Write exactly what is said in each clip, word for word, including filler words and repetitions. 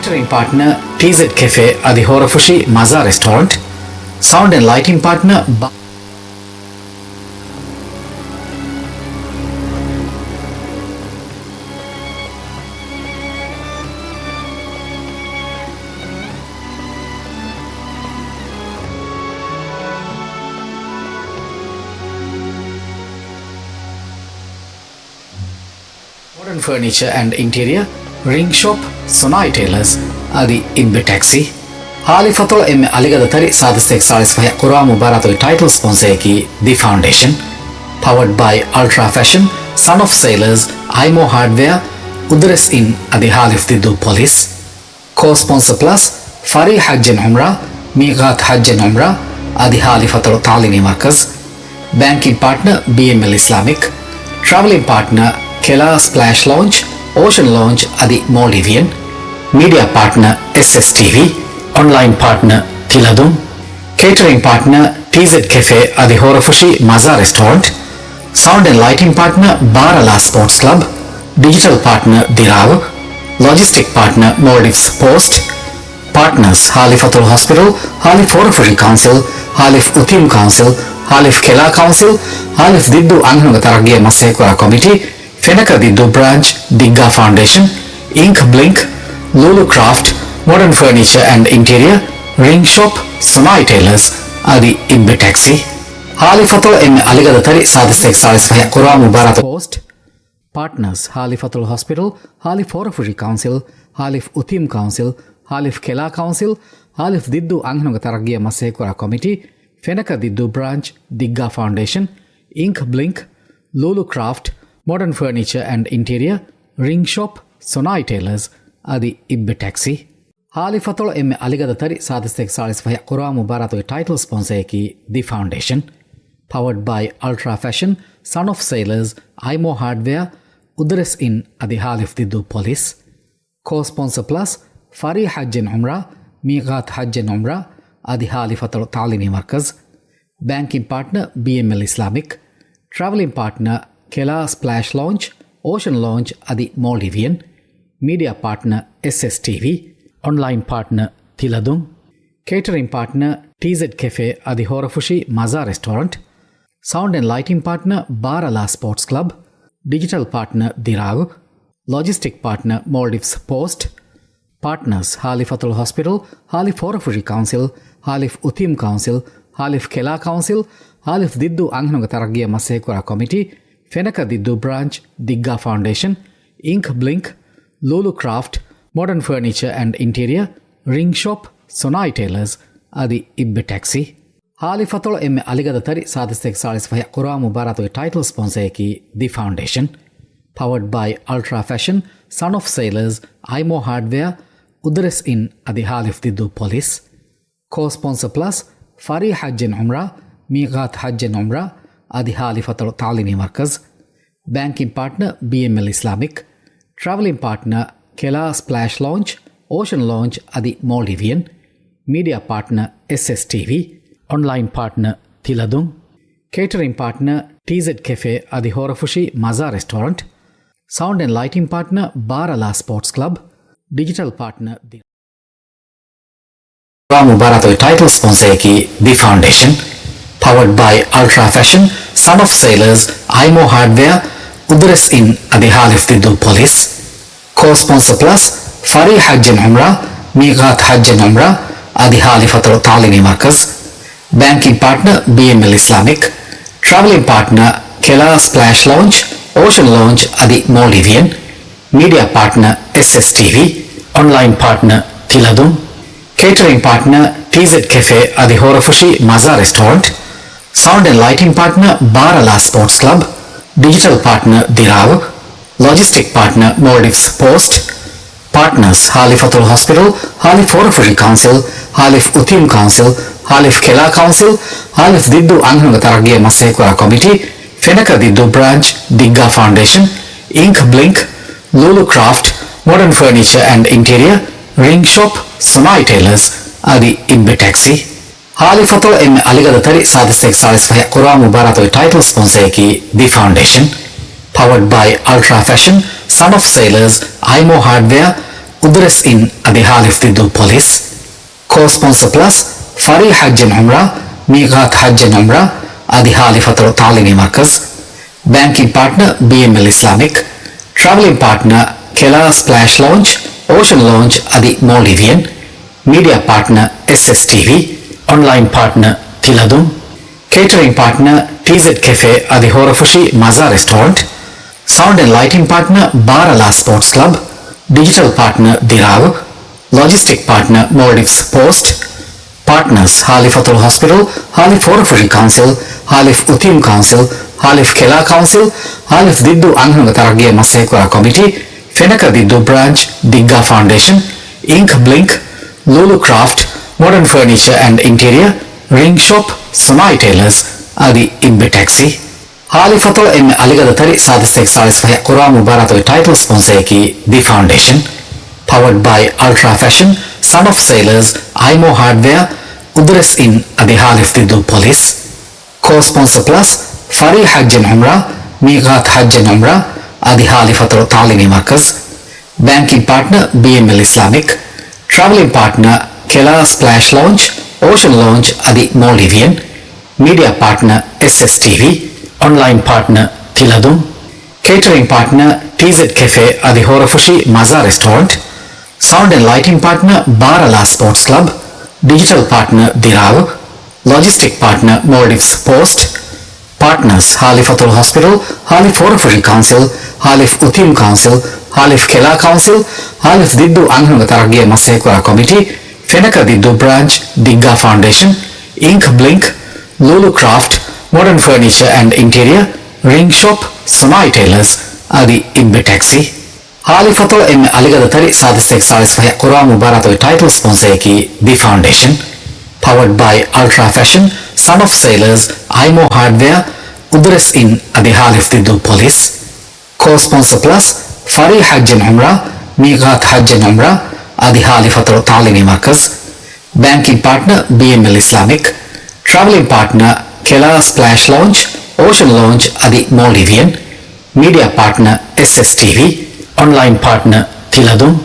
ކޭޓަރިން ޕާޓްނަރ، ޓީޒެޑް ކެފޭ އަދި ހޯރަފުށި މަޒާ ރެސްޓޯރެންޓް. ސައުންޑް އެންޑް ލައިޓިން ޕާޓްނަރ، ބާ. މޮޑަން ފަރުނީޗަރ އެންޑް އިންޓީރިއަރ، ރިންގް ޝޮޕް، ސޮނާއި ޓެއިލަރސް އަދި އިއްބެ ޓެކްސީ. ހާލިފަތޮޅު އެންމެ އަލިގަދަ ތަރި ސާދަ ސަތޭކަ ސާޅީސް ފަހެއް ކުރާ މުބާރާތުގެ ޓައިޓަލް ސްޕޮންސަރއަކީ ދި ފައުންޑޭޝަން. ޕަވަޑް ބައި އަލްޓްރާ ފެޝަން، ސަން އޮފް ސެއިލަރސް، އައިމޯ ހާޑްވެއާ، އުދުރެސް އިން އަދި ހާލިފް ދިއްދޫ ޕޮލިސް. ކޯ ސްޕޮންސަ ޕްލަސް، ފަރީ ޙައްޖެއް ޢުމްރާ، މީޤާތް ޙައްޖެއް ޢުމްރާ، އަދި ހާލިފަތޮޅު ތަޢުލީމީ މަރްކަޒް. ބޭންކިން ޕާޓްނަރ، ބީއެމްއެލް އިސްލާމިކް. ޓްރާވެލިން ޕާޓްނަރ، ކެލާ ސްޕްލޭޝް ލޯންޖް، އޯޝަން ލޯންޖް، އަދި މޯލްޑިވިއަން. މީޑިއާ ޕާޓްނަރ، އެސްއެސްޓީވީ. އޮންލައިން ޕާޓްނަރ، ތިލަދުން. ކޭޓަރިން ޕާޓްނަރ، ޓީޒެޑް ކެފޭ އަދި ހޯރަފުށި މަޒާ ރެސްޓޯރެންޓް. ސައުންޑް އެންޑް ލައިޓިން ޕާޓްނަރ، ބާރަލާ ސްޕޯޓްސް ކްލަބް. ޑިޖިޓަލް ޕާޓްނަރ، ދިރާވް. ލޮޖިސްޓިކް ޕާޓްނަރ، މޯލްޑިވްސް ޕޯސްޓް. ޕާޓްނަރސް، ހާލިފަތޮޅު ހޮސްޕިޓަލް، ހާލިފް ހޯރަފުށި ކައުންސިލް، ހާލިފް އުތީމް ކައުންސިލް، ހާލިފް ކެލާ ކައުންސިލް، ހާލިފް ދިއްދޫ އަންހެނުންގެ ތަރައްގީއަށް މަސައްކަތްކުރާ ކޮމިޓީ، ފެނަކަ ދިއްދޫ ބްރާންޗް، ދިއްގާ ފައުންޑޭޝަން، އިންކް ބްލިންކް، ލޫލޫ ކްރާފްޓް، މޮޑަން ފަރުނީޗަރ އެންޑް އިންޓީރިއަރ، ރިންގް ޝޮޕް، ސޮނާއި ޓެއިލަރސް، އަދި އިއްބެ ޓެކްސީ. ހާލިފަތޮޅު އެންމެ އަލިގަދަ ތަރި ސާދަ ސަތޭކަ ސާޅީސް ފަހެއް ކުރާ މުބާރާތު ޕޯސްޓް. ޕާޓްނަރސް، ހާލިފަތޮޅު ހޮސްޕިޓަލް، ހާލިފް ހޯރަފުށި ކައުންސިލް، ހާލިފް އުތީމް ކައުންސިލް، ހާލިފް ކެލާ ކައުންސިލް، ހާލިފް ދިއްދޫ އަންހެނުންގެ ތަރައްގީއަށް މަސައްކަތްކުރާ ކޮމިޓީ، ފެނަކަ ދިއްދޫ ބްރާންޗް، ދިއްގާ ފައުންޑޭޝަން، އިންކް ބްލިންކް، ލޫލޫ ކްރާފްޓް، މޮޑަން ފަރުނީޗަރ އެންޑް އިންޓީރިއަރ، ރިންގް ޝޮޕް، ސޮނާއި ޓެއިލަރސް، އަދި އިއްބެ ޓެކްސީ. ހާލިފަތޮޅު އެންމެ އަލިގަދަ ތަރި ސާދަ ސަތޭކަ ސާޅީސް ފަހެއް ކުރާ މުބާރާތުގެ ޓައިޓަލް ސްޕޮންސަރަކީ ދި ފައުންޑޭޝަން. ޕަވަޑް ބައި އަލްޓްރާ ފެޝަން، ސަން އޮފް ސެއިލަރސް، އައިމޯ ހާޑްވެއާ، އުދުރެސް އިން އަދި ހާލިފް ދިއްދޫ ޕޮލިސް. ކޯ ސްޕޮންސަ ޕްލަސް، ފަރީ ޙައްޖެއް ޢުމްރާ، މީޤާތް ޙައްޖެއް ޢުމްރާ، އަދި ހާލިފަތޮޅު ތަޢުލީމީ މަރްކަޒް. ބޭންކިން ޕާޓްނަރ، ބީއެމްއެލް އިސްލާމިކް. ޓްރާވެލިން ޕާޓްނަރ، ކެލާ ސްޕްލޭޝް ލޯންޖް، އޯޝަން ލޯންޖް، އަދި މޯލްޑިވިއަން. މީޑިއާ ޕާޓްނަރ، އެސްއެސްޓީވީ. އޮންލައިން ޕާޓްނަރ، ތިލަދުން. ކޭޓަރިން ޕާޓްނަރ، ޓީޒެޑް ކެފޭ އަދި ހޯރަފުށި މަޒާ ރެސްޓޯރެންޓް. ސައުންޑް އެންޑް ލައިޓިން ޕާޓްނަރ، ބާރަލާ ސްޕޯޓްސް ކްލަބް. ޑިޖިޓަލް ޕާޓްނަރ، ދިރާގު. ލޮޖިސްޓިކް ޕާޓްނަރ، މޯލްޑިވްސް ޕޯސްޓް. ޕާޓްނަރސް، ހާލިފަތޮޅު ހޮސްޕިޓަލް، ހާލިފް ހޯރަފުށި ކައުންސިލް، ހާލިފް އުތީމް ކައުންސިލް، ހާލިފް ކެލާ ކައުންސިލް، ހާލިފް ދިއްދޫ އަންހެނުންގެ ތަރައްގީއަށް މަސައްކަތްކުރާ ކޮމިޓީ، ފެނަކަ ދިއްދޫ ބްރާންޗް، ދިއްގާ ފައުންޑޭޝަން، އިންކް ބްލިންކް، ލޫލޫ ކްރާފްޓް، މޮޑަން ފަރުނީޗަރ އެންޑް އިންޓީރިއަރ، ރިންގް ޝޮޕް، ސޮނާއި ޓެއިލަރސް، އަދި އިއްބެ ޓެކްސީ. ހާލިފަތޮޅު އެންމެ އަލިގަދަ ތަރި ސާދަ ސަތޭކަ ސާޅީސް ފަހެއް ކުރާ މުބާރާތުގެ ޓައިޓަލް ސްޕޮންސަރަކީ ދި ފައުންޑޭޝަން. ޕަވަޑް ބައި އަލްޓްރާ ފެޝަން، ސަން އޮފް ސެއިލަރސް، އައިމޯ ހާޑްވެއާ، އުދުރެސް އިން އަދި ހާލިފް ދިއްދޫ ޕޮލިސް. ކޯ ސްޕޮންސަ ޕްލަސް، ފަރީ ޙައްޖެއް ޢުމްރާ، މީޤާތް ޙައްޖެއް ޢުމްރާ، އަދި ހާލިފަތޮޅު ތަޢުލީމީ މަރްކަޒް. ބޭންކިން ޕާޓްނަރ، ބީއެމްއެލް އިސްލާމިކް. ޓްރާވެލިން ޕާޓްނަރ، ކެލާ ސްޕްލޭޝް ލޯންޖް، އޯޝަން ލޯންޖް، އަދި މޯލްޑިވިއަން. މީޑިއާ ޕާޓްނަރ، އެސްއެސްޓީވީ. އޮންލައިން ޕާޓްނަރ، ތިލަދުން. ކޭޓަރިން ޕާޓްނަރ، ޓީޒެޑް ކެފޭ އަދި ހޯރަފުށި މަޒާ ރެސްޓޯރެންޓް. ސައުންޑް އެންޑް ލައިޓިން ޕާޓްނަރ، ބާރަލާ ސްޕޯޓްސް ކްލަބް. ޑިޖިޓަލް ޕާޓްނަރ، ދި މުބާރާތުގެ ޓައިޓަލް ސްޕޮންސަރަކީ ދި ފައުންޑޭޝަން. ޕަވަޑް ބައި އަލްޓްރާ ފެޝަން، ސަން އޮފް ސެއިލަރސް، އައިމޯ ހާޑްވެއާ، އުދުރެސް އިން އަދި ހާލިފް ދިއްދޫ ޕޮލިސް. ކޯ ސްޕޮންސަ ޕްލަސް، ފަރީ ޙައްޖެއް ޢުމްރާ، މީޤާތް ޙައްޖެއް ޢުމްރާ، އަދި ހާލިފަތޮޅު ތަޢުލީމީ މަރްކަޒް. ބޭންކިން ޕާޓްނަރ، ބީއެމްއެލް އިސްލާމިކް. ޓްރާވެލިން ޕާޓްނަރ، ކެލާ ސްޕްލޭޝް ލޯންޖް، އޯޝަން ލޯންޖް، އަދި މޯލްޑިވިއަން. މީޑިއާ ޕާޓްނަރ، އެސްއެސްޓީވީ. އޮންލައިން ޕާޓްނަރ، ތިލަދުން. ކޭޓަރިން ޕާޓްނަރ، ޓީޒެޑް ކެފޭ އަދި ހޯރަފުށި މަޒާ ރެސްޓޯރެންޓް. ސައުންޑް އެންޑް ލައިޓިން ޕާޓްނަރ، ބާރަލާ ސްޕޯޓްސް ކްލަބް. ޑިޖިޓަލް ޕާޓްނަރ، ދިރާވް. ލޮޖިސްޓިކް ޕާޓްނަރ، މޯލްޑިވްސް ޕޯސްޓް. ޕާޓްނަރސް، ހާލިފަތޮޅު ހޮސްޕިޓަލް، ހާލިފް ހޯރަފުށި ކައުންސިލް، ހާލިފް އުތީމް ކައުންސިލް، ހާލިފް ކެލާ ކައުންސިލް، ހާލިފް ދިއްދޫ އަންހެނުންގެ ތަރައްގީއަށް މަސައްކަތްކުރާ ކޮމިޓީ، ފެނަކަ ދިއްދޫ ބްރާންޗް، ދިއްގާ ފައުންޑޭޝަން، އިންކް ބްލިންކް، ލޫލޫ ކްރާފްޓް، މޮޑަން ފަރުނީޗަރ އެންޑް އިންޓީރިއަރ، ރިންގް ޝޮޕް، ސޮނާއި ޓެއިލަރސް، އަދި އިއްބެ ޓެކްސީ. ހާލިފަތޮޅު އެންމެ އަލިގަދަ ތަރި ސާދަ ސަތޭކަ ސާޅީސް ފަހެއް ކުރާ މުބާރާތުގެ ޓައިޓަލް ސްޕޮންސަރަކީ ދި ފައުންޑޭޝަން. ޕަވަޑް ބައި އަލްޓްރާ ފެޝަން، ސަން އޮފް ސެއިލަރސް، އައިމޯ ހާޑްވެއާ، އުދުރެސް އިން އަދި ހާލިފް ދިއްދޫ ޕޮލިސް. ކޯ ސްޕޮންސަ ޕްލަސް، ފަރީ ޙައްޖެއް ޢުމްރާ، މީޤާތް ޙައްޖެއް ޢުމްރާ އަދި ހާލި ފަތުރު ތަޢުލީމީ މަރްކަޒް. ބޭންކިން ޕާޓްނަ، ބީއެމްއެލް އިސްލާމިކް. ޓްރާވެލިން ޕާޓްނަ، ކެލާ ސްޕްލޭޝް ލޯންޖް، އޯޝަން ލޯންޖް އަދި މޯލްޑިވިއަން. މީޑިއާ ޕާޓްނަ، އެސްއެސްޓީވީ. އޮންލައިން ޕާޓްނަ، ތިލަދުން. ކޭޓަރިން ޕާޓްނަ، ޓީޒެޑް ކެފޭ އަދި ހޯރަފުށި މަޒާ ރެސްޓޯރެންޓް. ސައުންޑް އެންޑް ލައިޓިން ޕާޓްނަ، ބާރަލާ ސްޕޯޓްސް ކްލަބް. ޑިޖިޓަލް ޕާޓްނަ، ދިރާވް. ލޮޖިސްޓިކް ޕާޓްނަ، މޯލްޑިވްސް ޕޯސްޓް. ޕާޓްނަރސް، ހާލި ފަތުރު ހޮސްޕިޓަލް، ހާލި ފޯރަފުށި ކައުންސިލް، ހާލިފް އުތީމް ކައުންސިލް، ހާލިފް ކެލާ ކައުންސިލް، ހާލިފް ދިއްދޫ އަންހެނުންގެ ތަރައްގީއަށް މަސައްކަތްކުރާ ކޮމިޓީ، ފެނަކަ ދިއްދޫ ބްރާންޗް، ދިއްގާ ފައުންޑޭޝަން، އިންކް ބްލިންކް، ލޫލޫ ކްރާފްޓް، މޮޑަން ފަރުނީޗަރ އެންޑް އިންޓީރިއަރ، ރިންގް ޝޮޕް، ސޮނާއި ޓެއިލަރސް އަދި އިއްބެ ޓެކްސީ. ހާލި ފަތުރު އެންމެ އަލިގަދަ ތަރި ސާދަ ސަތޭކަ ސާޅީސް ފަހެއް ޤުރުއާން މުބާރާތުގެ ޓައިޓަލް ސްޕޮންސަރއަކީ ދި ފައުންޑޭޝަން. ޕަވަޑް ބައި އަލްޓްރާ ފެޝަން، ސަން އޮފް ސެއިލަރސް، އައިމޯ ހާޑްވެއާ، އުދުރެސް އިން އަދި ހާލިފް ދިއްދޫ ޕޮލިސް. ކޯ ސްޕޮންސަ ޕްލަސް، ފަރީ ޙައްޖެއް ޢުމްރާ، މީޤާތް ޙައްޖެއް ޢުމްރާ އަދި ހާލި ފަތުރު ތަޢުލީމީ މަރްކަޒް. ބޭންކިން ޕާޓްނަ، ބީއެމްއެލް އިސްލާމިކް. ޓްރާވެލިން ޕާޓްނަ، ކެލާ ސްޕްލޭޝް ލޯންޖް، އޯޝަން ލޯންޖް އަދި މޯލްޑިވިއަން. މީޑިއާ ޕާޓްނަ، އެސްއެސްޓީވީ. އޮންލައިން ޕާޓްނަ، ތިލަދުން. ކޭޓަރިން ޕާޓްނަ، ޓީޒެޑް ކެފޭ އަދި ހޯރަފުށި މަޒާ ރެސްޓޯރެންޓް. ސައުންޑް އެންޑް ލައިޓިން ޕާޓްނަ، ބާރަލާ ސްޕޯޓްސް ކްލަބް. ޑިޖިޓަލް ޕާޓްނަ، ދިރާވް. ލޮޖިސްޓިކް ޕާޓްނަ، މޯލްޑިވްސް ޕޯސްޓް. ޕާޓްނަރސް، ހާލި ފަތުރު ހޮސްޕިޓަލް، ހާލި ފޯރަފުށި ކައުންސިލް، ހާލިފް އުތީމް ކައުންސިލް، ހާލިފް ކެލާ ކައުންސިލް، ހާލިފް ދިއްދޫ އަންހެނުންގެ ތަރައްގީއަށް މަސައްކަތްކުރާ ކޮމިޓީ، ފެނަކަ ދިއްދޫ ބްރާންޗް، ދިއްގާ ފައުންޑޭޝަން، އިންކް ބްލިންކް، ލޫލޫ ކްރާފްޓް، މޮޑަން ފަރުނީޗަރ އެންޑް އިންޓީރިއަރ، ރިންގް ޝޮޕް، ސޮނާއި ޓެއިލަރސް އަދި އިއްބެ ޓެކްސީ. ހާލި ފަތުރު އެންމެ އަލިގަދަ ތަރި ސާދަ ސަތޭކަ ސާޅީސް ފަހެއް ޤުރުއާން މުބާރާތުގެ ޓައިޓަލް ސްޕޮންސަރއަކީ ދި ފައުންޑޭޝަން. ޕަވަޑް ބައި އަލްޓްރާ ފެޝަން، ސަން އޮފް ސެއިލަރސް، އައިމޯ ހާޑްވެއާ، އުދުރެސް އިން އަދި ހާލިފް ދިއްދޫ ޕޮލިސް. ކޯ ސްޕޮންސަ ޕްލަސް، ފަރީ ޙައްޖެއް ޢުމްރާ، މީޤާތް ޙައްޖެއް ޢުމްރާ އަދި ހާލި ފަތުރު ތަޢުލީމީ މަރްކަޒް. ބޭންކިން ޕާޓްނަ، ބީއެމްއެލް އިސްލާމިކް. ޓްރާވެލިން ޕާޓްނަ، ކެލާ ސްޕްލޭޝް ލޯންޖް، އޯޝަން ލޯންޖް އަދި މޯލްޑިވިއަން. މީޑިއާ ޕާޓްނަ، އެސްއެސްޓީވީ. އޮންލައިން ޕާޓްނަ، ތިލަދުން.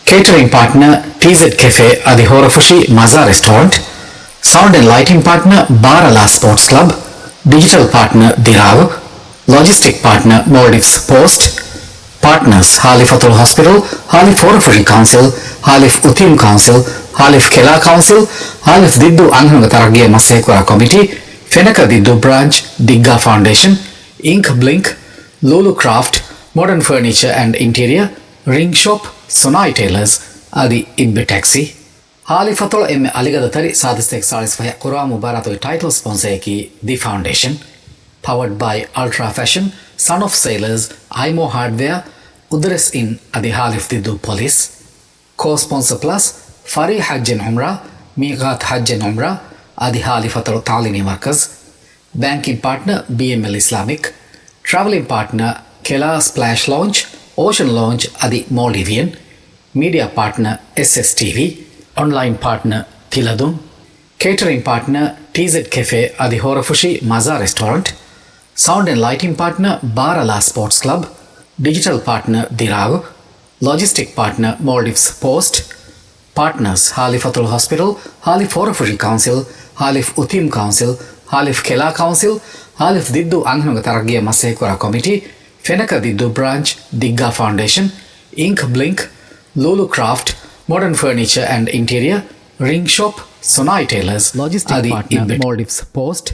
ކޭޓަރިން ޕާޓްނަ، ޓީޒެޑް ކެފޭ އަދި ހޯރަފުށި މަޒާ ރެސްޓޯރެންޓް. ސައުންޑް އެންޑް ލައިޓިން ޕާޓްނަ، ބާރަލާ ސްޕޯޓްސް ކްލަބް. ޑިޖިޓަލް ޕާޓްނަ، ދިރާވް. ލޮޖިސްޓިކް ޕާޓްނަ، މޯލްޑިވްސް ޕޯސްޓް. ޕާޓްނަރސް، ހާލި ފަތުރު ހޮސްޕިޓަލް، ހާލި ފޯރަފުށި ކައުންސިލް، ހާލިފް އުތީމް ކައުންސިލް، ހާލިފް ކެލާ ކައުންސިލް، ހާލިފް ދިއްދޫ އަންހެނުންގެ ތަރައްގީއަށް މަސައްކަތްކުރާ ކޮމިޓީ، ފެނަކަ ދިއްދޫ ބްރާންޗް، ދިއްގާ ފައުންޑޭޝަން، އިންކް ބްލިންކް، ލޫލޫ ކްރާފްޓް، މޮޑަން ފަރުނީޗަރ އެންޑް އިންޓީރިއަރ، ރިންގް ޝޮޕް، ސޮނާއި ޓެއިލަރސް އަދި އިއްބެ ޓެކްސީ. ހާލި ފަތުރު އެންމެ އަލިގަދަ ތަރި ސާދަ ސަތޭކަ ސާޅީސް ފަހެއް ޤުރުއާން މުބާރާތުގެ ޓައިޓަލް ސްޕޮންސަރއަކީ ދި ފައުންޑޭޝަން. ޕަވަޑް ބައި އަލްޓްރާ ފެޝަން، ސަން އޮފް ސެއިލަރސް، އައިމޯ ހާޑްވެއާ، އުދުރެސް އިން އަދި ހާލިފް ދިއްދޫ ޕޮލިސް. ކޯ ސްޕޮންސަ ޕްލަސް، ފަރީ ޙައްޖެއް ޢުމްރާ، މީޤާތް ޙައްޖެއް ޢުމްރާ އަދި ހާލި ފަތުރު ތަޢުލީމީ މަރްކަޒް. ބޭންކިން ޕާޓްނަ، ބީއެމްއެލް އިސްލާމިކް. ޓްރާވެލިން ޕާޓްނަ، ކެލާ ސްޕްލޭޝް ލޯންޖް، އޯޝަން ލޯންޖް އަދި މޯލްޑިވިއަން. މީޑިއާ ޕާޓްނަ، އެސްއެސްޓީވީ. އޮންލައިން ޕާޓްނަ، ތިލަދުން. ކޭޓަރިން ޕާޓްނަ، ޓީޒެޑް ކެފޭ އަދި ހޯރަފުށި މަޒާ ރެސްޓޯރެންޓް. ސައުންޑް އެންޑް ލައިޓިން ޕާޓްނަ، ބާރަލާ ސްޕޯޓްސް ކްލަބް. ޑިޖިޓަލް ޕާޓްނަ، ދިރާވް. ލޮޖިސްޓިކް ޕާޓްނަ، މޯލްޑިވްސް ޕޯސްޓް. ޕާޓްނަރސް، ހާލި ފަތުރު ހޮސްޕިޓަލް، ހާލި ފޯރަފުށި ކައުންސިލް، ހާލިފް އުތީމް ކައުންސިލް، ހާލިފް ކެލާ ކައުންސިލް، ހާލިފް ދިއްދޫ އަންހެނުންގެ ތަރައްގީއަށް މަސައްކަތްކުރާ ކޮމިޓީ، ފެނަކަ ދިއްދޫ ބްރާންޗް، ދިއްގާ ފައުންޑޭޝަން، އިންކް ބްލިންކް، ލޫލޫ ކްރާފްޓް، މޮޑަން ފަރުނީޗަރ އެންޑް އިންޓީރިއަރ، ރިންގް ޝޮޕް، ސޮނާއި ޓެއިލަރސް ލޮޖިސްޓިކް އަދި ޕާޓްނަ، އިއްބެ މޯލްޑިވްސް ޕޯސްޓް.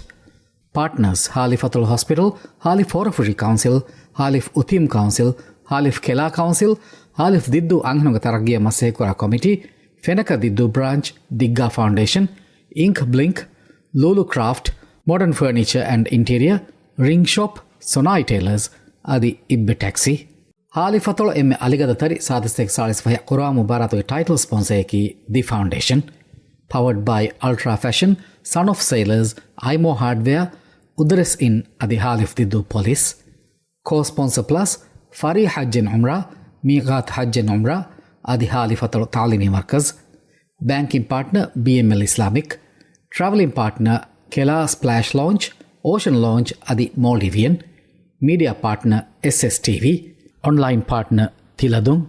ޕާޓްނަރސް، ހާލި ފަތުރު ހޮސްޕިޓަލް، ހާލި ފޯރަފުށި ކައުންސިލް، ހާލިފް އުތީމް ކައުންސިލް، ހާލިފް ކެލާ ކައުންސިލް، ހާލިފް ދިއްދޫ އަންހެނުންގެ ތަރައްގީއަށް މަސައްކަތްކުރާ ކޮމިޓީ، ފެނަކަ ދިއްދޫ ބްރާންޗް، ދިއްގާ ފައުންޑޭޝަން، އިންކް ބްލިންކް، ލޫލޫ ކްރާފްޓް، މޮޑަން ފަރުނީޗަރ އެންޑް އިންޓީރިއަރ، ރިންގް ޝޮޕް، ސޮނާއި ޓެއިލަރސް އަދި އިއްބެ ޓެކްސީ. ހާލި ފަތުރު އެންމެ އަލިގަދަ ތަރި ސާދަ ސަތޭކަ ސާޅީސް ފަހެއް ޤުރުއާން މުބާރާތުގެ ޓައިޓަލް ސްޕޮންސަރއަކީ ދި ފައުންޑޭޝަން. ޕަވަޑް ބައި އަލްޓްރާ ފެޝަން، ސަން އޮފް ސެއިލަރސް، އައިމޯ ހާޑްވެއާ، އުދުރެސް އިން އަދި ހާލިފް ދިއްދޫ ޕޮލިސް. ކޯ ސްޕޮންސަ ޕްލަސް، ފަރީ ޙައްޖެއް ޢުމްރާ، މީޤާތް ޙައްޖެއް ޢުމްރާ އަދި ހާލި ފަތުރު ތަޢުލީމީ މަރްކަޒް. ބޭންކިން ޕާޓްނަ، ބީއެމްއެލް އިސްލާމިކް. ޓްރާވެލިން ޕާޓްނަ، ކެލާ ސްޕްލޭޝް ލޯންޖް، އޯޝަން ލޯންޖް އަދި މޯލްޑިވިއަން. މީޑިއާ ޕާޓްނަ، އެސްއެސްޓީވީ. އޮންލައިން ޕާޓްނަ، ތިލަދުން.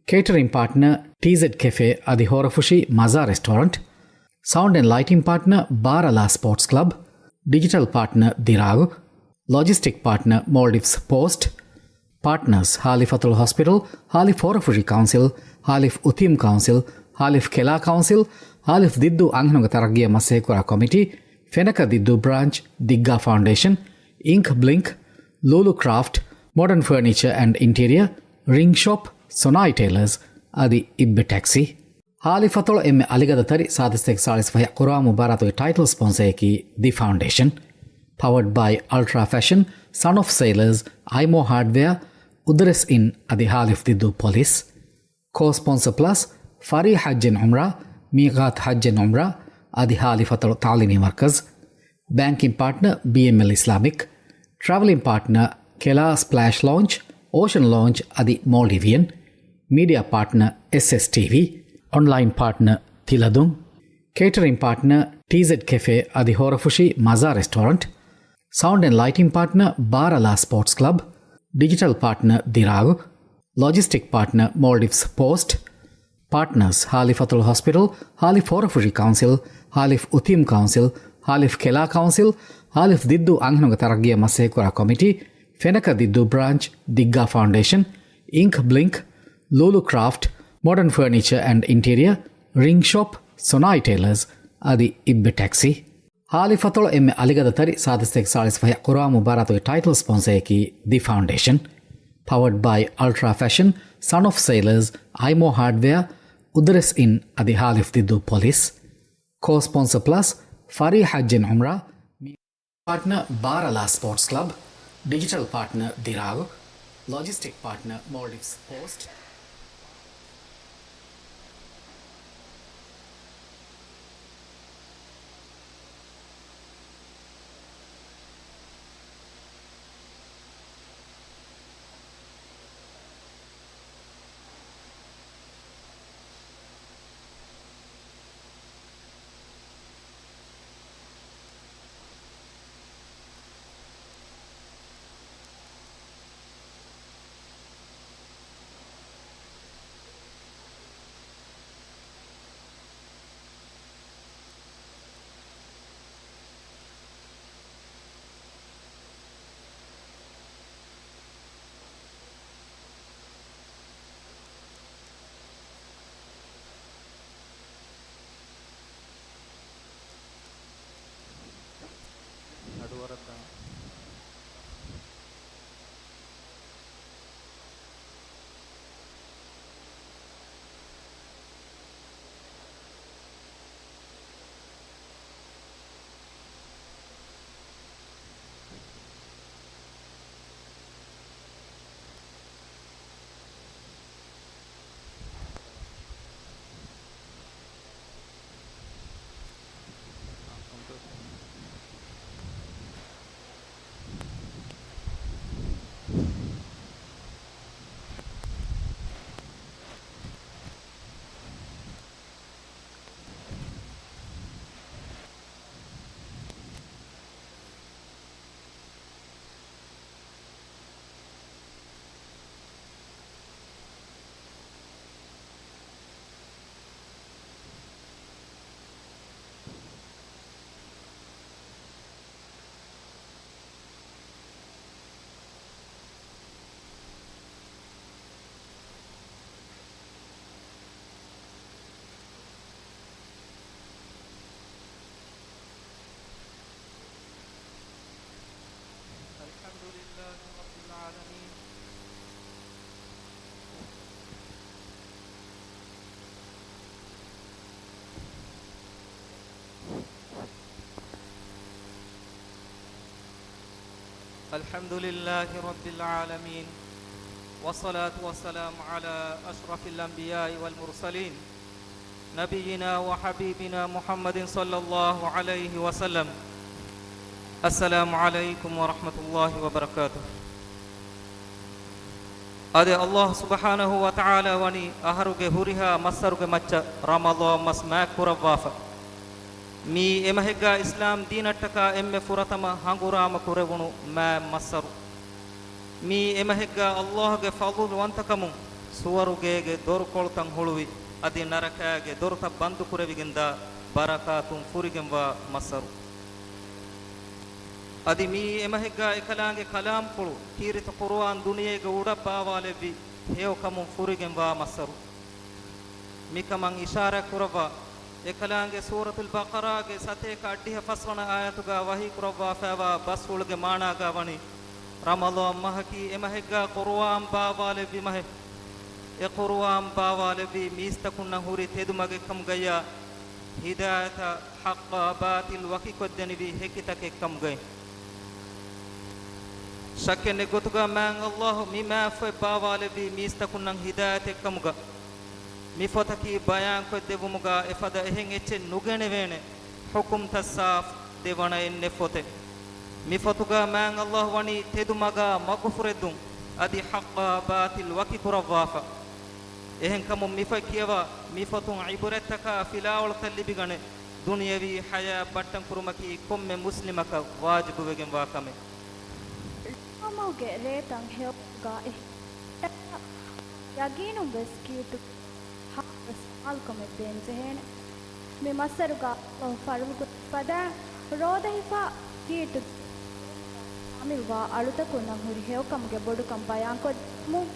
ކޭޓަރިން ޕާޓްނަރ ޓީޒެޑް ކެފޭ އަދި ހޯރަފުށި މަޒާ ރެސްޓޯރަންޓް، ސައުންޑް އެންޑް ލައިޓިން ޕާޓްނަރ ބާރަލާ ސްޕޯޓްސް ކްލަބް، ޑިޖިޓަލް ޕާޓްނަރ ދިރާގު، ލޮޖިސްޓިކް ޕާޓްނަރ މޯލްޑިވްސް ޕޯސްޓް، ޕާޓްނަރސް ހާލިފަތޮޅު ހޮސްޕިޓަލް، ހާލިފް ހޯރަފުށި ކައުންސިލް، ހާލިފް އުތީމް ކައުންސިލް، ހާލިފް ކެލާ ކައުންސިލް، ހާލިފް ދިއްދޫ އަންހެނުންގެ ތަރައްގީއަށް މަސައްކަތްކުރާ ކޮމިޓީ، ފެނަކަ ދިއްދޫ ބްރާންޗް، ދިއްގާ ފައުންޑޭޝަން، އިންކް ބްލިންކް، ލޫލޫ ކްރާފްޓް، މޮޑަން ފަރނީޗަރ އެންޑް އިންޓީރިއަރ، ރިންގް ޝޮޕް، ސޮނާއި ޓެއިލަރސް އަދި އިއްބެ ޓެކްސީ. ހާލިފަތޮޅު އެންމެ އަލިގަދަ ތަރި ސާދަ ސަތޭކަ ސާޅީސް ފަހެއް ޤުރުއާން މުބާރާތުގެ ޓައިޓަލް ސްޕޮންސަރއަކީ ދި ފައުންޑޭޝަން. ޕަވަޑް ބައި އަލްޓްރާ ފެޝަން، ސަން އޮފް ސެއިލަރސް، އައިމޯ ހާޑްވެއާ، އުދަރެސް އިން އަދި ހާލިފް ދިއްދޫ ޕޮލިސް. ކޯ ސްޕޮންސަ ޕްލަސް، ފަރީ ޙައްޖެއް ޢުމްރާ، މީޤާތް ޙައްޖެއް ޢުމްރާ އަދި ހާލިފަތޮޅު ތަޢުލީމީ މަރްކަޒް. ބޭންކިން ޕާޓްނަރ ބީއެމްއެލް އިސްލާމިކް. ޓްރެވެލިން ޕާޓްނަރ ކެލާ ސްޕްލޭޝް ލޯންޗް، އޯޝަން ލޯންޗް އަދި މޯލްޑިވިއަން. މީޑިއާ ޕާޓްނަރ އެސްއެސް ޓީވީ. އޮންލައިން ޕާޓްނަރ ތިލަދުން. ކޭޓަރިން ޕާޓްނަރ ޓީޒެޑް ކެފޭ އަދި ހޯރަފުށި މަޒާ ރެސްޓޯރަންޓް. ސައުންޑް އެންޑް ލައިޓިން ޕާޓްނަރ ބާރަލާ ސްޕޯޓްސް ކްލަބް. ޑިޖިޓަލް ޕާޓްނަރ ދިރާގު. ލޮޖިސްޓިކް ޕާޓްނަރ މޯލްޑިވްސް ޕޯސްޓް. ޕާޓްނަރސް ހާލިފަތޮޅު ހޮސްޕިޓަލް، ހާލިފް ހޯރަފުށި ކައުންސިލް، ހާލިފް އުތީމް ކައުންސިލް، ހާލިފް ކެލާ ކައުންސިލް، ހާލިފް ދިއްދޫ އަންހެނުންގެ ތަރައްގީއަށް މަސައްކަތްކުރާ ކޮމިޓީ، ފެނަކަ ދިއްދޫ ބްރާންޗް، ދިއްގާ ފައުންޑޭޝަން، އިންކް ބްލިންކް، ލޫލޫ ކްރާފްޓް، މޮޑަން ފަރނީޗަރ އެންޑް އިންޓީރިއަރ، ރިންގް ޝޮޕް، ސޮނާއި ޓެއިލަރސް އަދި އިއްބެ ޓެކްސީ. ހާލިފަތޮޅު އެންމެ އަލިގަދަ ތަރި ސާދަ ސަތޭކަ ސާޅީސް ފަހެއް ޤުރުއާން މުބާރާތުގެ ޓައިޓަލް ސްޕޮންސަރއަކީ ދި ފައުންޑޭޝަން. ޕަވަޑް ބައި އަލްޓްރާ ފެޝަން، ސަން އޮފް ސެއިލަރސް، އައިމޯ ހާޑްވެއާ، އުދަރެސް އިން އަދި ހާލިފް ދިއްދޫ ޕޮލިސް. ކޯ ސްޕޮންސަ ޕްލަސް، ފަރީ ޙައްޖެއް ޢުމްރާ. ޕާޓްނަރ ބާރަލާ ސްޕޯޓްސް ކްލަބް، ޑިޖިޓަލް ޕާޓްނަރ ދިރާގު، ލޮޖިސްޓިކް ޕާޓްނަރ މޯލްޑިވްސް ޕޯސްޓް. الحمد لله رب العالمين. الحمد لله رب العالمين، والصلاة والسلام على أشرف الأنبياء والمرسلين، نبينا وحبيبنا محمد صلى الله عليه وسلم. السلام عليكم ورحمة الله وبركاته. އަދި ﷲ ސުބްޙާނަހޫ ވަތަޢާލާ ވަނީ އަހަރުގެ ހުރިހާ މައްސަރުގެ މައްޗަށް ރަމަޟާން މަސް މާތްކުރައްވާފަ. މީ އެމަހެއްގާ އިސްލާމް ދީނަށްޓަކާ އެންމެ ފުރަތަމަ ހަނގުރާމަ ކުރެވުނު މާތް މައްސަރު. މީ އެމަހެއްގާ ﷲ ގެ ފަޟުލުވަންތަކަމުން ސުވަރުގޭގެ ދޮރުކޮޅުތައް ހުޅުވި، އަދި ނަރަކާގެ ދޮރުތައް ބަންދުކުރެވިގެންދާ ބަރަކާތުން ފުރިގެންވާ މައްސަރު. އަދި މީ އެމަހެއްގާ އެކަލާނގެ ކަލާމްފުޅު ކީރިތި ޤުރުއާން ދުނިޔޭގެ އުޑަށް ބާވާލެއްވި ހެޔޮކަމުން ފުރިގެންވާ މައްސަރު. މިކަމަށް އިޝާރާތްކުރައްވާ، އެކަލާނގެ ސޫރަތުލް ބަޤަރާގެ ސަތޭކަ އަށްޑިހަ ފަސްވަނަ އާޔަތުގާ ވަޙީކުރައްވާފައިވާ ބަސްފުޅުގެ މާނާގާ ވަނީ، ރަމަޟާން މަހަކީ އެމަހެއްގާ ޤުރުއާން ބާވާލެއްވި މަހެއް. އެ ޤުރުއާން ބާވާލެއްވީ މީސްތަކުންނަށް ހުރި ތެދުމަގެއްކަމުގައްޔާ، ހިދާޔަތަށް ޙައްޤާ ބާޠިލް ވަކިކޮށްދެނިވި ހެކިތަކެއްކަމުގައި. ޝައްކެއް ނެތް ގޮތުގަ މާތް ﷲ މި މާތްފޮތް ބާވާލެއްވީ މީސްތަކުންނަށް ހިދާޔަތެއްކަމުގަ. މި ފޮތަކީ ބަޔާންކޮށްދެއްވުމުގަ އެފަދަ އެހެން އެއްޗެއް ނުގެނެވޭނެ ޙުކުމްތައް ސާފު ދެވަނައެއް ނެތް ފޮތެއް. މި ފޮތުގަ މާތް ﷲ ވަނީ ތެދުމަގާ މަގުފުރެއްދުން، އަދި ޙައްޤާ ބާޠިލް ވަކިކުރައްވާފަ. އެހެންކަމުން މިފޮތް ކިޔަވާ، މިފޮތުން ޢިބުރަތްތަކާ ފިލާވަޅުތައް ލިބިގަނެ، ދުނިޔަވީ ޙަޔާތް ބައްޓަންކުރުމަކީ ކޮންމެ މުސްލިމަކަށް ވާޖިބުވެގެންވާ ކަމެއް. ލޯމަގުގެ ރޭތައް ހެޔޮކޮށްގާ އެހެން ޔަގީނުން ވެސް ކީރިތި ހާސް މާލުކަމެއް ދޭންޖެހޭނެ. މި މައްސަރުގާ ﷲ ފަރުޟުކުރި ފަދައިން ރޯދަ ހިފާ ކީރިތި ޝާމިލްވާ އަޅުތަކުންނަށް ހުރި ހެޔޮކަމުގެ ބޮޑުކަން ބަޔާންކޮށްދެއްވުމުން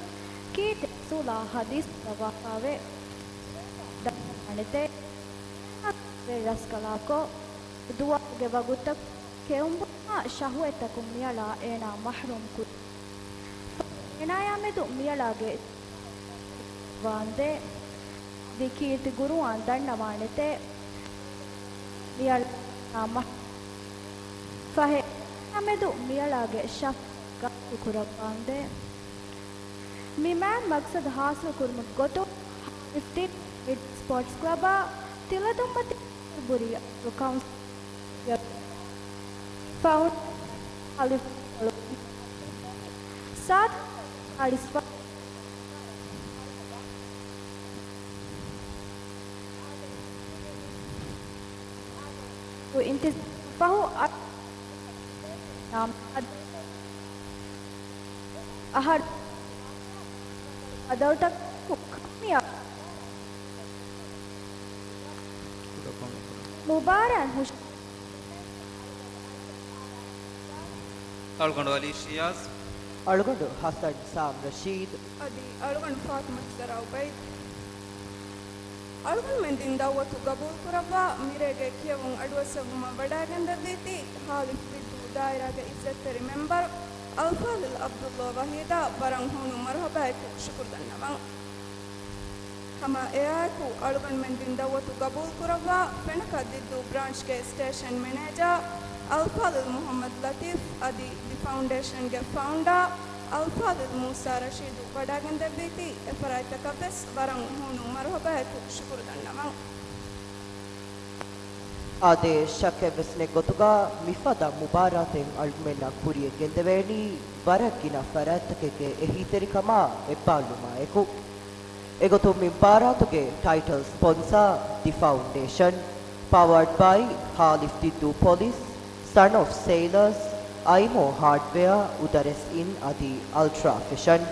ކީރިތި ރަސޫލާ ޙަދީޘް ކުރައްވާފައިވޭ. ދަންނަވާނެތޭ، ވެރި ރަސްކަލާކޮ، ދުވާގެ ވަގުތަކު ކެއުންބުނާ ޝަހުވަތްތަކުން މިއަޅާ އޭނާ މަޙްރޫމް ކުރި. އޭނާޔާމެދު މިއަޅާގެ ވާންދޭ. އަދި ކީރިތި ޤުރުއާން ދަންނަވާނެތޭ. މިއަޅާ މަ-، ފަހެ އޭނާމެދު މިއަޅާގެ ޝަފް ގާތު ކުރައްވާންދޭ. މި މާތް މަޤްޞަދު ޙާޞިލު ކުރުމުގެ ގޮތުން ހާލިފް ދީދޫ ބްރިޑްޖް ސްޕޯޓްސް ކްލަބާ ތިލަދުންމަތި ބުރި ކައުންސިލް ފައުން-، ހާލިފް ސާދަ އާރިސް އިންތިޒާމް ފަހު އަ-، އަހަރު ބަދަލުތަކު ކަންނިޔާ މުބާރާތް ހުށަ-، އަޅުގަނޑު އަލީ ޝިޔާޒް. އަޅުގަނޑު ޙަސަން ސާމް ރަޝީދު. އަދި އަޅުގަނޑު ފާތިމަތު ޒަރާ އުބައިދު. އަޅުގަނޑުމެން ދިން ދައުވަތު ގަބޫލުކުރައްވާ، މިރޭގެ ކިޔެވުން އަޑުއައްސައްވުމަށް ވަޑައިގެންދެއްވީތީ، ހާލިފް ދިއްދޫ ދާއިރާގެ އިއްޒަތްތެރި މެމްބަރު އަލްފާޟިލް ޢަބްދުﷲ ވަޙީދާ ވަރަށް ހޫނު މަރުޙަބާއެކު ޝުކުރު ދަންނަވަން. ހަމަ އެއާއެކު، އަޅުގަނޑުމެން ދިން ދައުވަތު ގަބޫލުކުރައްވާ، ފެނަކަ ދިއްދޫ ބްރާންޗްގެ ސްޓޭޝަން މެނޭޖާ އަލްފާޟިލް މުޙައްމަދު ލަތީފް އަދި ދި ފައުންޑޭޝަންގެ ފައުންޑާ އަލްފާޟިލް މޫސާ ރަޝީދު ވަޑައިގެންދެއްވީތީ، އެފަރާތްތަކަށްވެސް ވަރަށް ހޫނު މަރުޙަބާއެކު ޝުކުރު ދަންނަވަން. އާދެ، ޝައްކެއްވެސް ނެތް ގޮތުގަ މިފަދަ މުބާރާތެއް އަޅުގަނޑުމެންނަށް ކުރިއަށް ގެންދެވޭނީ ވަރަށް ގިނަ ފަރާތްތަކެއްގެ އެހީތެރިކަމާ އެއްބާއްލުމާއެކު. އެގޮތުން މި މުބާރާތުގެ ޓައިޓަލް ސްޕޮންސާ ދި ފައުންޑޭޝަން، ޕަވަރޑް ބައި ހާލިފް ދިއްދޫ ޕޮލިސް، ސަން އޮފް ސެއިލަރސް، އައިމޯ ހާޑްވެއާ، އުދަރެސް އިން އަދި އަލްޓްރާ ފެޝަން.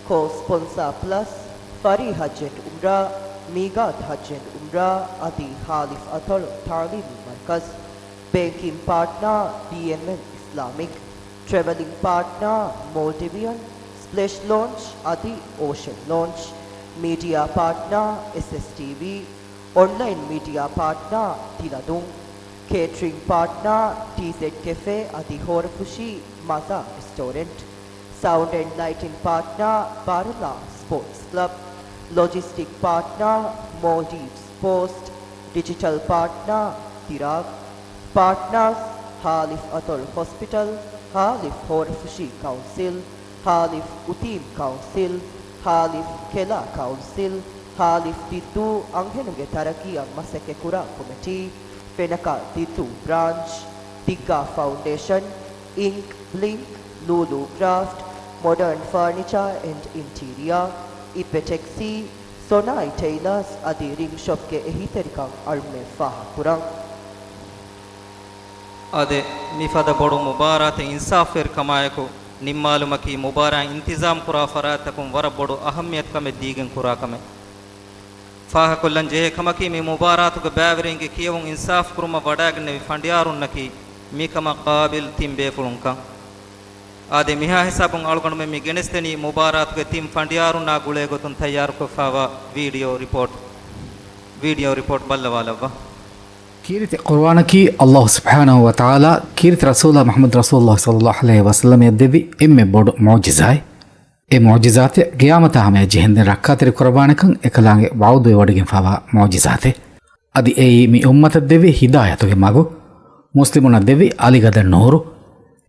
ކޯ ސްޕޮންސާ ޕްލަސް، ފަރީ ޙައްޖެންޑް އުމްރާ، މީގާތް ޙައްޖެންޑް އުމްރާ އަދި ހާލިފް އަތޮޅު ތަޢުލީމީ މަރްކަޒް. ބޭންކިން ޕާޓްނާ، ބީއެމްއެން އިސްލާމިކް. ޓްރެވެލިން ޕާޓްނާ، މޯލްޑިވިއަން، ސްޕްލެޝް ލޯންޗް އަދި އޯޝަން ލޯންޗް. މީޑިއާ ޕާޓްނާ، އެސްއެސްޓީވީ. އޮންލައިން މީޑިއާ ޕާޓްނާ، ތިލަދުން. ކޭޓްރިން ޕާޓްނާ، ޓީޒެޑް ކެފޭ އަދި ހޯރަފުށީ މަޒާ ރެސްޓޯރެންޓް. ސައުންޑް އެންޑް ލައިޓިން ޕާޓްނާ، ބާރަލާ ސްޕޯޓްސް ކްލަބް. ލޮޖިސްޓިކް ޕާޓްނާ، މޯލްޑިވްސް ޕޯސްޓް. ޑިޖިޓަލް ޕާޓްނާ، ތިރާގް. ޕާޓްނާސް، ހާލިފް އަތޮޅު ހޮސްޕިޓަލް، ހާލިފް ހޯރަފުށީ ކައުންސިލް، ހާލިފް އުތީމް ކައުންސިލް، ހާލިފް ކެލާ ކައުންސިލް، ހާލިފް ދިއްދޫ އަންހެނުންގެ ތަރައްގީއަށް މަސައްކަތްކުރާ ކޮމިޓީ، ފެނަކަ ދިއްދޫ ބްރާންޗް، ދިއްގާ ފައުންޑޭޝަން، އިންކް، ބްލިންކް، ލޫލޫ ކްރާފްޓް، މޮޑަރން ފަރުނިޗާ އެންޑް އިންޓީރިއާ، އިޕެޓެކްސީ، ސޮނާއި ޓެއިލާސް އަދި ރިންގް ޝޮޕްގެ އެހީތެރިކަން އަޅުމެން ފާހަގަކުރަން. އާދެ، މިފަދަ ބޮޑު މުބާރާތެއް އިންސާފުވެރިކަމާއެކު، ނިންމާލުމަކީ މުބާރާތް އިންތިޒާމް ކުރާ ފަރާތްތަކުން ވަރަށް ބޮޑު އަހައްމިޔަތުކަމެއް ދީގެން ކުރާ ކަމެއް. ފާހަގަކޮށްލަން ޖެހޭ ކަމަކީ، މި މުބާރާތުގެ ބައިވެރިންގެ ކިޔެވުން އިންސާފު ކުރުމަށް ވަޑައިގެންނެވި ފަނޑިޔާރުންނަކީ މިކަމަށް ޤާބިލް ތިން ބޭފުޅުންކަން. އާދެ، މިހާ ހިސާބުން އަޅުގަނޑުމެން މި ގެނެސްދެނީ މުބާރާތުގެ ތިން ފަނޑިޔާރުންނާ ގުޅޭ ގޮތުން ތައްޔާރުކޮށްފައިވާ ވީޑިއޯ ރިޕޯޓް. ވީޑިއޯ ރިޕޯޓް ބައްލަވާލައްވާ. ކީރިތި ޤުރުއާނަކީ ﷲ ސުބްޙާނަހޫ ވަތަޢާލާ ކީރިތި ރަސޫލާ މުޙައްމަދު ރަސޫލުﷲ ޞައްލަﷲ ޢަލައިހި ވަސައްލަމަށް ދެއްވި އެންމެ ބޮޑު މުޢުޖިޒާތެއް. އެ މުޢުޖިޒާތެއް ޤިޔާމަތާ ހަމަޔަށް ޖެހެންދެން ރައްކާތެރި ކުރައްވާނެކަން އެކަލާނގެ ވަޢުދުވެވޮޑިގެންފައިވާ މުޢުޖިޒާތެއް. އަދި އެއީ މި އުއްމަތަށް ދެއްވި ހިދާޔަތުގެ މަގު، މުސްލިމުންނަށް ދެއްވި އަލިގަދަ ނޫރު.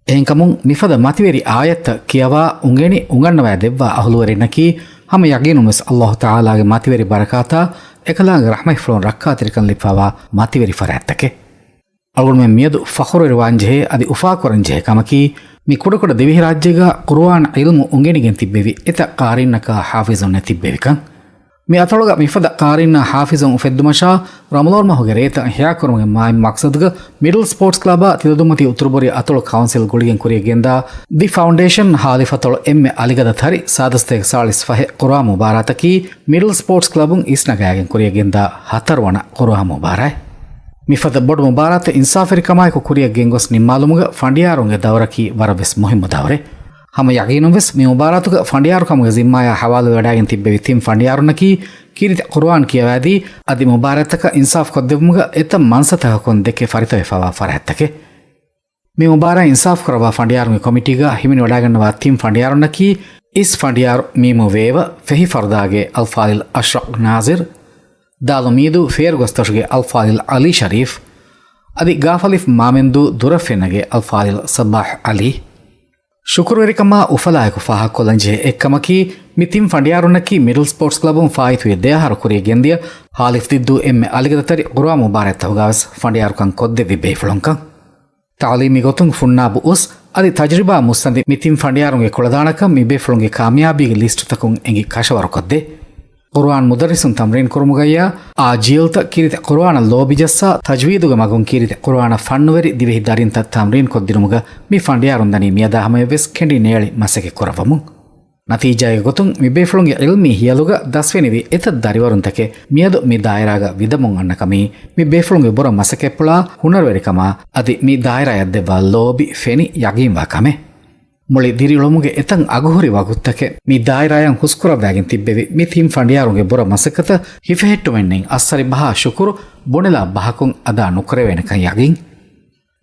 އެހެންކަމުން މިފަދަ މަތިވެރި އާޔަތްތައް ކިޔަވާ، އުނގެނި، އުނގަންނަވައި ދެއްވާ އަހުލުވެރިންނަކީ ހަމަ ޔަގީނުންވެސް ﷲ ތަޢާލާގެ މަތިވެރި ބަރަކާތާ އެކަލާނގެ ރަޙްމަތްފުޅުން ރައްކާތެރިކަން ލިބިފައިވާ މަތިވެރި ފަރާތްތަކެއް. އަޅުގަނޑުމެން މިއަދު ފަޚުރުވެރިވާންޖެހޭ އަދި އުފާކުރަންޖެހޭ ކަމަކީ، މި ކުޑަކުޑަ ދިވެހިރާއްޖޭގަ ޤުރުއާން ޢިލްމު އުނގެނިގެން ތިއްބެވި އެތައް ޤާރީންނަކާ ޙާފިޒުންނެއް ތިއްބެވިކަން. މި އަތޮޅުގަ މިފަދަ ޤާރީންނާ ޙާފިޒުން އުފެއްދުމަށާ ރަމަޟާން މަހުގެ ރޭތައް ހެޔާކުރުމުގެ މާތް މަޤްޞަދުގަ މިޑްލް ސްޕޯޓްސް ކްލަބާ ތިލަދުންމަތީ އުތުރުބޮރި އަތޮޅު ކައުންސިލް ގުޅިގެން ކުރިއަށް ގެންދާ ދި ފައުންޑޭޝަން ހާލި ފަތޮޅު އެންމެ އަލިގަދަ ތަރި ސާދަ ސަތޭކަ ސާޅީސް ފަހެއް ޤުރުއާން މުބާރާތަކީ މިޑްލް ސްޕޯޓްސް ކްލަބުން އިސްނަގާގެން ކުރިއަށް ގެންދާ ހަތަރުވަނަ ޤުރުއާން މުބާރާތް. މިފަދަ ބޮޑު މުބާރާތެއް އިންސާފުވެރިކަމާއެކު ކުރިއަށް ގެންގޮސް ނިންމާލުމުގަ ފަނޑިޔާރުންގެ ދައުރަކީ ވަރަށްވެސް މުހިއްމު ދައުރެއް. ހަމަ ޔަގީނުންވެސް މި މުބާރާތުގަ ފަނޑިޔާރުކަމުގެ ޒިންމާޔާ ޙަވާލުވެވަޑައިގެން ތިއްބެވި ތިން ފަނޑިޔާރުންނަކީ ކީރިތި ޤުރުއާން ކިޔަވައިދީ، އަދި މުބާރާތްތަކަށް އިންސާފު ކޮށްދެއްވުމުގަ އެތައް މަންސަތަކަކުން ދެކެ ފަރިތަވެފައިވާ ފަރާތްތަކެއް. މި މުބާރާތް އިންސާފު ކުރައްވާ ފަނޑިޔާރުންގެ ކޮމިޓީގަ ހިމެނިވަޑައިގަންނަވާ ތިން ފަނޑިޔާރުންނަކީ، އިސް ފަނޑިޔާރު މީމު ވޭވަ، ފެހި ފަރުދާގެ އަލްފާޟިލް އަޝްރަފް ނާޒިރް، ދާލު މީދޫ ފޭރުގަސްދޮށުގެ އަލްފާޟިލް ޢަލީ ޝަރީފް، އަދި ގާފަލިފް މާމެންދޫ ދުރަށްފެންނަގެ އަލްފާޟިލް ޞައްބާޙް ޢަލީ. ޝުކުރުވެރިކަމާ އުފަލާއެކު ފާހަގަކޮށްލަންޖެހޭ އެއްކަމަކީ، މި ތިން ފަނޑިޔާރުންނަކީ މިޑްލް ސްޕޯޓްސް ކްލަބުން ފާއިތުވި ދެއަހަރު ކުރިއަށް ގެންދިޔަ ހާލިފް ދިއްދޫ އެންމެ އަލިގަދަތަރި ޤުރުއާން މުބާރާތްތަކުގަވެސް ފަނޑިޔާރުކަން ކޮށްދެއްވި ބޭފުޅުންކަން. ތަޢުލީމީ ގޮތުން ފުންނާބު އުސް އަދި ތަޖްރިބާ މުއްސަނދި މި ތިން ފަނޑިޔާރުންގެ ކުޅަދާނަކަން މި ބޭފުޅުންގެ ކާމިޔާބީގެ ލިސްޓުތަކުން އެނގި ކަށަވަރުކޮށްދޭ. ޤުރުއާން މުދައްރިސުން ތަމްރީން ކުރުމުގައްޔާ، އާ ޖީލްތައް ކީރިތި ޤުރުއާނަށް ލޯބި ޖައްސާ، ތަޖްވީދުގެ މަގުން ކީރިތި ޤުރުއާނަށް ފަންނުވެރި ދިވެހި ދަރިންތައް ތަމްރީން ކޮށްދިނުމުގަ މި ފަނޑިޔާރުން ދަނީ މިއަދާ ހަމަޔަށްވެސް ކެނޑި ނޭޅި މަސައްކަތް ކުރައްވަމުން. ނަތީޖާއެއްގެ ގޮތުން މި ބޭފުޅުންގެ ޢިލްމީ ހިޔަލުގަ ދަސްވެނިވި އެތައް ދަރިވަރުންތަކެއް މިއަދު މި ދާއިރާގަ ވިދަމުން އަންނަ ކަމީ، މި ބޭފުޅުންގެ ބުރަ މަސައްކަތްޕުޅާ، ހުނަރުވެރިކަމާ އަދި މި ދާއިރާއަށް ދެއްވާ ލޯބި ފެނި ޔަގީންވާ ކަމެއް. މުޅި ދިރިއުޅުމުގެ އެތައް އަގުހުރި ވަގުތުތަކެއް މި ދާއިރާއަށް ހުސްކުރައްވައިގެން ތިއްބެވި މި ތިން ފަނޑިޔާރުންގެ ބުރަ މަސައްކަތަށް ހިފެހެއްޓުމެއްނެތް އައްސަރި ބަހާ ޝުކުރު ބުނެލާ ބަހަކުން އަދާ ނުކުރެވޭނެކަން ޔަގީން.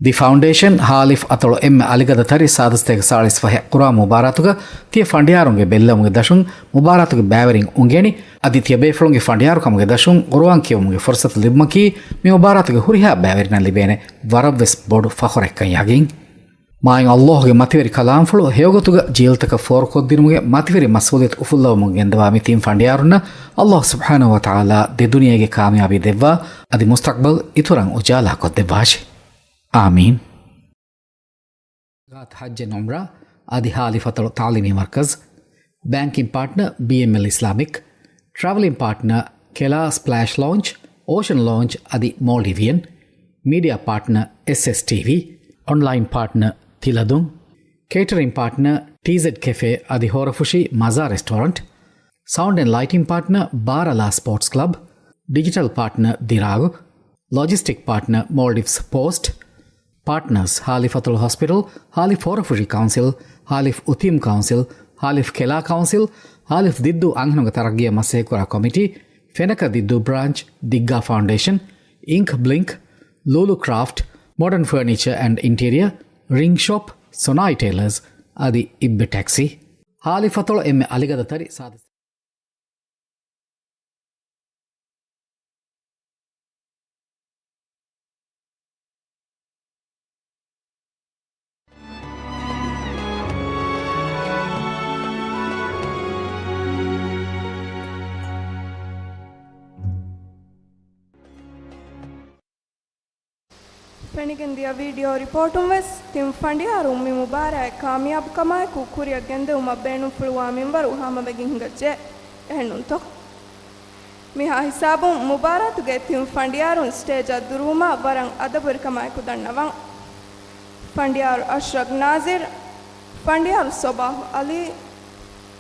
ދި ފައުންޑޭޝަން ހާލިފް އަތޮޅު އެންމެ އަލިގަދަ ތަރި ސާދަ ސަތޭކަ ސާޅީސް ފަހެއް ޤުރުއާން މުބާރާތުގަ ތިޔަ ފަނޑިޔާރުންގެ ބެއްލެވުމުގެ ދަށުން މުބާރާތުގެ ބައިވެރިން އުނގެނި، އަދި ތިޔަބޭފުޅުންގެ ފަނޑިޔާރުކަމުގެ ދަށުން ޤުރުއާން ކިޔެވުމުގެ ފުރުޞަތު ލިބުމަކީ މި މުބާރާތުގެ ހުރިހާ ބައިވެރިންނަށް ލިބޭނެ ވަރަށްވެސް ބޮޑު ފަޚުރެއްކަން ޔަގީން. މާތް ﷲ ގެ މަތިވެރި ކަލާމްފުޅު ހެޔޮގޮތުގަ ޖީލްތަކަށް ފޯރުކޮށްދިނުމުގެ މަތިވެރި މަސްއޫލިއްޔަތު އުފުއްލަވަމުން ގެންދަވާ މި ތިން ފަނޑިޔާރުންނަށް ﷲ ސުބްޙާނަހޫ ވަތަޢާލާ ދެ ދުނިޔޭގެ ކާމިޔާބީ ދެއްވާ، އަދި މުސްތަޤްބަލް އިތުރަށް އުޖާލާކޮށްދެއްވާށި. އާމީން. ހައްޖެއް ޢުމްރާ އަދި ހާލިފް އަތޮޅު ތަޢުލީމީ މަރްކަޒް، ބޭންކިން ޕާޓްނަރ ބީއެމްއެލް އިސްލާމިކް، ޓްރާވެލިން ޕާޓްނަރ ކެލާ ސްޕްލޭޝް ލޯންޖް، އޯޝަން ލޯންޖް އަދި މޯލްޑިވިއަން، މީޑިއާ ޕާޓްނަރ އެސްއެސްޓީވީ، އޮންލައިން ޕާޓްނަރ ތިލަދުން، ކޭޓަރިން ޕާޓްނަރ ޓީޒެޑް ކެފޭ އަދި ހޯރަފުށީ މަޒާ ރެސްޓޯރަންޓް، ސައުންޑް އެންޑް ލައިޓިން ޕާޓްނަރ ބާރަލާ ސްޕޯޓްސް ކްލަބް، ޑިޖިޓަލް ޕާޓްނަރ ދިރާގު، ލޮޖިސްޓިކް ޕާޓްނަރ މޯލްޑިވްސް ޕޯސްޓް، ޕާޓްނަރސް ހާލިފް އަތޮޅު ހޮސްޕިޓަލް، ހާލިފް ހޯރަފުށި ކައުންސިލް، ހާލިފް އުތީމް ކައުންސިލް، ހާލިފް ކެލާ ކައުންސިލް، ހާލިފް ދިއްދޫ އަންހެނުންގެ ތަރައްގީއަށް މަސައްކަތްކުރާ ކޮމިޓީ، ފެނަކަ ދިއްދޫ ބްރާންޗް، ދިއްގާ ފައުންޑޭޝަން، އިންކް ބްލިންކް، ލޫލޫ ކްރާފްޓް، މޮޑަން ފަރނީޗަރ އެންޑް އިންޓީރިއަރ، ރިންގް ޝޮޕް، ސޮނާއި ޓެއިލަރސް އަދި އިއްބެ ޓެކްސީ. ހާލިފް އަތޮޅު އެންމެ އަލިގަދަ ތަރި ސާދަ ފެނިގެން ދިޔަ ވީޑިއޯ ރިޕޯޓުން ވެސް، ތިން ފަނޑިޔާރުން މި މުބާރާތް ކާމިޔާބުކަމާއެކު ކުރިއަށް ގެންދެވުމަށް ބޭނުންފުޅުވާ މިންވަރު ހާމަވެގެން ހިނގައްޖެ. އެހެންނޫންތޯ؟ މިހާ ހިސާބުން މުބާރާތުގެ ތިން ފަނޑިޔާރުން ސްޓޭޖަށް ދުރުވުމަށް ވަރަށް އަދަބުވެރިކަމާއެކު ދަންނަވަން. ފަނޑިޔާރު އަޝްރަފް ނާޒިރް، ފަނޑިޔާރު ޞަބާޙް ޢަލީ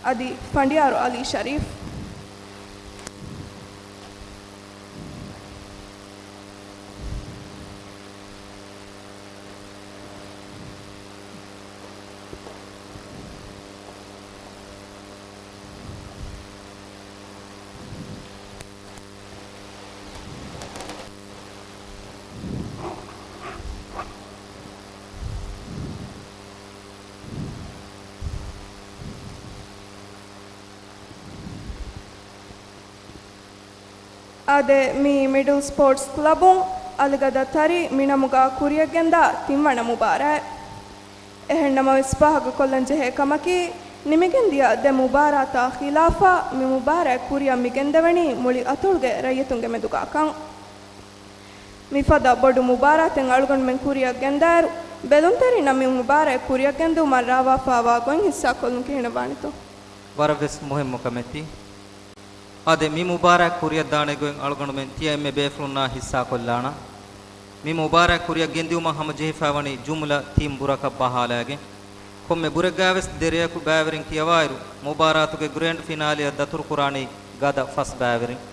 އަދި ފަނޑިޔާރު ޢަލީ ޝަރީފް. އާދެ، މީ މިޑްލް ސްޕޯޓްސް ކްލަބުން އަލިގަދަ ތަރި މިނަމުގަ ކުރިޔަށްގެންދާ ތިންވަނަ މުބާރާތް. އެހެންނަމަވެސް، ފާހަގަކޮށްލަންޖެހޭ ކަމަކީ، ނިމިގެންދިޔަ ދެ މުބާރާތާ ޚިލާފަށް މި މުބާރާތް ކުރިއަށް މި ގެންދެވެނީ މުޅި އަތޮޅުގެ ރައްޔިތުންގެ މެދުގަ ކަން. މިފަދަ ބޮޑު މުބާރާތެއް އަޅުގަނޑުމެން ކުރިއަށް ގެންދާއިރު، ބެލުންތެރިންނަށް މި މުބާރާތް ކުރިއަށް ގެންދިއުމަށް ރާވާފާވާ ގޮތް ހިއްސާކޮށްލުން ކިހިނެއް ވާނެތޯ؟ ވަރަށް ވެސް މުހިއްމު ކަމެއް ތީ. އާދެ، މި މުބާރާތް ކުރިއަށްދާނެ ގޮތް އަޅުގަނޑުމެން ތިޔަ އެންމެ ބޭފުޅުންނާ ހިއްސާކޮށްލާނަން. މި މުބާރާތް ކުރިއަށް ގެންދިއުމަށް ހަމަޖެހިފައިވަނީ ޖުމްލަ ތިން ބުރަކަށް ބަހާލައިގެން. ކޮންމެ ބުރެއްގައިވެސް ދެ ރެޔަކު ބައިވެރިން ކިޔަވާއިރު، މުބާރާތުގެ ގްރޭންޑް ފިނާލެއަށް ދަތުރުކުރާނީ ގަދަ ފަސް ބައިވެރިން.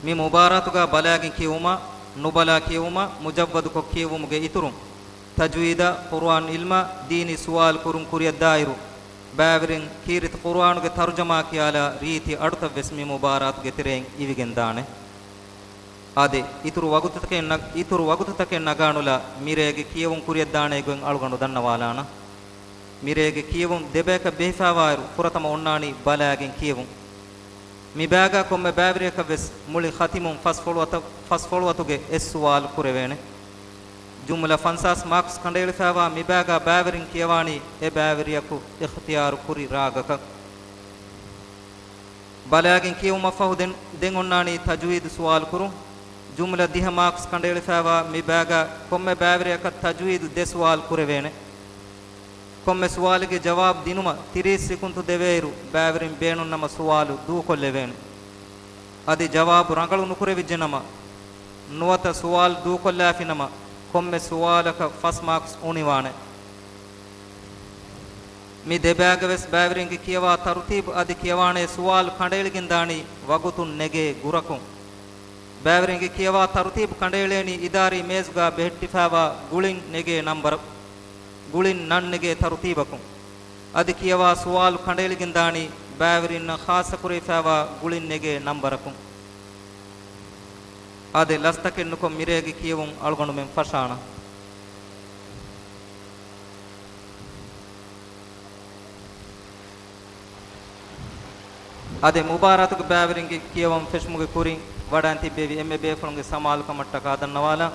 މި މުބާރާތުގަ ބަލައިގެން ކިޔެވުމާ، ނުބަލާ ކިޔެވުމާ، މުޖައްވަދުކޮށް ކިޔެވުމުގެ އިތުރުން، ތަޖުވީދާ، ޤުރުއާން ޢިލްމާ، ދީނީ ސުވާލު ކުރުން ކުރިއަށްދާއިރު، ބައިވެރިން ކީރިތި ޤުރުއާނުގެ ތަރުޖަމާ ކިޔާލާ ރީތި އަޑުތައް ވެސް މި މުބާރާތުގެ ތެރެއިން އިވިގެންދާނެ. އާދެ، އިތުރު ވަގުތުތަކެއް ނަ-، އިތުރު ވަގުތުތަކެއް ނަގާނުލާ، މިރޭގެ ކިޔެވުން ކުރިއަށްދާނޭ ގޮތް އަޅުގަނޑު ދަންނަވާލާނަން. މިރޭގެ ކިޔެވުން ދެބަޔަކަށް ބެހިފައިވާއިރު، ފުރަތަމަ އޮންނާނީ ބަލައިގެން ކިޔެވުން. މި ބައިގަ ކޮންމެ ބައިވެރިޔަކަށް ވެސް މުޅި ޚަތިމުން ފަސް ފޮޅުވަތަ-، ފަސް ފޮޅުވަތުގެ އެއް ސުވާލު ކުރެވޭނެ. ޖުމްލަ ފަންސާސް މާކްސް ކަނޑައެޅިފައިވާ މި ބައިގަ ބައިވެރިން ކިޔަވާނީ އެ ބައިވެރިޔަކު އިޚްތިޔާރު ކުރި ރާގަކަށް. ބަލައިގެން ކިޔެވުމަށްފަހު ދެން، ދެން އޮންނާނީ ތަޖުވީދު ސުވާލު ކުރުން. ޖުމްލަ ދިހަ މާކްސް ކަނޑައެޅިފައިވާ މި ބައިގަ ކޮންމެ ބައިވެރިޔަކަށް ތަޖުވީދު ދެ ސުވާލު ކުރެވޭނެ. ކޮންމެ ސުވާލެއްގެ ޖަވާބު ދިނުމަށް ތިރީސް ސިކުންތު ދެވޭއިރު، ބައިވެރިން ބޭނުންނަމަ ސުވާލު ދޫކޮށްލެވޭނެ. އަދި ޖަވާބު ރަނގަޅު ނުކުރެވިއްޖެނަމަ، ނުވަތަ ސުވާލު ދޫކޮށްލާފިނަމަ، ކޮންމެ ސުވާލަކަށް ފަސް މާކްސް އުނިވާނެ. މި ދެ ބައިގަވެސް ބައިވެރިންގެ ކިޔަވާ ތަރުތީބު އަދި ކިޔަވާނޭ ސުވާލު ކަނޑައެޅިގެންދާނީ ވަގުތުން ނެގޭ ގުރަކުން. ބައިވެރިންގެ ކިޔަވާ ތަރުތީބު ކަނޑައެޅޭނީ އިދާރީ މޭޒުގަ ބެހެއްޓިފައިވާ ގުޅިން ނެގޭ ނަންބަރަށް، ގުޅިން ނަން ނެގޭ ތަރުތީބަކުން. އަދި ކިޔަވާ ސުވާލު ކަނޑައެޅިގެންދާނީ ބައިވެރިންނަށް ޚާއްޞަކުރެވިފައިވާ ގުޅިން ނެގޭ ނަންބަރަކުން. އާދެ، ލަސްތަކެއް ނުކޮށް މިރޭގެ ކިޔެވުން އަޅުގަނޑުމެން ފަށާނަން. އާދެ، މުބާރާތުގެ ބައިވެރިންގެ ކިޔަވަން ފެށުމުގެ ކުރިން ވަޑައިން ތިއްބެވި އެންމެ ބޭފުޅުންގެ ސަމާލުކަމަށްޓަކާ ދަންނަވާލަން.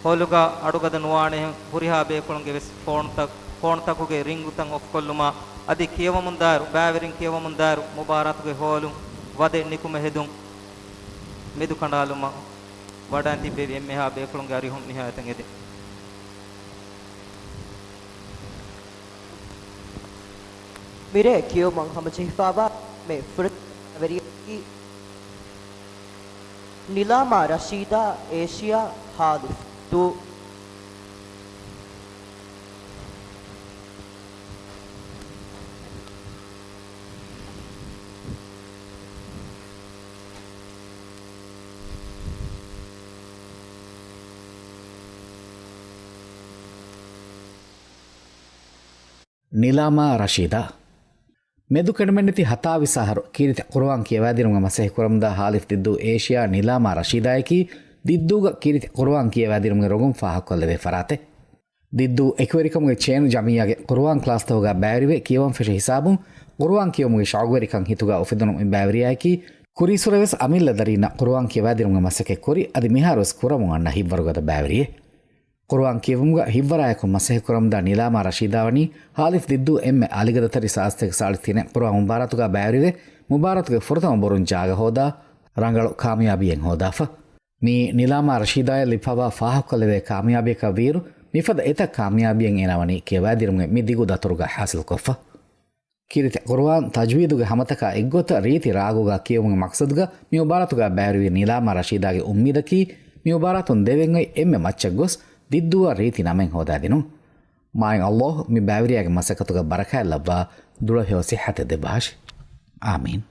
ހޯލުގަ އަޑުގަދަ ނުވާނެހެން ހުރިހާ ބޭފުޅުންގެ ވެސް ފޯނުތައް، ފޯނުތަކުގެ ރިންގުތައް އޮފްކޮށްލުމާ، އަދި ކިޔަވަމުންދާއިރު، ބައިވެރިން ކިޔަވަމުންދާއިރު، މުބާރާތުގެ ހޯލުން ވަދެ ނިކުމެ ހެދުން މެދުކަނޑާލުމަށް ވަޑައިން ތިއްބެވި އެންމެހާ ބޭފުޅުންގެ އަރިހުން ނިހާޔަތަށް އެދެން. މިރޭ ކިޔުމަށް ހަމަޖެހިފައިވާ މެ ފުރަތަމަ ބައިވެރިޔަކީ ނިލާމާ ރަޝީދާ، އޭޝިޔާ، ހާލިފް ދޫ. ނިލާމާ ރަޝީދާ. މެދު ކެނޑުމެއްނެތި ހަތާވީސް އަހަރު ކީރިތި ޤުރުއާން ކިޔަވާދިނުމަށް މަސައްކަތް ކުރަމުންދާ ހާލިފް ދިއްދޫ އޭޝިޔާ ނިލާމާ ރަޝީދާއަކީ، ދިއްދޫގަ ކީރިތި ޤުރުއާން ކިޔަވާދިނުމުގެ ރޮނގުން ފާހަގަކޮށްލެވޭ ފަރާތެއް. ދިއްދޫ އެކުވެރިކަމުގެ ޗޭނު ޖަމިއްޔާގެ ޤުރުއާން ކްލާސްތަކުގަ ބައިވެރިވެ ކިޔަވަން ފެށި ހިސާބުން، ޤުރުއާން ކިޔުމުގެ ޝައުގުވެރިކަން ހިތުގަ އުފެދުނު މި ބައިވެރިޔާއަކީ، ކުރީއްސުރެވެސް އަމިއްލަ ދަރީންނަށް ޤުރުއާން ކިޔަވާދިނުމުގެ މަސައްކަތް ކުރި، އަދި މިހާރުވެސް ކުރަމުން އަންނަ ހިތްވަރުގަދަ ބައިވެރިއެއް. ޤުރުއާން ކިޔެވުމުގަ ހިތްވަރާއެކު މަސައްކަތް ކުރަމުންދާ ނިލާމާ ރަޝީދާ ވަނީ ހާލިފް ދިއްދޫ އެންމެ އަލިގަދަތެރި ސާސްތެކެ ސާޅީސް ތިނެއް ޤުރުއާން މުބާރާތުގަ ބައިވެރިވެ، މުބާރާތުގެ ފުރަތަމަ ބުރުން ޖާގަ ހޯދާ ރަނގަޅު ކާމިޔާބީއެއް ހޯދާފަ. މިއީ ނިލާމާ ރަޝީދާއަށް ލިބިފައިވާ ފާހަގަކޮށްލެވޭ ކާމިޔާބީއަކަށް ވީއިރު، މިފަދަ އެތައް ކާމިޔާބީއެއް އޭނާ ވަނީ ކިޔަވާދިނުމުގެ މި ދިގު ދަތުރުގަ ހާސިލްކޮށްފަ. ކީރިތި ޤުރުއާން ތަޖްވީދުގެ ހަމަތަކާ އެއްގޮތަށް ރީތި ރާގުގަ ކިޔެވުމުގެ މަޤްޞަދުގަ މި މުބާރާތުގަ ބައިވެރިވި ނިލާމާ ރަޝީދާގެ އުއްމީދަކީ، މި މުބާރާތުން ދެވެން އޮތް އެންމެ މައްޗަށް ގޮސް، ދިއްދޫއަށް ރީތި ނަމެއް ހޯދާދިނުން. މާތް ﷲ މި ބައިވެރިޔާގެ މަސައްކަތުގަ ބަރަކާތް ލައްވާ، ދުޅަހެޔޮ ޞިއްޙަތެއް ދެއްވާށި. އާމީން.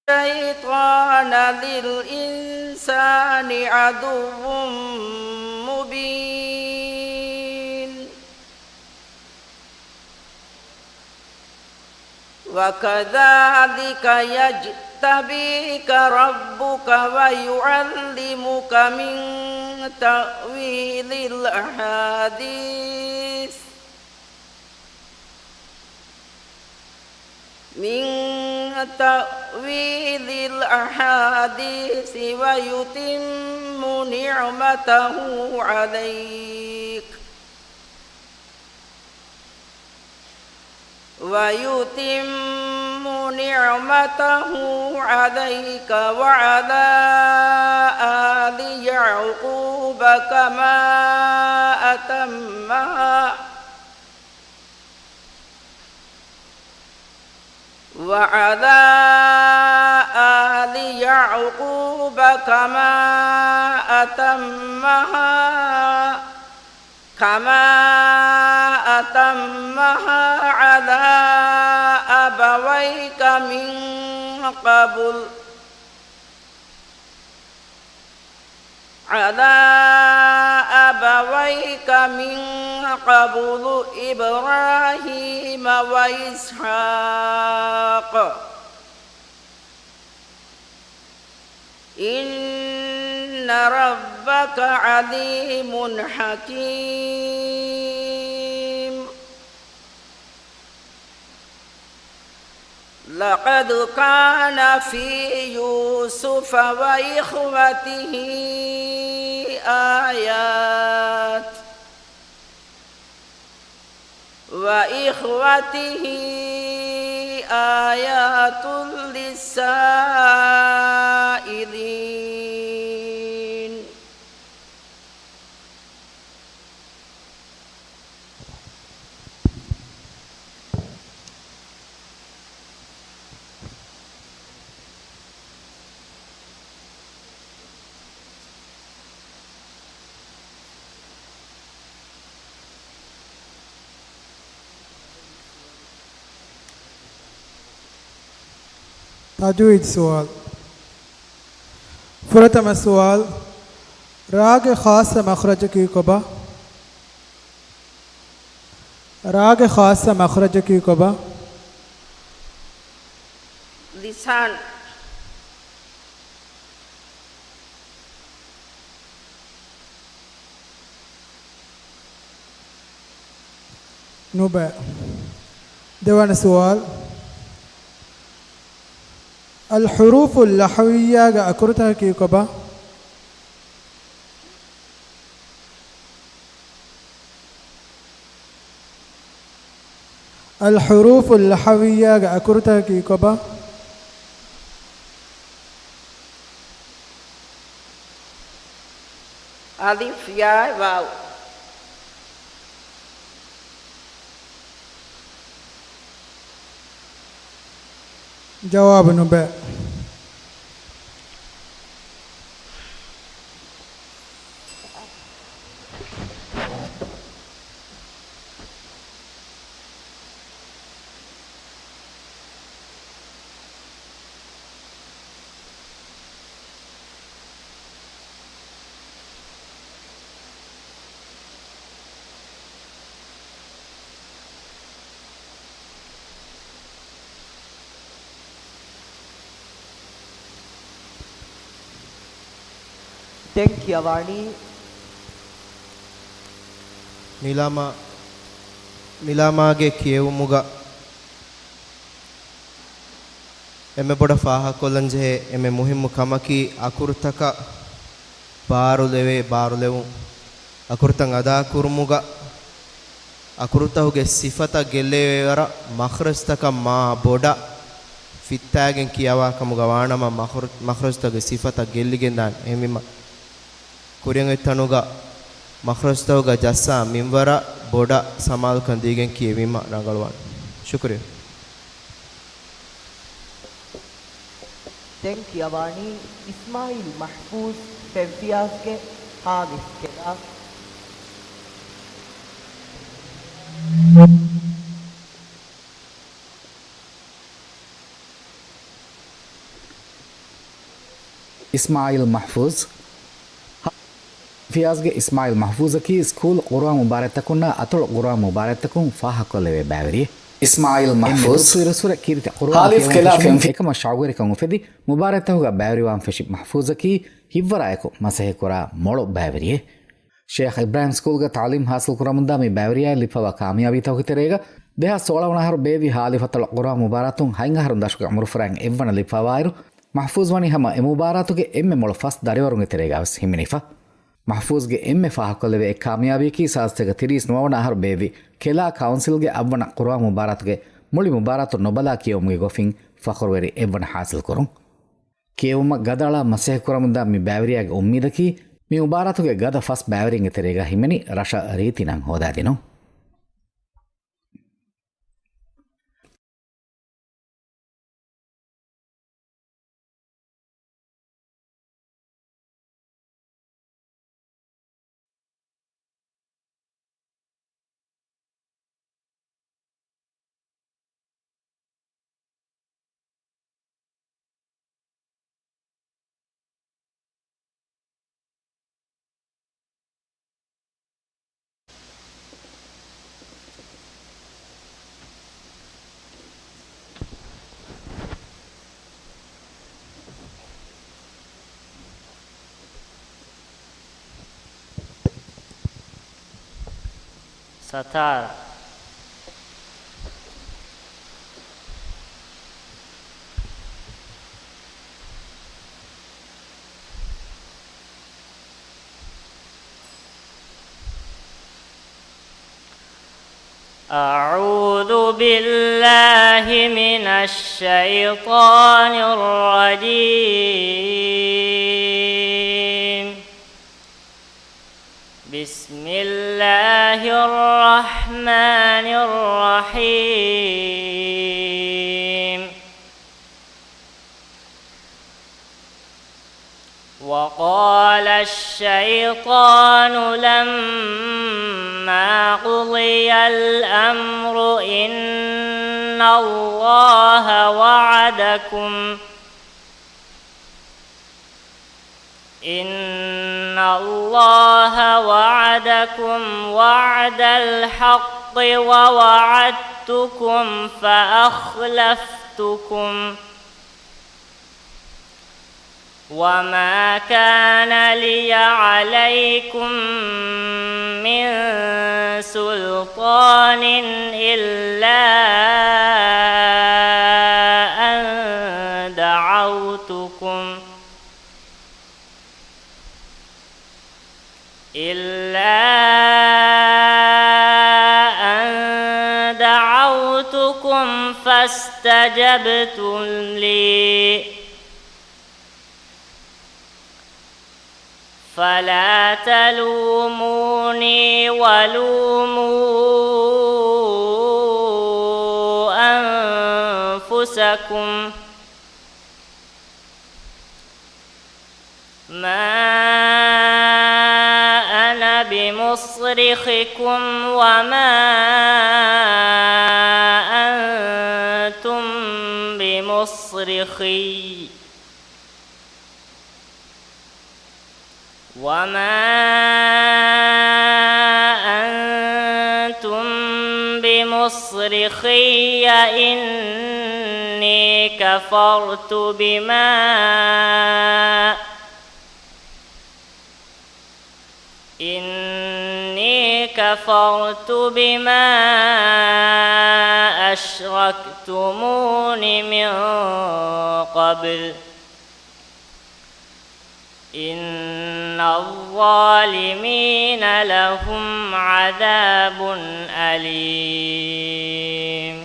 الشيطان للإنسان عدو مبين. وكذلك يجتبيك ربك ويعلمك من تأويل الأحاديث، من تأويل الأحاديث ويتم نعمته عليك، ويتم نعمته عليك وعلى آل يعقوب كما أتمها، وعلى آل يعقوب كما أتمها، كما أتمها على أبويك من قبل، على أبويك من قبل إبراهيم وإسحاق، إن ربك عليم حكيم. لقد كان في يوسف وإخوته آيات، وإخوته آيات للسائلين. ތަޖުވީދު ސުވާލު. ފުރަތަމަ ސުވާލު، ރާގެ ޚާއްޞަ މަޚްރަޖަކީ ކޮބާ؟ ރާގެ ޚާއްޞަ މަޚްރަޖަކީ ކޮބާ؟ ލިސާން. ނުބައި. ދެވަނަ ސުވާލު. އަލް ޙުރޫފު ލަހްވިއްޔާގެ އަކުރުތަކަކީ ކޮބާ؟ އަލް ޙުރޫފު ލަހްވިއްޔާގެ އަކުރުތަކަކީ ކޮބާ؟ އަލިފް، ޔާ، ވާވް. ޖަވާބު ނުބައި. ދެން ކިޔަވާނީ. ނިލާމާ، ނިލާމާގެ ކިޔެވުމުގަ އެންމެ ބޮޑަށް ފާހަގަކޮށްލަންޖެހޭ އެންމެ މުހިއްމު ކަމަކީ، އަކުރުތަކަށް ބާރުލެވޭ، ބާރުލެވުން. އަކުރުތައް އަދާކުރުމުގަ، އަކުރުތަކުގެ ސިފަތައް ގެއްލެވޭ ވަރަށް މަޚްރަޖުތަކަށް މާ ބޮޑަށް ފިއްތާގެން ކިޔަވާ ކަމުގަ ވާނަމަ، މަޚްރަ-، މަޚްރަޖުތަކުގެ ސިފަތައް ގެއްލިގެންދާނެ. އެހެންވީމަ، ކުރިއަށް އޮތް ތަނުގަ މަޚްރަޖުތަކުގަ ޖައްސާ މިންވަރަށް ބޮޑަށް ސަމާލުކަން ދީގެން ކިޔެވީމަ ރަނގަޅުވާނެ. ޝުކުރިއްޔާ. ދެން ކިޔަވާނީ އިސްމާއީލް މަޙްފޫޒް، ފެންފިޔާޒްގެ ހާލިފް ކެލާ. އިސްމާއީލް މަޙްފޫޒް. ފިޔާޒްގެ އިސްމާއީލް މަޙްފޫޒަކީ ސްކޫލް ޤުރުއާން މުބާރާތްތަކުންނާ އަތޮޅު ޤުރުއާން މުބާރާތްތަކުން ފާހަގަކޮށްލެވޭ ބައިވެރިއެއް. އިސްމާއީލް މަޙްފޫޒް. ދުވަސްވީރުއްސުރެ ކީރިތި ޤުރުއާން ހާލިފް ކިޔެވުން ކެލާ ފެށުމުން ފެންފި. އެކަމަށް ޝައުގުވެރިކަން އުފެދި، މުބާރާތްތަކުގަ ބައިވެރިވާން ފެށި މަޙްފޫޒަކީ ހިތްވަރާއެކު މަސައްކަތްކުރާ މޮޅު ބައިވެރިއެއް. ޝޭޚް އިބްރާހިމް ސްކޫލްގަ ތަޢުލީމް ޙާޞިލް ކުރަމުންދާ މި ބައިވެރިޔާއަށް ލިބިފައިވާ ކާމިޔާބީތަކުގެ ތެރޭގަ، ދެހާސް ސޯޅަ ވަނަ އަހަރު ބޭއްވި ހާލިފް އަތޮޅު ޤުރުއާން މުބާރާތުން ހަތް އަހަރުން ދަށުގެ އުމުރުފުރާން އެއްވަނަ ލިބިފައިވާއިރު، މަޙްފޫޒް ވަނީ ހަމަ އެ މުބާރާތުގެ އެންމެ މޮޅު ފަސް ދަރިވަރުންގެ ތެރޭގަވެސް ހިމެނިފަ. މަޙްފޫޒްގެ އެންމެ ފާހަގަކޮށްލެވޭ އެއް ކާމިޔާބީއަކީ ސާދަ ސަތޭކަ ތިރީސް ނުވަ ވަނަ އަހަރު ބޭއްވި ކެލާ ކައުންސިލްގެ އަށްވަނަ ޤުރުއާން މުބާރާތުގެ މުޅި މުބާރާތު ނުބަލާ ކިޔެވުމުގެ ގޮފިން ފަޚުރުވެރި އެއްވަނަ ޙާޞިލްކުރުން. ކިޔެވުމަށް ގަދައަޅާ މަސައްކަތްކުރަމުންދާ މި ބައިވެރިޔާގެ އުއްމީދަކީ، މި މުބާރާތުގެ ގަދަ ފަސް ބައިވެރިންގެ ތެރޭގަ ހިމެނި ރަށަށް ރީތި ނަން ހޯދާދިނުން. ސަތާރަ. أعوذ بالله من الشيطان الرجيم. بسم الله الرحمن الرحيم. وقال الشيطان لما قضي الأمر إن الله وعدكم، إن الله وعدكم وعد الحق ووعدتكم فأخلفتكم، وما كان لي عليكم من سلطان إلا أن دعوتكم، إلا أن دعوتكم فاستجبتم لي، فلا تلوموني ولوموا أنفسكم، ما أنا بمصرخكم وما أنتم بمصرخي، وما أنتم بمصرخي، إني كفرت بما، إني كفرت بما أشركتمون من قبل، إن الظالمين لهم عذاب أليم.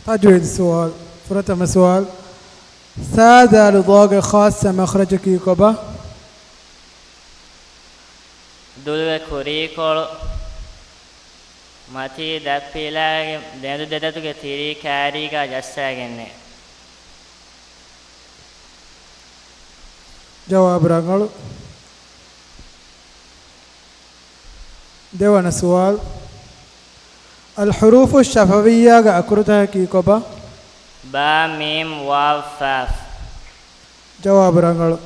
ތަޖްވީދު ސުވާލު. ފުރަތަމަ ސުވާލު، ސާ ދާލު ޟާގެ ޚާއްޞަ މަޚްރަޖަކީ ކޮބާ؟ ދުލުވެ ކުރީކޮޅު. މަތީ ދަތްޕިލާގެ ދެނދު ދެދަތުގެ ތިރީ ކާރީގާ ޖައްސާގެންނޭ. ޖަވާބު ރަނގަޅު. ދެވަނަ ސުވާލު. އަލް ޙުރޫފު ޝަފަވިއްޔާގެ އަކުރުތަކަކީ ކޮބާ؟ ބާ، މީމް، ވާވް، ފާފް. ޖަވާބު ރަނގަޅު.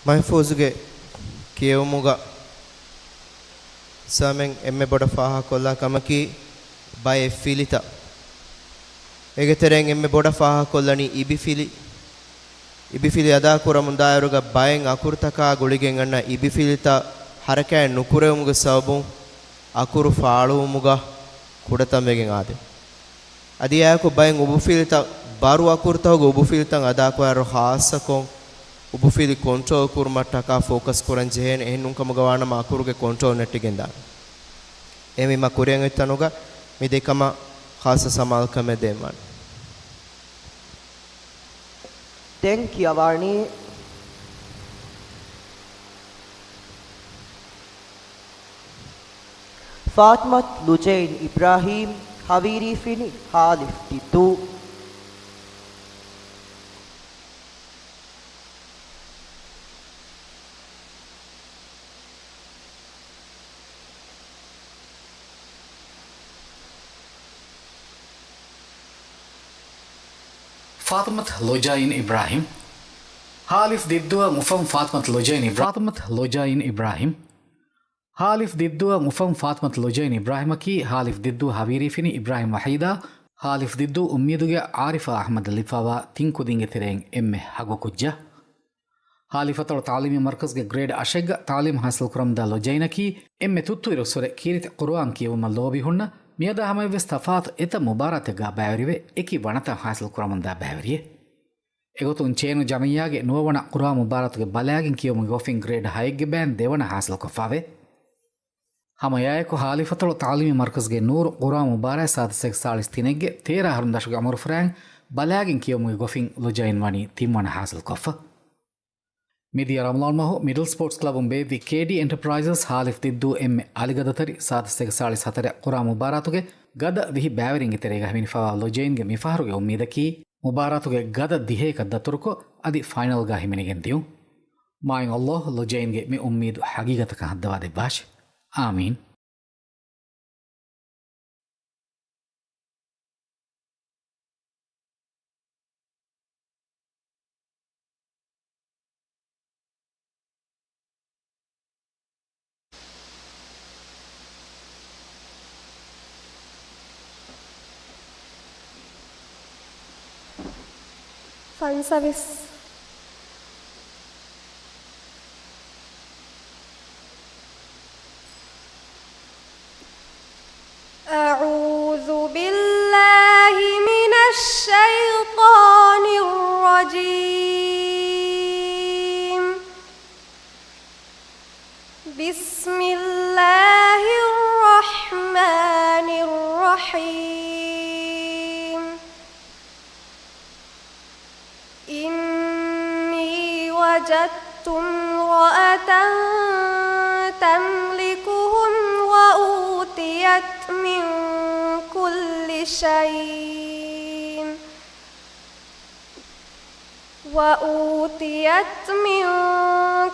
މަޙްފޫޒުގެ ކިޔެވުމުގަ ސާމެން އެންމެ ބޮޑަށް ފާހަގަކޮށްލާ ކަމަކީ ބައެއް ފިލިތައް. އޭގެ ތެރެއިން އެންމެ ބޮޑަށް ފާހަގަކޮށްލަނީ އިބިފިލި. އިބިފިލި އަދާކުރަމުންދާއިރުގަ ބައެއް އަކުރުތަކާ ގުޅިގެން އަންނަ އިބިފިލިތައް ހަރަކާތް ނުކުރެވުމުގެ ސަބަބުން އަކުރު ފާޅުވުމުގަ ކުޑަތަންވެގެން އާދޭ. އަދި އެއާއެކު ބައެއް އުބުފިލިތައް، ބަރު އަކުރުތަކުގެ އުބުފިލިތައް އަދާކުރާއިރު، ޚާއްޞަކޮށް އުބުފިލި ކޮންޓްރޯލް ކުރުމަށްޓަކާ ފޯކަސް ކުރަން ޖެހޭނެ. އެހެން ނޫންކަމުގަ ވާނަމަ އަކުރުގެ ކޮންޓްރޯލް ނެއްޓިގެންދާނެ. އެހެންވީމަ ކުރިއަށް އޮތް ތަނުގަ މި ދެ ކަމަށް ޚާއްޞަ ސަމާލުކަމެއް ދޭންވާނެ. ދެން ކިޔަވާނީ ފާތިމަތު ލުޖައިން އިބްރާހީމް، ހަވީރީ ފިނި ހާލިފް ދިއްދޫ. ފާތިމަތު ލުޖައިން އިބްރާހީމް. ހާލިފް ދިއްދޫއަށް އުފަން ފާތިމަތު ލުޖައިން އިބްރާ-، ފާތިމަތު ލުޖައިން އިބްރާހީމް. ހާލިފް ދިއްދޫއަށް އުފަން ފާތިމަތު ލުޖައިން އިބްރާހީމަކީ، ހާލިފް ދިއްދޫ ހަވީރީ ފިނި އިބްރާހީމް ވަޙީދާ، ހާލިފް ދިއްދޫ އުއްމީދުގެ އާރިފާ އަޙްމަދަށް ލިބިފައިވާ ތިން ކުދިންގެ ތެރެއިން އެންމެ ހަގު ކުއްޖާ. ހާލިފަތޮޅު ތާލީމީ މަރުކަޒުގެ ގްރޭޑް އަށެއްގަ ތާލީމު ޙާޞިލް ކުރަމުންދާ ލުޖައިނަކީ، އެންމެ ތުއްތުއިރުއްސުރެ ކީރިތި ޤުރުއާން ކިޔެވުމަށް ލޯބި ހުންނަ، މިއަދާ ހަމަޔަށްވެސް ތަފާތު އެތައް މުބާރާތެއްގާ ބައިވެރިވެ، އެކި ވަނަތައް ޙާޞިލް ކުރަމުންދާ ބައިވެރިއެއް. އެގޮތުން ޗޭނު ޖަމިއްޔާގެ ނުވަވަނަ ޤުރުއާން މުބާރާތުގެ ބަލާގެން ކިޔެވުމުގެ ގޮފިން ގްރޭޑް ހައެއްގެ ބޭން ދެވަނަ ޙާޞިލްކޮށްފައިވޭ. ހަމައެއާއެކު ހާލިފަތޮޅު ތާލީމީ މަރުކަޒުގެ ނޫރު ޤުރުއާން މުބާރާތް ސާދަ ސަތޭކަ ސާޅީސް ތިނެއްގެ ތޭރަ އަހަރުން ދަށުގެ އަމުރުފުރާއިން ބަލާގެން ކިޔެވުމުގެ ގޮފިން ލުޖައިން ވަނީ ތިންވަނަ ޙާޞިލްކޮށްފަ. މިދިޔަ ރަމަޟާން މަހު މިޑްލް ސްޕޯޓްސް ކްލަބުން ބޭއްވި ކޭޑީ އެންޓަޕްރައިޒަސް ހާލިފް ދިއްދޫ އެންމެ އަލިގަދަތެރި ސާދަ ސަތޭކަ ސާޅީސް ހަތަރެއް ޤުރުއާން މުބާރާތުގެ ގަދަ ވިހި ބައިވެރިންގެ ތެރޭގަ ހިމެނިފައިވާ ލުޖައިންގެ މިފަހަރުގެ އުއްމީދަކީ، މުބާރާތުގެ ގަދަ ދިހައަކަށް ދަތުރުކޮށް، އަދި ފައިނަލްގަ ހިމެނިގެން ދިޔުން. މާތް ﷲ ލުޖައިންގެ މި އުއްމީދު ހަގީގަތަކަށް ހައްދަވާދެއްވާށި. އާމީން. ފަންސަވީސް. أعوذ بالله من الشيطان الرجيم. بسم الله الرحمن الرحيم. إني وجدت امرأة تملكهم وأوتيت من كل شيء، وأوتيت من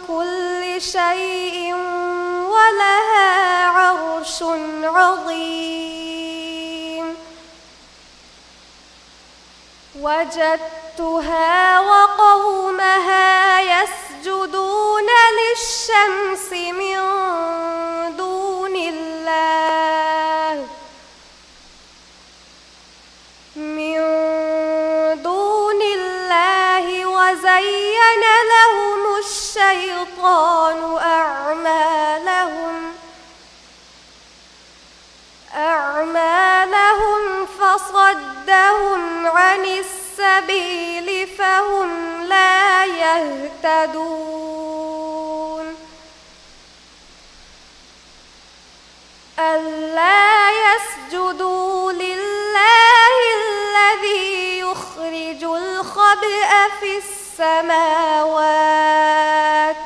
كل شيء ولها عرش عظيم. وجدتها وقومها يسجدون للشمس من دون الله، من دون الله وزين لهم الشيطان أعمالهم، أعمالهم فصدهم عن السبيل فهم لا يهتدون. ألا يسجدوا لله الذي يخرج الخبء في السماوات،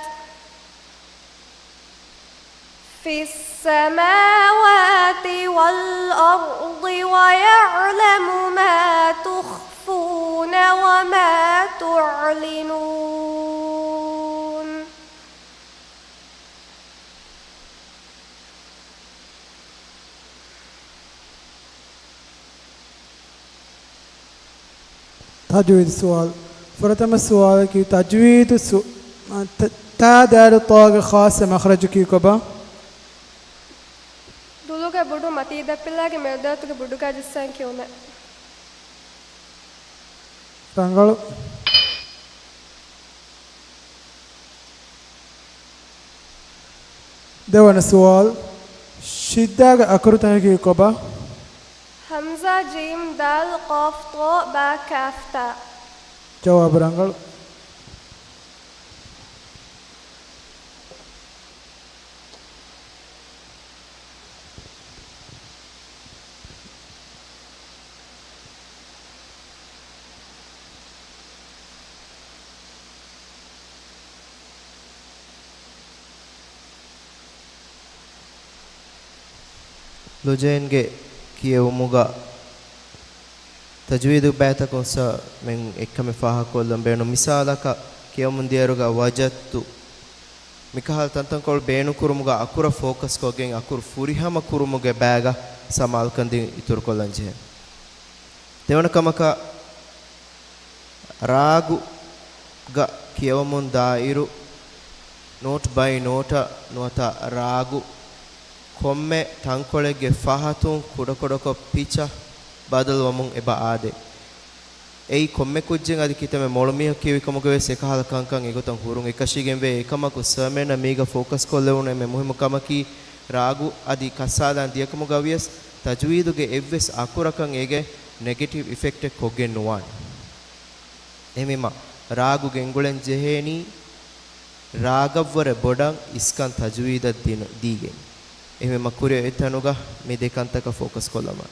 في السماوات والأرض ويعلم ما تخفون وما تعلنون. ތަޖްވީދު ސުވާލު. ފުރަތަމަ ސުވާލަކީ، ތަޖްވީދު ސު-، ތަ-، ތާ ދާލު ޠާގެ ޚާއްޞަ މަޚްރަޖަކީ ކޮބާ؟ ދުލުގެ ބުޑު މަތީ ދައްޕިލާގެ މެދުދަރިތުގެ ބުޑުގަ ޖައްސަން ކިޔުމެއް. ރަނގަޅު. ދެވަނަ ސުވާލު، ޝިއްދާގެ އަކުރުތަކަކީ ކޮބާ؟ ހަމްޒާ، ޖީމް، ދާލް، ޤާފް، ޠާ، ބާ، ކާފް، ތާ. ޖަވާބު ރަނގަޅު. ލުޖޭންގެ ކިޔެވުމުގަ ތަޖްވީދު ބައިތަކުން ސަ މެން އެއްކަމެއް ފާހަގަކޮށްލަން ބޭނުން. މިސާލަކަށް ކިޔަމުން ދިޔައިރުގަ ވަޖައްތު، މިކަހަލަ ތަންތަންކޮޅު ބޭނުންކުރުމުގަ އަކުރަށް ފޯކަސްކޮށްގެން އަކުރު ފުރިހަމަ ކުރުމުގެ ބައިގަ ސަމާލުކަން ދިން އިތުރުކޮށްލަން ޖެހޭ. ދެވަނަ ކަމަކަށް، ރާގުގަ ކިޔަވަމުން ދާއިރު، ނޯޓް ބައި ނޯޓަށް ނުވަތަ ރާގު ކޮންމެ ތަންކޮޅެއްގެ ފަހަތުން ކުޑަކުޑަކޮށް ޕިޗަށް ބަދަލުވަމުން އެބަ އާދޭ. އެއީ ކޮންމެ ކުއްޖެއް އަދި ކިތަންމެ މޮޅު މީހަކު ކިޔެވި ކަމުގަވެސް އެކަހަލަ ކަންކަން އެގޮތަށް ހުރުން އެކަށީގެންވޭ. އެކަމަކު ސަރ މެންނަށް މީގަ ފޯކަސްކޮށްލެވުނު އެންމެ މުހިއްމު ކަމަކީ، ރާގު އަދި ކައްސާލާން ދިޔަކަމުގަވިޔަސް ތަޖްވީދުގެ އެއްވެސް އަކުރަކަށް އޭގެ ނެގެޓިވް އިފެކްޓެއް ކޮށްގެން ނުވާނެ. އެހެންވީމަ، ރާގު ގެންގުޅެން ޖެހޭނީ ރާގަށްވުރެ ބޮޑަށް އިސްކަން ތަޖްވީދަށް ދިނު-، ދީގެން. އެހެންވީމަ، ކުރިއަށް އޮތް ތަނުގަ މި ދެ ކަންތަކަށް ފޯކަސް ކޮށްލަމާ.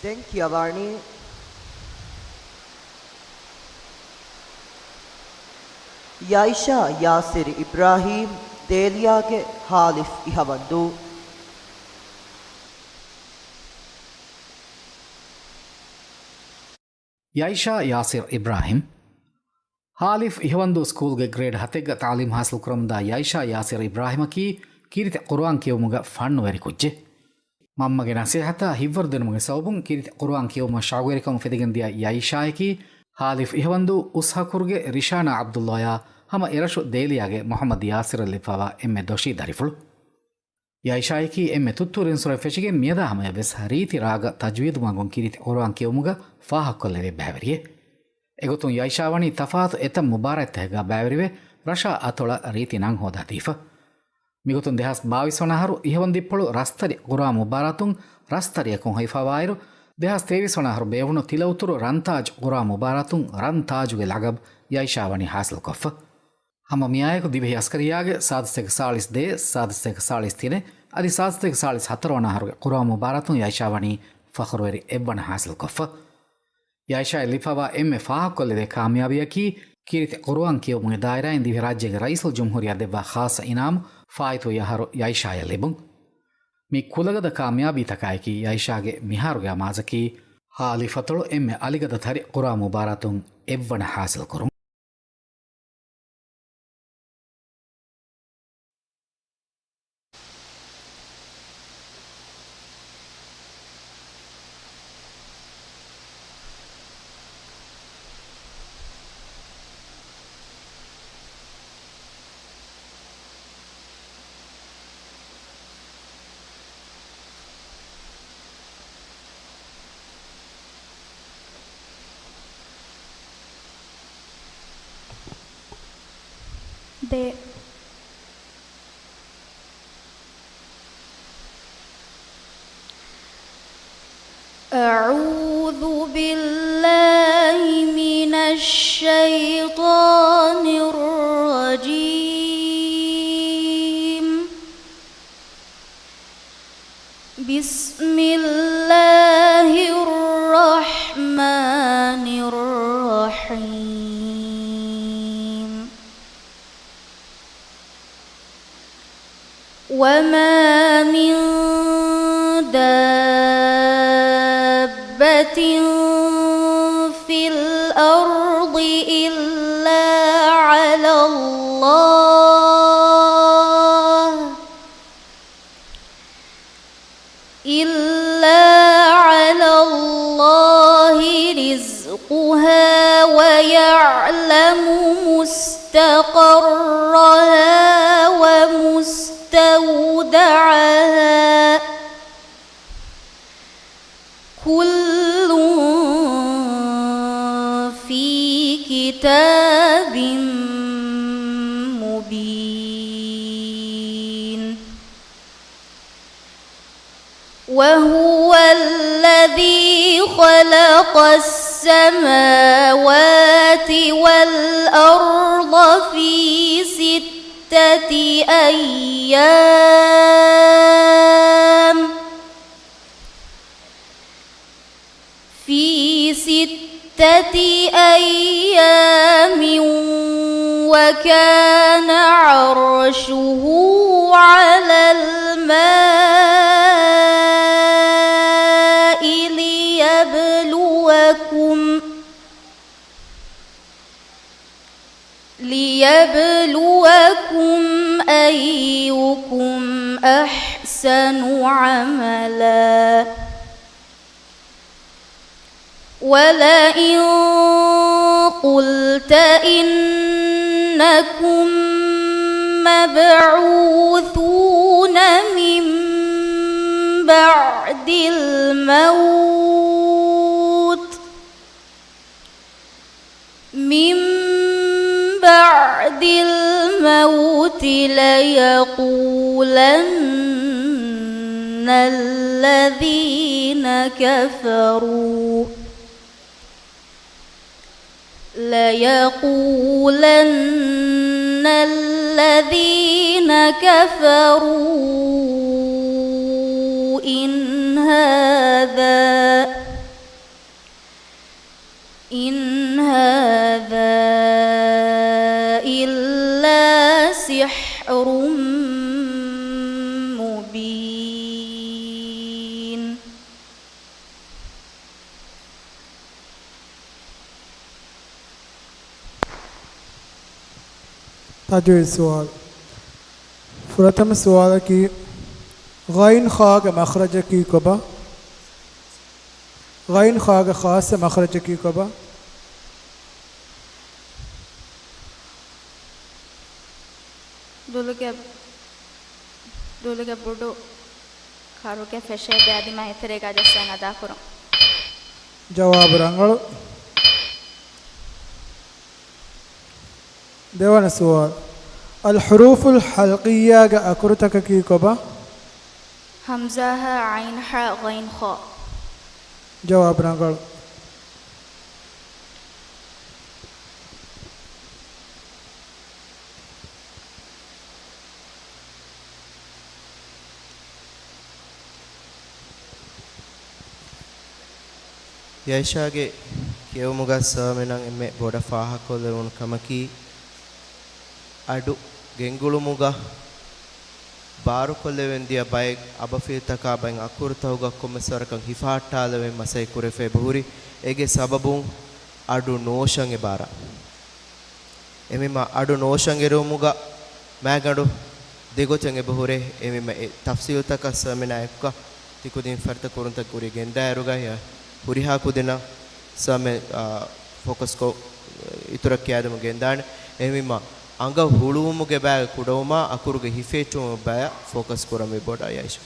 ދެން ކިޔަވާނީ، ޔައިޝާ ޔާސިރު އިބްރާހީމް، ދޭލިޔާގެ ހާލިފް އިހަވަންދޫ. ޔައިޝާ ޔާސިރު އިބްރާހީމް. ހާލިފް އިހަވަންދޫ ސްކޫލްގެ ގްރޭޑް ހަތެއްގަ ތަޢުލީމް ހާސިލްކުރަމުންދާ ޔައިޝާ ޔާސިރު އިބްރާހީމަކީ ކީރިތި ޤުރުއާން ކިޔެވުމުގަ ފަންނުވެރި ކުއްޖެއް. މަންމަގެ ނަސޭހަތާ ހިތްވަރުދިނުމުގެ ސަބަބުން ކީރިތި ޤުރުއާން ކިޔެވުމަށް ޝައުގުވެރިކަމުން ފެދިގެންދިޔަ ޔައިޝާއަކީ، ހާލިފް އިހަވަންދޫ އުސްހަކުރުގެ ރިޝާނާ ޢަބްދުﷲޔާ ހަމަ އެރަށު ދޭލިޔާގެ މުޙައްމަދު ޔާސިރަށް ލިބިފައިވާ އެންމެ ދޮށީ ދަރިފުޅު. ޔައިޝާއަކީ އެންމެ ތުއްތު ރިންސުރެއް ފެށިގެން މިއަދާ ހަމަޔަށް ވެސް ރީތި ރާގަށް ތަޖްވީދު މަގުން ކީރިތި ޤުރުއާން ކިޔެވުމުގަ ފާހަގަކޮށްލެވޭ ބައިވެރިއެއް. އެގޮތުން ޔައިޝާ ވަނީ ތަފާތު އެތައް މުބާރާތްތަކެއްގަ ބައިވެރިވެ، ރަށާ އަތޮޅަށް ރީތި ނަން ހޯދާ ދީފަ. މިގޮތުން ދެހާސް ބާވީސް ވަނަ އަހަރު އިހަވަން ދިއްޕޮޅު ރަސްތަރި ޤުރުއާން މުބާރާތުން ރަސްތަރިއަކުން ހޮވިފަވާއިރު، ދެހާސް ތޭވީސް ވަނަ އަހަރު ބޭއްވުނު ތިލައުތުރު ރަންތާޖް ޤުރުއާން މުބާރާތުން ރަންތާޖުގެ ލަގަބު ޔައިޝާ ވަނީ ހާސިލްކޮށްފަ. ހަމަ މިއާއެކު ދިވެހި އަސްކަރިއްޔާގެ ސާދަސްތޭކަ ސާޅީސް ދޭއް، ސާދަސްތޭކަ ސާޅީސް ތިނެއް އަދި ސާދަސްތޭކަ ސާޅީސް ހަތަރު ވަނަ އަހަރުގެ ޤުރުއާން މުބާރާތުން ޔައިޝާ ވަނީ ފަޚުރުވެރި އެއްވަނަ ހާސިލްކޮށްފަ. ޔައިޝާއަށް ލިބިފަވާ އެންމެ ފާހަގަކޮށްލެވޭ ކާމިޔާބީއަކީ، ކީރިތި ޤުރުއާން ކިޔެވުމުގެ ދާއިރާއިން ދިވެހިރާއްޖޭގެ ރައީސުލްޖުމްހޫރިއްޔާ ދެއްވާ ޚާއްޞަ އިނާމު ފާއިތުވި އަހަރު ޔައިޝާއަށް ލިބުން. މި ކުލަގަދަ ކާމިޔާބީތަކާއެކީ، ޔައިޝާގެ މިހާރުގެ އަމާޒަކީ، ހާލިފަތޮޅު އެންމެ އަލިގަދަ ތަރި ޤުރުއާން މުބާރާތުން އެއްވަނަ ހާސިލްކުރުން. ދޭ. أعوذ بالله من الشيطان الرجيم. بسم الله الرحمن الرحيم. وما من دابة في الأرض إلا على الله إلا على الله رزقها ويعلم مستقرها ومستودعها كل في كتاب مبين. وهو الذي خلق السماوات والأرض في ستة أيام، في ستة أيام وكان عرشه على الماء ليبلوكم، ليبلوكم أيكم أحسن عملا. ولئن قلت إنكم مبعوثون من بعد الموت، من بعد الموت ليقولن الذين كفروا، ليقولن الذين كفروا إن هذا، إن هذا إلا سحر مبين. ތަޖްވީދު ސުވާލު. ފުރަތަމަ ސުވާލަކީ، ޣައިން ޚާގެ މަޚްރަޖަކީ ކޮބާ؟ ޣައިން ޚާގެ ޚާއްޞަ މަޚްރަޖަކީ ކޮބާ؟ ދުލުގެ ދުލުގެ ބުޑު ކަރުގެ ފެށޭ ބައި އަދި މައިތިރީގަ ޖައްސަން އަދާކުރުން. ޖަވާބު ރަނގަޅު. ދެވަނަ ސުވާލު. އަލް ޙުރޫފުލް ޙަލްޤިއްޔާގެ އަކުރުތަކަކީ ކޮބާ؟ ހަމްޒާ ހާ ޢައިން ޙާ ޣައިން ޚާ. ޖަވާބު ރަނގަޅު. ޔައިޝާގެ ކިޔެވުމުގަ ސަމިނަށް އެންމެ ބޮޑަށް ފާހަގަކޮށްލެވުނު ކަމަކީ، އަޑު ގެންގުޅުމުގަ ބާރުކޮށްލެވެންދިޔަ ބައެއް އަބަފިލްތަކާ ބައެއް އަކުރުތަކުގަ ކޮންމެސް ވަރަކަށް ހިފަހައްޓާލެވެން މަސައްކަތް ކުރެފަ އެބަހުރި. އޭގެ ސަބަބުން އަޑު ނޯޝަން އެބާރާ. އެމީމާ އަޑު ނޯޝަން އެރުވުމުގަ މާގަނޑު ދެގޮތެއް އެބަހުރޭ. އެމީމާ އެ ތަފްސީލުތަކަށް ސަމިނާ އެއްކޮށް ތިކުދިން ފަރިތަ ކުރުންތައް ކުރި ގެންދާއިރުގަ ހުރިހާ ކުދިންނަށް ސަމެ، އާ، ފޯކަސްކޮށް އިތުރަށް ކިޔާދެމުން ގެންދާނެ. އެހެންވީމާ، އަނގަ ހުޅުވުމުގެ ބައި ކުޑަވުމާ، އަކުރުގެ ހިފެހެއްޓުމުގެ ބަޔަށް ފޯކަސް ކުރަންވީ ބޮޑަށް ޔައިޝާ.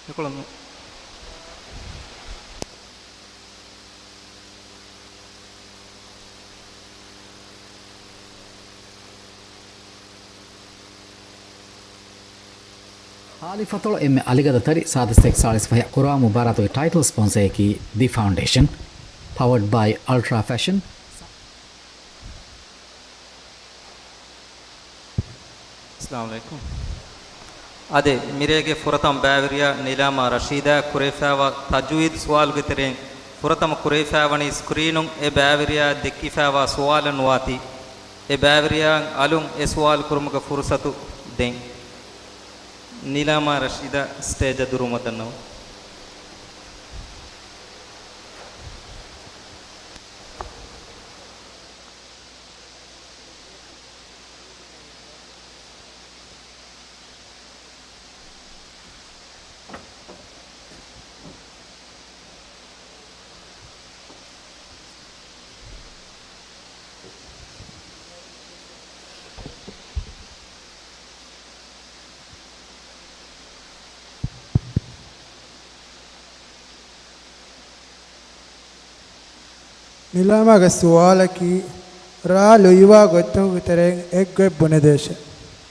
އެކޮޅަށް ނޫން. ހާލިފަތޮޅު އެންމެ އަލިގަދަ ތަރި، ސާދަސް އެކްސާޅީސް ފަހި ޤުރުއާން މުބާރާތުގެ ޓައިޓަލް ސްޕޮންސަރއަކީ ދި ފައުންޑޭޝަން، ޕަވަޑް ބައި އަލްޓްރާ ފެޝަން. އައްސަލާމު ޢަލައިކުމް. އާދެ، މިރޭގެ ފުރަތަމަ ބައިވެރިޔާ ނީލާމާ ރަޝީދާ ކުރެވިފައިވާ ތަޖުވީދު ސުވާލުގެ ތެރެއިން ފުރަތަމަ ކުރެވިފައިވަނީ ސްކްރީނުން އެ ބައިވެރިޔާ ދެއްކިފައިވާ ސުވާލަށް ނުވާތީ، އެ ބައިވެރިޔާއަށް އަލުން އެ ސުވާލު ކުރުމުގެ ފުރުސަތު ދޭން. ނީލާމާ ރަޝީދާ ސްޓޭޖަށް ދުރުވުމަށް ދަންނަވަން. ނިލާމާގެ ސުވާލަކީ، ރާ ލުއިވާ ގޮތްތަކުގެ ތެރެއިން އެއްގޮތް ބުނެދޭށޭ.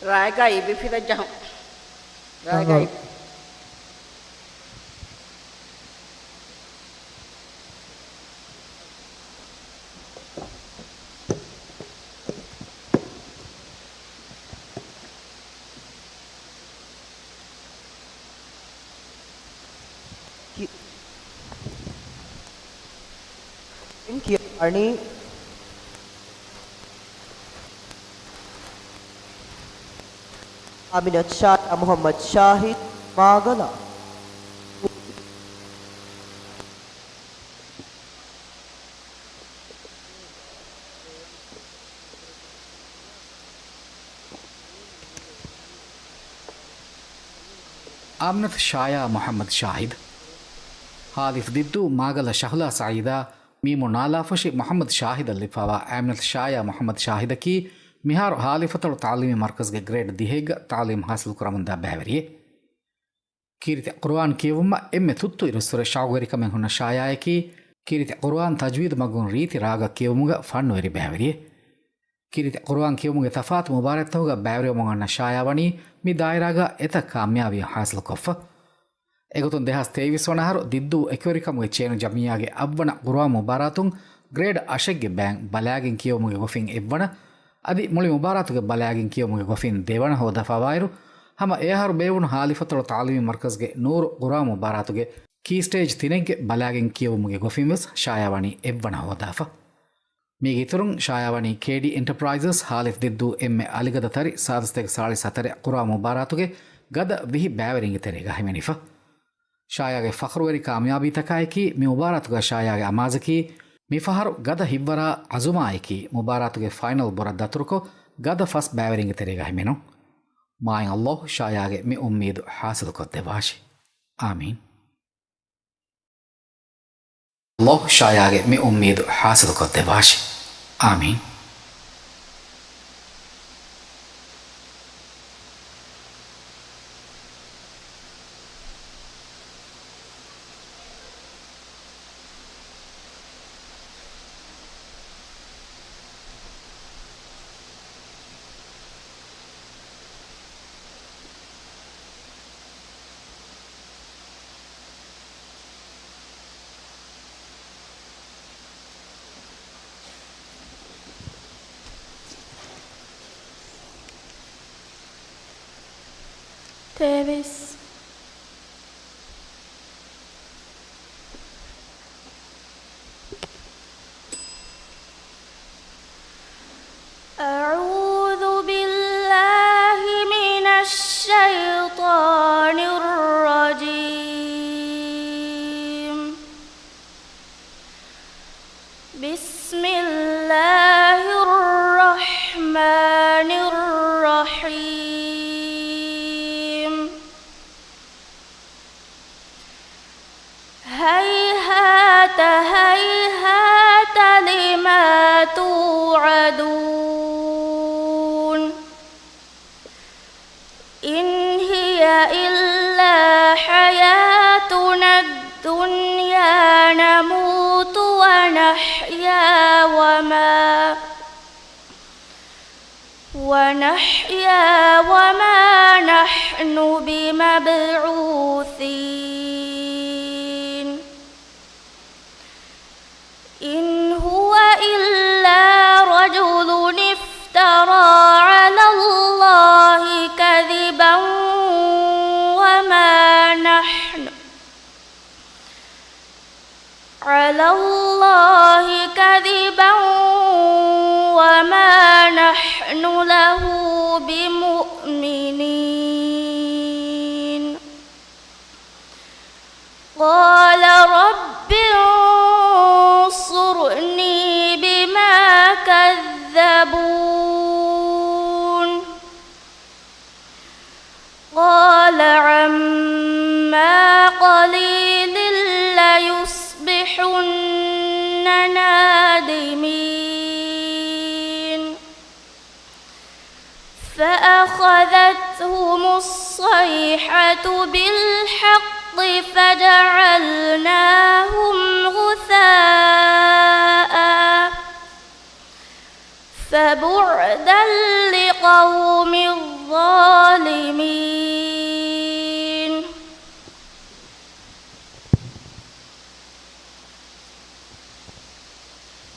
ރާއެގައި އިބިފިލަށް ޖަހުން. ރާއެގައި ރަނގަޅު. ކިޔަވާނީ އަމިނަތު ޝާޔާ މުޙައްމަދު ޝާހިދު، މާގަނޑު. އަމިނަތު ޝާޔާ މުޙައްމަދު ޝާހިދު. އާލިފް ދިއްދޫ މާގަނޑު ޝަހުލާ ސަޢީދާ، މީމު ނާލާފުށި މުޙައްމަދު ޝާހިދަށް ލިބިފައިވާ އަމިނަތު ޝާޔާ މުޙައްމަދު ޝާހިދަކީ، މިހާރު ހާލިފަތޮޅު ތަޢުލީމީ މަރްކަޒުގެ ގްރޭޑް ދިހައެއްގަ ތަޢުލީމް ހާސިލު ކުރަމުންދާ ބައިވެރިއެއް. ކީރިތި ޤުރުއާން ކިޔެވުމަށް އެންމެ ތުއްތު އިރުއްސުރެ ޝައުގުވެރިކަމެއް ހުންނަ ޝާޔާއަކީ، ކީރިތި ޤުރުއާން ތަޖްވީދު މަގުން ރީތި ރާގަށް ކިޔެވުމުގަ ފަންނުވެރި ބައިވެރިއެއް. ކީރިތި ޤުރުއާން ކިޔެވުމުގެ ތަފާތު މުބާރާތްތަކުގަ ބައިވެރިވަމުން އަންނަ ޝާޔާ ވަނީ މި ދާއިރާގަ އެތައް ކާމިޔާބީ ހާސިލުކޮށްފަ. އެގޮތުން ދެހާސް ތޭވީސް ވަނަ އަހަރު ދިއްދޫ އެކުވެރިކަމުގެ ޗޭނު ޖަމިއްޔާގެ އަށްވަނަ ޤުރުއާން މުބާރާތުން ގްރޭޑް އަށެއްގެ ބައިން ބަލާގެން ކިޔެވުމުގެ ގޮފިން އެއްވަނަ، އަދި މުޅި މުބާރާތުގެ ބަލާގެން ކިޔެވުމުގެ ގޮފިން ދެވަނަ ހޯދާފަވާއިރު، ހަމަ އެއަހަރު ބޭއްވުނު ހާލިފަތޮޅު ތަޢުލީމީ މަރްކަޒުގެ ނޫރު ޤުރުއާން މުބާރާތުގެ ކީ ސްޓޭޖް ތިނެއްގެ ބަލާގެން ކިޔެވުމުގެ ގޮފިން ވެސް ޝާޔާ ވަނީ އެއްވަނަ ހޯދާފަ. މީގެ އިތުރުން ޝާޔާ ވަނީ ކޭޑީ އެންޓަޕްރައިޒަސް ހާލިފް ދިއްދޫ އެންމެ އަލިގަދަ ތަރި ސާދަސްތޭކަ ސާޅީސް ހަތަރެއް ކުރާ މުބާރާތުގެ ގަދަ ވިހި ބައިވެރިންގެ ތެރޭގަ ހިމެނިފަ. ޝާޔާގެ ފަޚުރުވެރި ކާމިޔާބީތަކާއެކީ، މި މުބާރާތުގަ ޝާޔާގެ އަމާޒަކީ، މިފަހަރު ގަދަ ހިތްވަރާ އަޒުމާއެކީ، މުބާރާތުގެ ފައިނަލް ބުރަށް ދަތުރުކޮށް، ގަދަ ފަސް ބައިވެރިންގެ ތެރޭގަ ހިމެނުން. މާތް ﷲ ޝާޔާގެ މި އުއްމީދު ޙާޞިލުކޮށްދެއްވާށި. އާމީން. ﷲ ޝާޔާގެ މި އުއްމީދު ޙާޞިލުކޮށްދެއްވާށި. އާމީން. ތޭވީސް. أعوذ بالله من الشيطان الرجيم. بسم الله الرحمن الرحيم. هيهات هيهات لما توعدون. إن هي إلا حياتنا الدنيا نموت ونحيا وما ونحيا وما نحن بمبعوثين. إن هو إلا رجل افترى على الله كذبا وما نحن على الله كذبا وما نحن له بمؤمنين. قال رب انصرني بما كذبون. قال عما قليل ليصبحن نادمين. فأخذتهم الصيحة بالحق فجعلناهم غثاء. فبعدا لقوم الظالمين.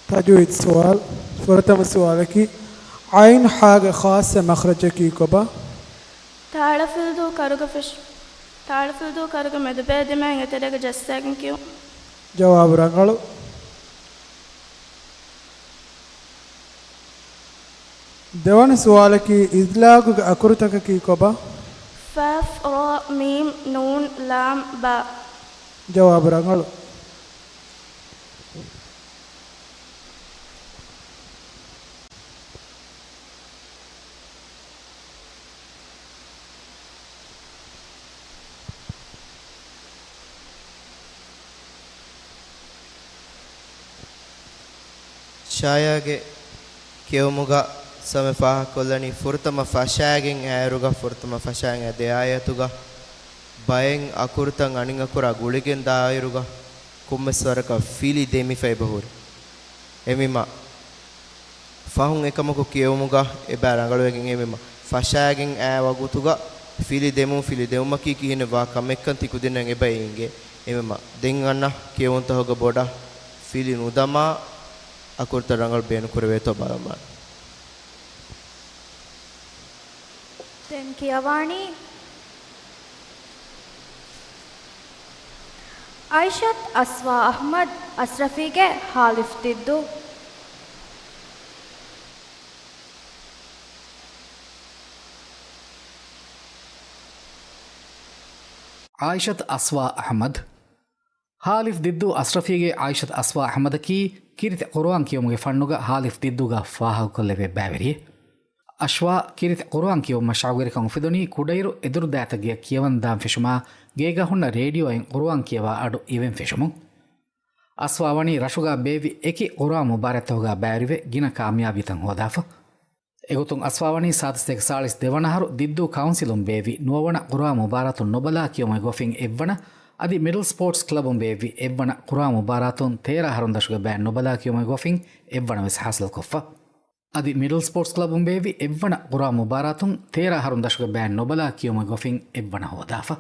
ތަޖުވީދު ސުވާލު. ފުރަތަމަ ސުވާލަކީ، ޢައިން ޙާގެ ޚާއްޞަ މަޚްރަޖަކީ ކޮބާ؟ ތާޅަފިލްދޫ ކަރުގަ ފެށު. ތާޅަފިލްދޫ ކަރުގެ މެދުބައި ދިމާއިން އެތެރޭގަ ޖައްސާގެން ކިޔުން. ޖަވާބު ރަނގަޅު. ދެވަނަ ސުވާލަކީ، އިދްލާގުގެ އަކުރުތަކަކީ ކޮބާ؟ ފާފް، ރާ، މީމް، ނޫން، ލާމް، ބާ. ޖަވާބު ރަނގަޅު. ޝާޔާގެ ކިޔެވުމުގަ ސަމެ ފާހަގަކޮށްލަނީ، ފުރަތަމަ ފަށާގެން އައިރުގަ، ފުރަތަމަ ފަށާގެން އައި ދެ އާޔަތުގަ ބައެއް އަކުރުތައް އަނެއް އަކުރާ ގުޅިގެން ދާއިރުގަ ކޮންމެސް ވަރަކަށް ފިލި ދެމިފަ އެބަހުރި. އެމީމާ ފަހުން އެކަމަކު ކިޔެވުމުގަ އެބަ ރަނގަޅުވެގެން އެމީމާ ފަށާގެން އައި ވަގުތުގަ ފިލި ދެމުން، ފިލި ދެމުމަކީ ކިހިނެއް ވާ ކަމެއްކަން ތި ކުދިންނަށް އެބަ އެނގޭ. އެމީމާ ދެން އަންނަ ކިޔެވުންތަކުގެ ބޮޑަށް ފިލި ނުދަމާ އަކުރުތައް ރަނގަޅު ބޭނުންކުރެވޭތޯ ބަލަމާ. ދެން ކިޔަވާނީ، އައިޝަތް، އަސްވާ އަޙްމަދު، އަސްރަފީގެ ހާލިފް ދިއްދޫ. ޢާއިޝަތު އަސްވާ އަޙްމަދު. ހާލިފް ދިއްދޫ އަޝްރަފީގެ ޢާއިޝަތު އަސްވާ އަޙްމަދަކީ ކީރިތި ޤުރުއާން ކިޔެވުމުގެ ފަންނުގަ ހާލިފް ދިއްދޫގަ ފާހަގަކޮށްލެވޭ ބައިވެރިއެއް. އަޝްވާ ކީރިތި ޤުރުއާން ކިޔެވުމަށް ޝައުގުވެރިކަން އުފެދުނީ ކުޑައިރު އެދުރުދާތަކެއް ކިޔަވަން ދާން ފެށުމާ ގޭގަ ހުންނަ ރޭޑިއޯއިން ޤުރުއާން ކިޔަވާ އަޑު އިވެން ފެށުމުން. އަސްވާ ވަނީ ރަށުގަ ބޭއްވި އެކި ޤުރުއާން މުބާރާތްތަކުގަ ބައިވެރިވެ ގިނަ ކާމިޔާބީތައް ހޯދާފަ. އެގޮތުން އަސްވާ ވަނީ ސާދަ ސަތޭކަ ސާޅީސް ދެ ވަނަ އަހަރު ދިއްދޫ ކައުންސިލުން ބޭއްވި ނުވަވަނަ ޤުރުއާން މުބާރާތުން ނުބަލާ ކިޔުމުގެ ގޮފިން އެއްވަނަ، އަދި މިޑްލް ސްޕޯޓްސް ކްލަބުން ބޭއްވި އެއްވަނަ ޤުރުއާން މުބާރާތުން ތޭރަ އަހަރުން ދަށުގެ ބައިން ނުބަލާ ކިޔުމުގެ ގޮފިން އެއްވަނަ ވެސް ހާސިލްކޮށްފަ. އަދި މިޑްލް ސްޕޯޓްސް ކްލަބުން ބޭއްވި އެއްވަނަ ޤުރުއާން މުބާރާތުން ތޭރަ އަހަރުން ދަށުގެ ބައިން ނުބަލާ ކިޔުމުގެ ގޮފިން އެއްވަނަ ހޯދާފަ.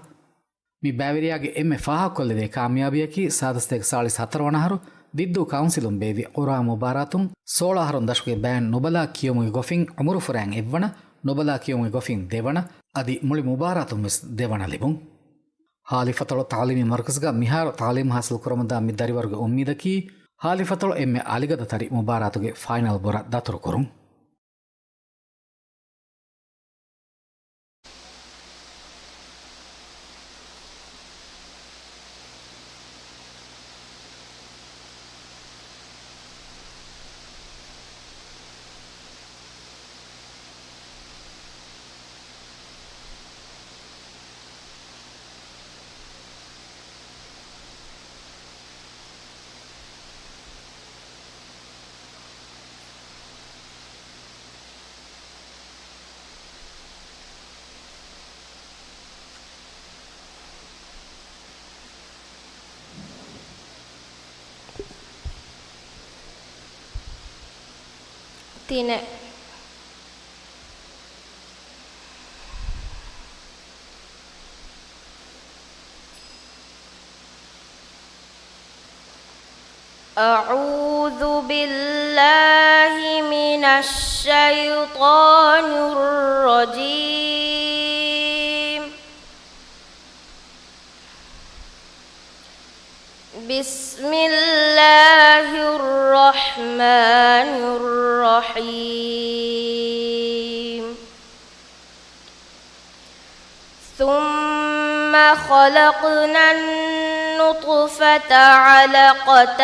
މި ބައިވެރިޔާގެ އެންމެ ފާހަގަކޮށްލެވޭ ކާމިޔާބީއަކީ ސާދަ ސަތޭކަ ސާޅީސް ހަތަރު ވަނަ އަހަރު ދިއްދޫ ކައުންސިލުން ބޭއްވި ޤުރުއާން މުބާރާތުން ސޯޅަ އަހަރުން ދަށުގެ ބައިން ނުބަލާ ކިޔުމުގެ ގޮފިން ޢުމުރުފުރާއިން އެއްވަނަ، ނުބަލާ ކިޔުމުގެ ގޮފިން ދެވަނަ، އަދި މުޅި މުބާރާތުން ވެސް ދެވަނަ ލިބުން. ހާލިފަތޮޅު ތަޢުލީމީ މަރުކަޒުގަ މިހާރު ތަޢުލީމު ހާސިލް ކުރަމުންދާ މި ދަރިވަރުގެ އުއްމީދަކީ، ހާލިފަތޮޅު އެންމެ އަލިގަދަ ތަރި މުބާރާތުގެ ފައިނަލް ބުރަށް ދަތުރުކުރުން. ތިނެއް. أعوذ بالله من الشيطان الرجيم. بسم الله الرحمن الرحيم. ثم خلقنا النطفة علقة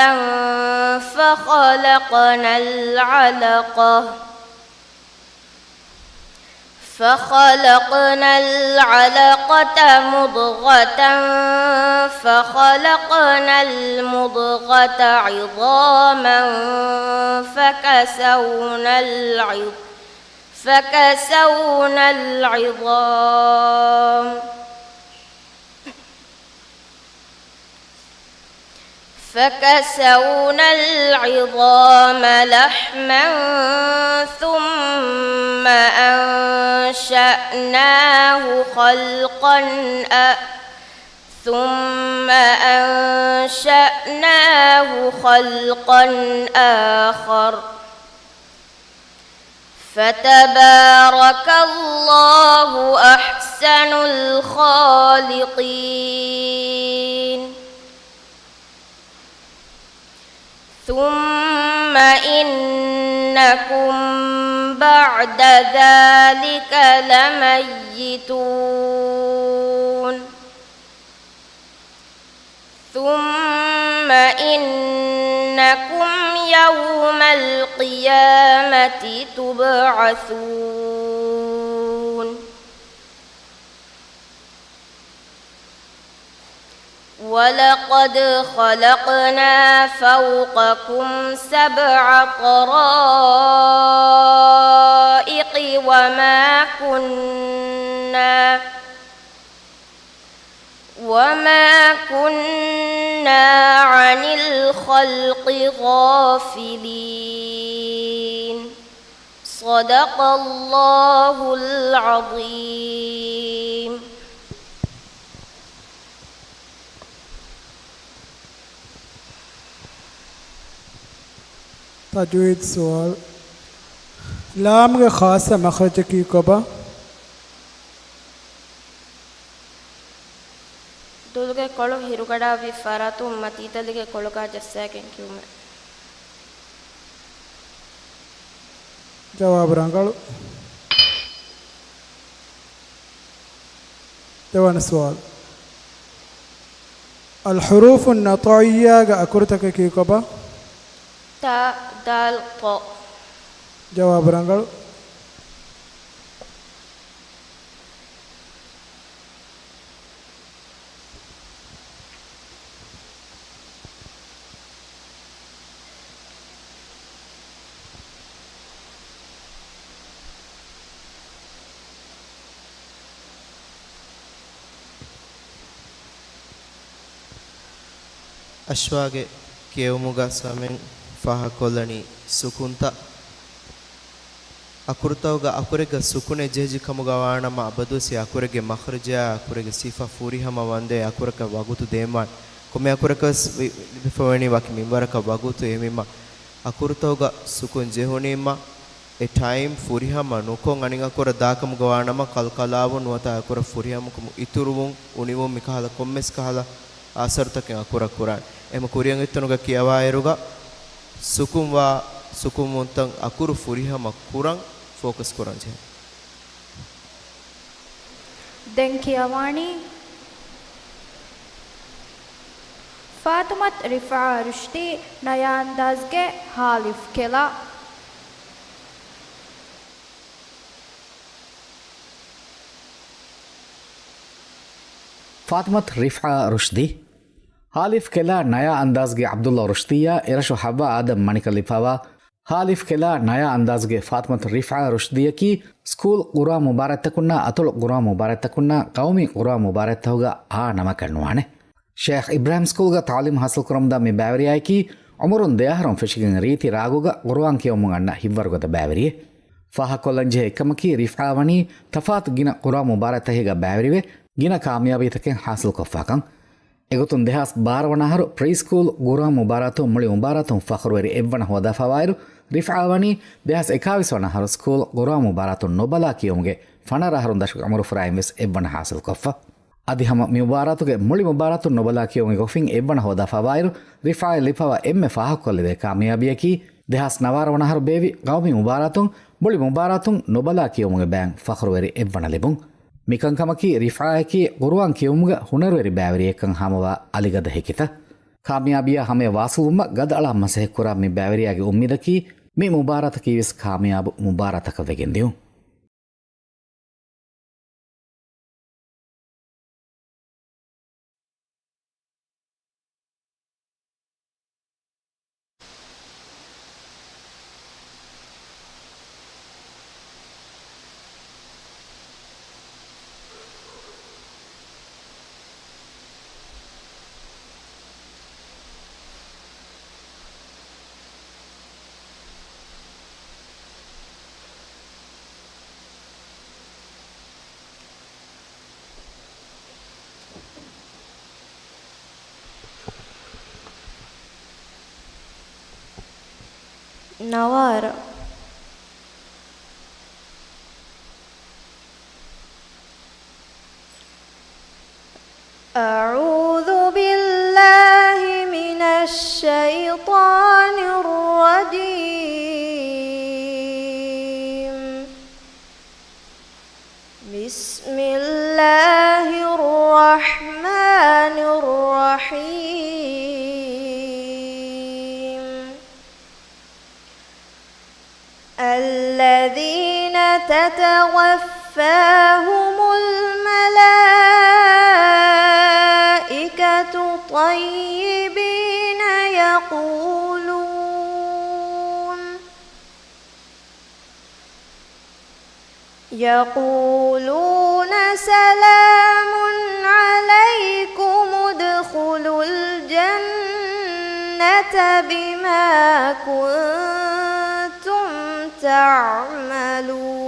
فخلقنا العلقة فخلقنا العلقة مضغة فخلقنا المضغة عظاما فكسونا العظ-، فكسونا العظام فكسونا العظام لحما ثم أنشأناه خلقا آ-، ثم أنشأناه خلقا آخر. فتبارك الله أحسن الخالقين. ثم إنكم بعد ذلك لميتون. ثم إنكم يوم القيامة تبعثون. ولقد خلقنا فوقكم سبع طرائق وما كنا وما كنا عن الخلق غافلين. صدق الله العظيم. ތަޖްވީދު ސުވާލު. ލާމްގެ ޚާއްޞަ މަޚްރަޖަކީ ކޮބާ؟ ދުލުގެ ކޮޅު ހިރުގަޑާވި ފަރާތުން މަތީތަލިގެ ކޮޅުގާ ޖައްސާގެން ކިޔުމެއް. ޖަވާބު ރަނގަޅު. ދެވަނަ ސުވާލު. އަލްޙުރޫފު ނަޠުޢިއްޔާގެ އަކުރުތަކަކީ ކޮބާ؟ ތާ، ދާލް، ޤާފް. ޖަވާބު ރަނގަޅު. އަޝްވާގެ ކިޔެވުމުގަ ސަމެން ފާހަގަކޮށްލަނީ ސުކުންތައް. އަކުރުތަކުގަ އަކުރެއްގަ ސުކުނެއް ޖެހިއްޖެ ކަމުގަ ވާނަމަ، އަބަދުވެސް އެ އަކުރެއްގެ މަޚްރަޖާ އަކުރެއްގެ ސިފަ ފުރިހަމަ ވަންދެން އަކުރަކަށް ވަގުތު ދޭންވާނެ. ކޮންމެ އަކުރަކަސް ވި-، ލިބިފަވަނީ ވަކި މިންވަރަކަށް ވަގުތު. އެހެންވީމަ، އަކުރުތަކުގަ ސުކުން ޖެހުނީމަ، އެ ޓައިމް ފުރިހަމަ ނުކޮށް އަނެއް އަކުރަށް ދާކަމުގަ ވާނަމަ، ކަލްކަލާވުން ނުވަތަ އަކުރަށް ފުރިހަމަކަމުން އިތުރުވުން، އުނިވުން މިކަހަލަ ކޮންމެސް ކަހަލަ އަސަރުތަކެއް އަކުރަށް ކުރާނެ. އެހެން ކުރިއަށް އޮތްތަނުގަ ކިޔަވާއިރުގަ ސުކުންވާ ސުކުންވުންތައް އަކުރު ފުރިހަމަ ކުރަން ފޯކަސް ކުރަން ޖެހޭ. ދެން ކިޔަވާނީ ފާތުމަތު ރިފްޢާ ރުޝްދީ ނަޔާ އަންދާޒްގެ ހާލިފް ކެލާ. ފާތުމަތު ރިފްޢާ ރުޝްދީ. ހާލިފް ކެލާ ނަޔާ އަންދާޒްގެ ޢަބްދުﷲ ރުޝްދީއާ އެރަށު ޙައްވާ އާދަމް މަނިކަށް ލިބިފައިވާ ހާލިފް ކެލާ ނަޔާ އަންދާޒުގެ ފާތުމަތު ރިފްޢާ ރުޝްދީއަކީ ސްކޫލް ޤުރުއާން މުބާރާތްތަކުންނާ އަތޮޅު ޤުރުއާން މުބާރާތްތަކުންނާ ޤައުމީ ޤުރުއާން މުބާރާތްތަކުގަ އާ ނަމަކަށް ނުވާނެ. ޝޭޚް އިބްރާހިމް ސްކޫލްގަ ތަޢުލީމް ޙާޞިލްކުރަމުންދާ މި ބައިވެރިޔާއަކީ ޢުމުރުން ދެ އަހަރުން ފެށިގެން ރީތި ރާގުގަ ޤުރުއާން ކިޔަވަމުން އަންނަ ހިތްވަރުގަދަ ބައިވެރިއެއް. ފާހަގަކޮށްލަންޖެހޭ އެއްކަމަކީ ރިފްޢާ ވަނީ ތަފާތު ގިނަ ޤުރުއާން މުބާރާތްތަކެއްގަ ބައިވެރިވެ، ގިނަ ކާމިޔާބީތަކެއް ޙާޞިލްކޮށްފާކަން. އެގޮތުން ދެހާސް ބާރަ ވަނަ އަހަރު ޕްރީ ސްކޫލް ޤުރުއާން މުބާރާތުން މުޅި މުބާރާތުން ފަޚުރުވެރި އެއްވަނަ ހޯދާފައިވާއިރު، ރިފްޢާ ވަނީ ދެހާސް އެކާވީސް ވަނަ އަހަރު ސްކޫލް ޤުރުއާން މުބާރާތުން ނުބަލާ ކިޔެވުމުގެ ފަނަރަ އަހަރުން ދަށުގެ އުމުރުފުރާއިން ވެސް އެއްވަނަ ޙާޞިލްކޮށްފަ. އަދި ހަމަ މި މުބާރާތުގެ މުޅި މުބާރާތުން ނުބަލާ ކިޔެވުމުގެ ގޮތުން އެއްވަނަ ހޯދާފައިވާއިރު، ރިފްޢާއަށް ލިބިފައިވާ އެންމެ ފާހަގަކޮށްލެވޭ ކާމިޔާބީއަކީ، ދެހާސް ނަވާރަ ވަނަ އަހަރު ބޭއްވި ޤައުމީ މުބާރާތުން މުޅި މުބާރާތުން ނުބަލާ ކިޔެވުމުގެ ބައިން ފަޚުރުވެރި އެއްވަނަ ލިބުން. މިކަންކަމަކީ، ރިފްޢާއަކީ ޤުރުއާން ކިޔެވުމުގަ ހުނަރުވެރި ބައިވެރިއެއްކަން ހާމަވާ އަލިގަދަ ހެކިތައް. ކާމިޔާބީއާ ހަމަޔަށް ވާސުލުވުމަށް ގަދައަޅާ މަސައްކަތްކުރާ މި ބައިވެރިޔާގެ އުއްމީދަކީ، މި މުބާރާތަކީވެސް ކާމިޔާބު މުބާރާތަކަށް ވެގެންދިއުން. ނަވާރަ. أعوذ بالله من الشيطان الرجيم. بسم الله الرحمن الرحيم. الذين تتوفاهم الملائكة طيبين يقولون، يقولون سلام عليكم ادخلوا الجنة بما كنتم تعملون.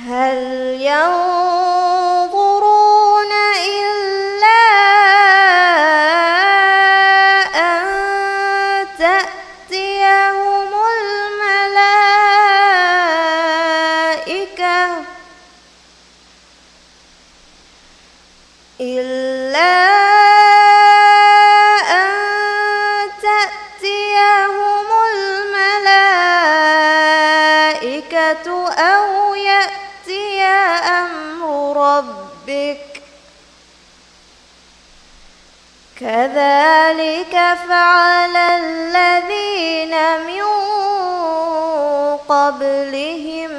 هل ينظرون إلا أن تأتيهم الملائكة، إلا أن تأتيهم الملائكة أو يأتي أمر ربك كذلك فعل الذين من قبلهم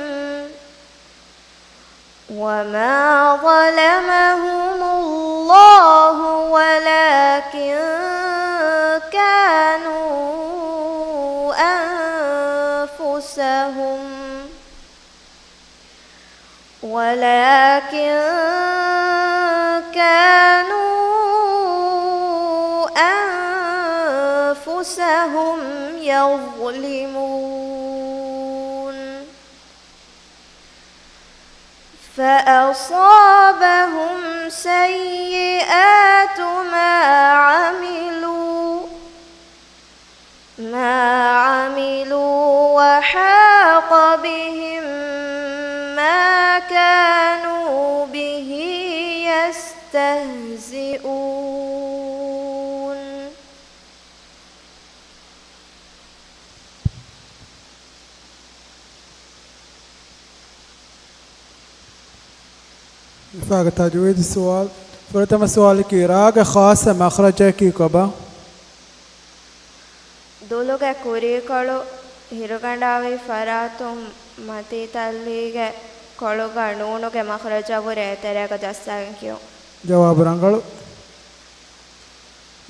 وما ظلمهم الله ولكن كانوا أنفسهم ولكن كانوا أنفسهم يظلمون. فأصابهم سيئات ما عملوا ما عملوا وحاق بهم ما كانوا به يستهزئون. ރިފާގެ ތަޖްވީދު ސުވާލު. ފުރަތަމަ ސުވާލަކީ، ރާގެ ޚާއްޞަ މަޚްރަޖަކީ ކޮބާ؟ ދުލުގެ ކުރީކޮޅު ހިރުގަނޑާވި ފަރާތުން މަތީ ތައްލީގެ ކޮޅުގަ ނޫނުގެ މަޚްރަޖަށްވުރެ އެތެރޭގަ ޖައްސާގެން ކިޔުން. ޖަވާބު ރަނގަޅު.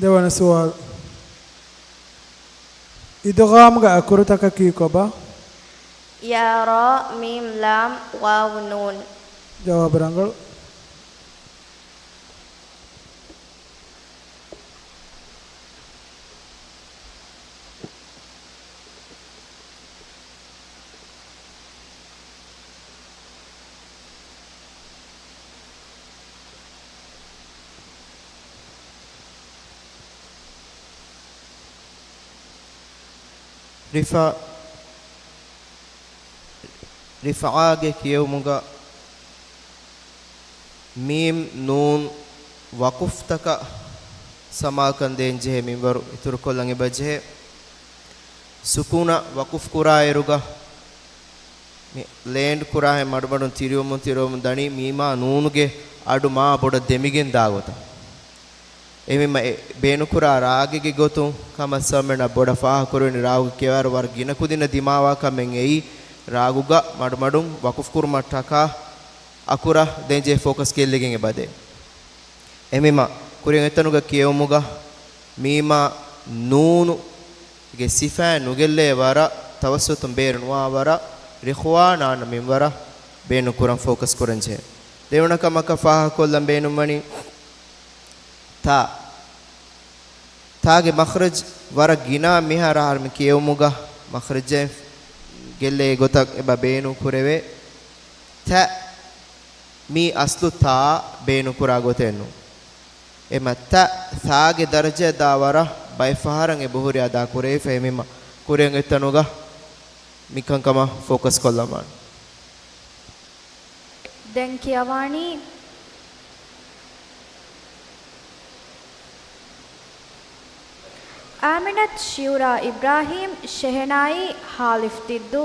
ދެވަނަ ސުވާލު. އިދުޣާމްގެ އަކުރުތަކަކީ ކޮބާ؟ ޔާ، ރާ، މީމް، ލާމް، ވާވް، ނޫން. ޖަވާބު ރަނގަޅު. ރިފާ، ރިފްޢާގެ ކިޔެވުމުގަ މީމް، ނޫން ވަޤުފްތަކަށް ސަމާކަން ދޭންޖެހޭ މިންވަރު އިތުރުކޮށްލަން އެބަޖެހޭ. ސުކޫނަށް ވަޤުފް ކުރާއިރުގަ މި ލޭންޑް ކުރާހެން މަޑުމަޑުން ތިރިވަމުން ތިރިވަމުން ދަނީ މީމާ ނޫނުގެ އަޑު މާ ބޮޑަށް ދެމިގެން ދާ ގޮތަށް. އެހެންވީމަ އެ ބޭނުންކުރާ ރާގެއްގެ ގޮތުން ކަމަށް ސަމްމެނަށް ބޮޑަށް ފާހަގަކުރެވެނީ ރާގު ކިޔަވާއިރު ވަރަށް ގިނަ ކުދިންނަށް ދިމާވާ ކަމެއް އެއީ، ރާގުގަ މަޑުމަޑުން ވަޤުފް ކުރުމަށް ޓަކާ އަކުރަށް ދޭންޖެހޭ ފޯކަސް ގެއްލިގެން އެބަދޭ. އެހެންވީމަ ކުރިއަށް އޮތްތަނުގަ ކިޔެވުމުގަ މީމާ ނޫނު ގެ ސިފައިން ނުގެއްލޭ ވަރަށް، ތަވައްސުތުން ބޭރު ނުވާ ވަރަށް، ރިޚްވާ ނާންނަ މިންވަރަށް ބޭނުން ކުރަން ފޯކަސް ކުރަންޖެހޭ. ދެވަނަ ކަމަކަށް ފާހަގަކޮށްލަން ބޭނުންވަނީ ތާ. ތާގެ މަޚްރަޖް ވަރަށް ގިނަ މިހާރު އަހަރުމެން ކިޔެވުމުގަ މަޚްރަޖެއް ގެއްލޭ ގޮތަށް އެބަ ބޭނުން ކުރެވޭ. ތަ މީ އަސްލު ތާ ބޭނުން ކުރާ ގޮތެއް ނޫން. އެމަ ތަ ތާގެ ދަރަޖައަށް ދާ ވަރަށް ބައެއް ފަހަރަށް އެބަހުރި އަދާ ކުރެވިފަ. އެހެންވީމަ ކުރިއަށް އޮތްތަނުގަ މިކަންކަމަށް ފޯކަސް ކޮށްލަމާން. ދެން ކިޔަވާނީ، އާމިނަތު ޝިއުރާ އިބްރާހީމް ޝެހެނާއީ ހާލިފް ދިއްދޫ.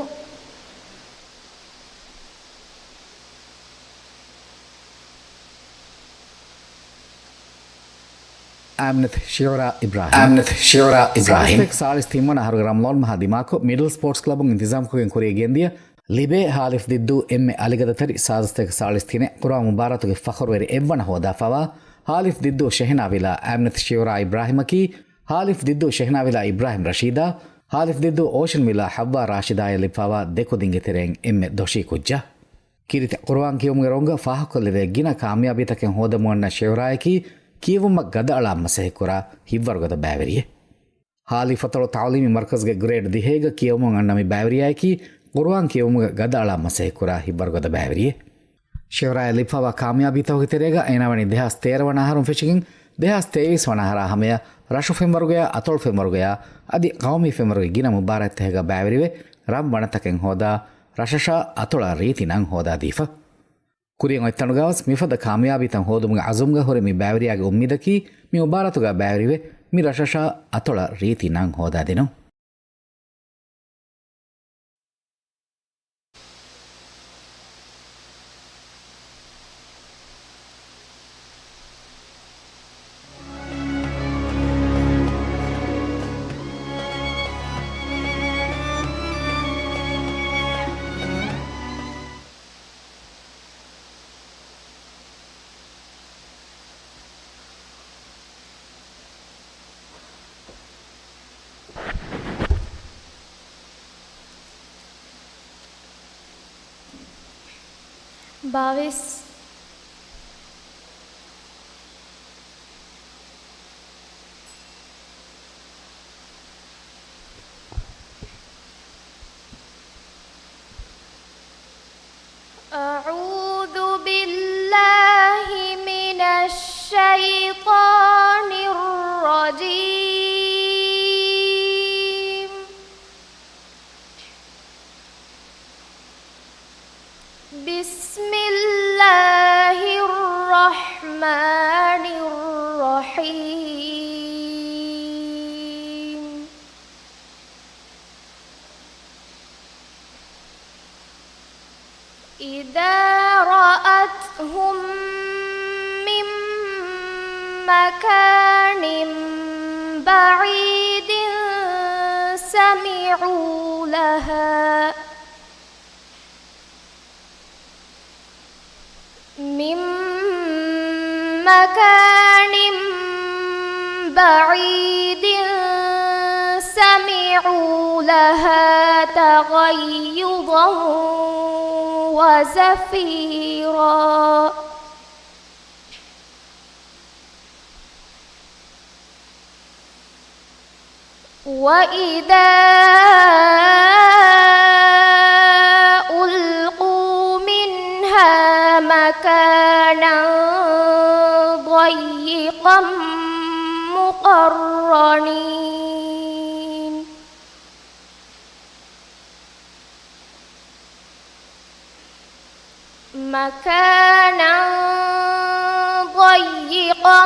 އާމިނަތު ޝިއުރާ އިބްރާހީމް. އާމިނަތު ޝިއުރާ އިބްރާހީމް. ސާޅީސް ތިންވަނަ އަހަރުގެ ރަމަޟާން މަހާ ދިމާކޮށް، މިޑްލް ސްޕޯޓްސް ކްލަބުން އިންތިޒާމްކޮށްގެން ކުރިޔަށް ގެންދިޔަ ލިބޭ ހާލިފް ދިއްދޫ އެންމެ އަލިގަދަތެރި ސާޅީސް ތިނެއް ޤުރުއާން މުބާރާތުގެ ފަޚުރުވެރި އެއްވަނަ ހޯދާފަވާ ހާލިފް ދިއްދޫ ޝެހެނާ ވިލާ އާމިނަތު ޝިއުރާ އިބްރާހީމަކީ، ހާލިފް ދިއްދޫ ޝެހެނާ ވިލާ އިބްރާހީމް ރަޝީދާ، ހާލިފް ދިއްދޫ އޯޝަން ވިލާ ޙައްވާ ރާޝިދާއަށް ލިބިފަވާ ދެ ކުދިންގެ ތެރެއިން އެންމެ ދޮށީ ކުއްޖާ. ކީރިތި ޤުރުއާން ކިޔުމުގެ ރޮނގަށް ފާހަގަކޮށްލެވޭ ގިނަ ކާމިޔާބީތަކެއް ހޯދަމުން އަންނަ ޝިއުރާއަކީ، ކިޔެވުމަށް ގަދައަޅާ މަސައްކަތްކުރާ ހިތްވަރުގަދަ ބައިވެރިއެއް. ހާލިފް އަތޮޅު ތަޢުލީމީ މަރްކަޒުގެ ގްރޭޑް ދިހައިގަ ކިޔެވުމުން އަންނަ މި ބައިވެރިޔާއަކީ، ޤުރުއާން ކިޔެވުމުގަ ގަދައަޅާ މަސައްކަތްކުރާ ހިތްވަރުގަދަ ބައިވެރިއެއް. ޝިއުރާއަށް ލިބިފަވާ ކާމިޔާބީތަކުގެ ތެރޭގަ އޭނާވަނީ ދެހާސް ތޭރަ ވަނަ އަހަރުން ފެށިގެން، ދެހާސް ތޭވީސް ވަނަ އަހަރާ ހަމަޔަށް ރަށު ފެންވަރުގަޔާ، އަތޮޅު ފެންވަރުގަޔާ، އަދި ޤައުމީ ފެންވަރުގެ ގިނަ މުބާރާތްތަކެއްގަ ބައިވެރިވެ، ރަން ވަނަތަކެއް ހޯދާ، ރަށަށާ އަތޮޅަށް ރީތި ނަން ހޯދާދީފަ. ކުރިއަށް އޮތްތަނުގަވެސް މިފަދަ ކާމިޔާބީތައް ހޯދުމުގެ އަޒުމްގަ ހުރި މި ބައިވެރިޔާގެ އުއްމީދަކީ، މި މުބާރާތުގަ ބައިވެރިވެ، މި ރަށަށާ އަތޮޅަށް ރީތި ނަން ހޯދާދިނުން. ބާވީސް. أعوذ بالله من الشيطان الرجيم. بسم الله الرحمن الرحيم. إذا رأتهم من مكان بعيد سمعوا لها من مكان بعيد سمعوا لها تغيظا وزفيرا. وإذا ألقوا منها مكانا ضيقا مقرنين. مكانا ضيقا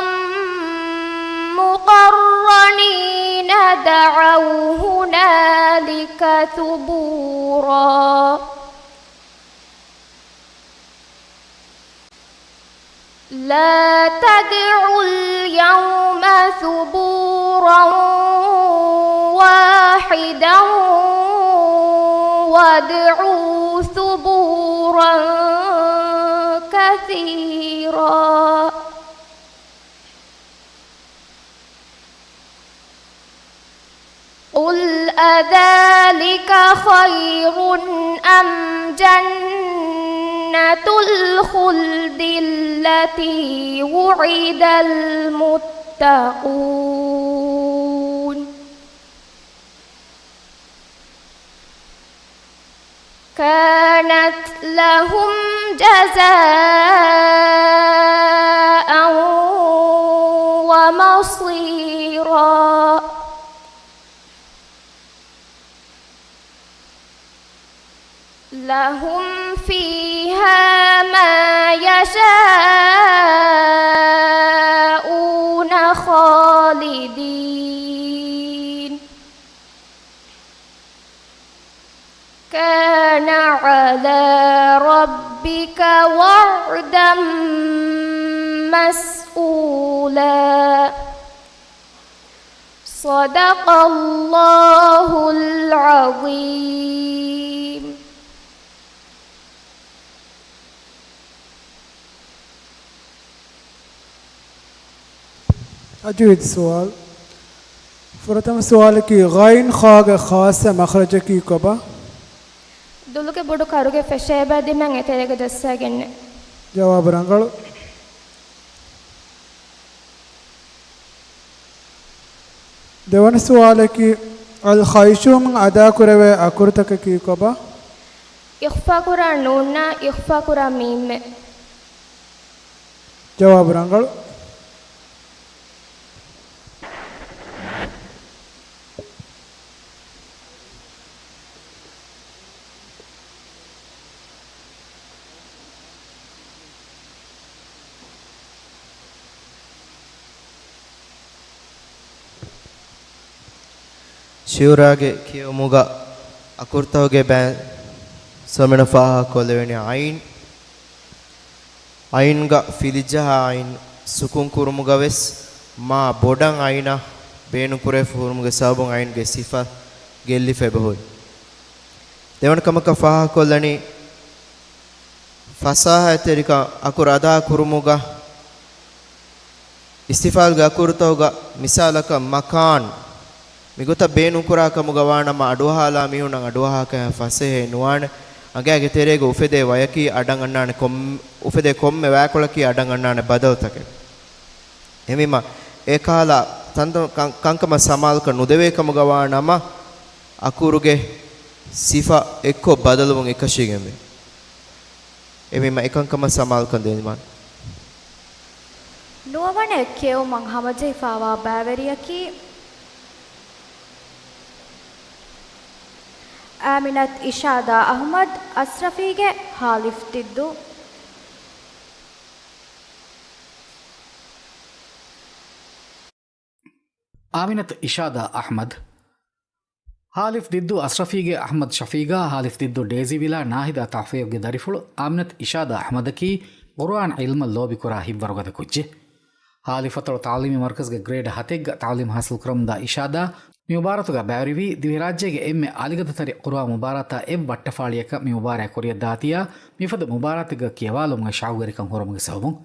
مقرنين دعوا هنالك ثبورا. لا تدعوا اليوم ثبورا واحدا وادعوا ثبورا كثيرا. قل أذلك خير أم جنة الخلد التي وعد المتقون. كانت لهم جزاء ومصيرا. لهم فيها ما يشاءون خالدين. كان على ربك وعدا مسئولا. صدق الله العظيم. ތަޖްވީދު ސުވާލު. ފުރަތަމަ ސުވާލަކީ، ޣައިން ޚާގެ ޚާއްޞަ މަޚްރަޖަކީ ކޮބާ؟ ދުލުގެ ބޮޑު ކަރުގެ ފެށޭ ބައި ދިމާއަށް އެތެރޭގަ ޖައްސައިގެންނެވެ. ޖަވާބު ރަނގަޅު. ދެވަނަ ސުވާލަކީ، އަލް ޚައިޝޫމުން އަދާކުރެވޭ އަކުރުތަކަކީ ކޮބާ؟ އިޚްފާކުރާ ނޫނާ އިޚްފާކުރާ މީމެއް. ޖަވާބު ރަނގަޅު. ޝިޢުރާގެ ކިޔެވުމުގަ އަކުރުތަކުގެ ބައިން ސޯމެނަށް ފާހަގަކޮށްލެވޭނެ ޢައިން. ޢައިންގަ ފިލިޖަހާ ޢައިން ސުކުން ކުރުމުގަ ވެސް މާ ބޮޑަށް ޢައިނަށް ބޭނުންކުރެވިފަ ހުރުމުގެ ސަބަބުން ޢައިންގެ ސިފަ ގެއްލިފަ އެބަހުރި. ދެވަނަ ކަމަކަށް ފާހަގަކޮށްލަނީ، ފަސާހަތެރިކަން އަކުރު އަދާ ކުރުމުގަ އިސްތިފްޢާލްގެ އަކުރުތަކުގަ މިސާލަކަށް މަކާން މިގޮތަށް ބޭނުންކުރާ ކަމުގަ ވާނަމަ، އަޑުއަހާލާ މީހުންނަށް އަޑުއަހާކަށް ފަސޭހައެއް ނުވާނެ. މަގޭގެ ތެރޭގަ އުފެދޭ ވަޔަކީ އަޑަށް އަންނާނެ ކޮން، އުފެދޭ ކޮންމެ ވަޔަކޮޅަކީ އަޑަށް އަންނާނެ ބަދަލުތަކެއް. އެހެންވީމަ، އެކަހަލަ ތަންތަން ކަން، ކަންކަމަށް ސަމާލުކަން ނުދެވޭ ކަމުގަ ވާ ނަމަ، އަކުރުގެ ސިފަ އެއްކޮށް ބަދަލުވުން އެކަށީގެންވޭ. އެހެންވީމަ، އެކަންކަމަށް ސަމާލުކަން ދޭންވާނެ. ނުވަވަނަ ކިޔެވުމަށް ހަމަޖެހިފައިވާ ބައިވެރިޔަކީ، އާމިނަތު އިޝާދާ އަޙްމަދު، އަޝްރަފީގެ ހާލިފް ދިއްދޫ. އާމިނަތު އިޝާދާ އަޙްމަދު، ހާލިފް ދިއްދޫ އަޝްރަފީގެ އަޙްމަދު ޝަފީގާ، ހާލިފް ދިއްދޫ ޑޭޒީ ވިލާ ނާހިދާ ތަހްފީޒުގެ ދަރިފުޅު އާމިނަތު އިޝާދާ އަޙްމަދަކީ ޤުރުއާން ޢިލްމަށް ލޯބިކުރާ ހިތްވަރުގަދަ ކުއްޖެއް. ހާލިފް އަތޮޅު ތަޢުލީމީ މަރުކަޒުގެ ގްރޭޑް ހަތެއްގަ ތަޢުލީމް ޙާޞިލްކުރަމުންދާ އިޝާދާ މި މުބާރާތުގަ ބައިވެރިވީ، ދިވެހިރާއްޖޭގެ އެންމެ އަލިގަދަތެރި ޤުރުއާން މުބާރާތާ އެއް ވައްޓަފާޅިއަކަށް މި މުބާރާތް ކުރިއަށް ދާތީއާ، މިފަދަ މުބާރާތެއްގަ ކިޔަވާލުމުގެ ޝައުގުވެރިކަން ހުރުމުގެ ސަބަބުން.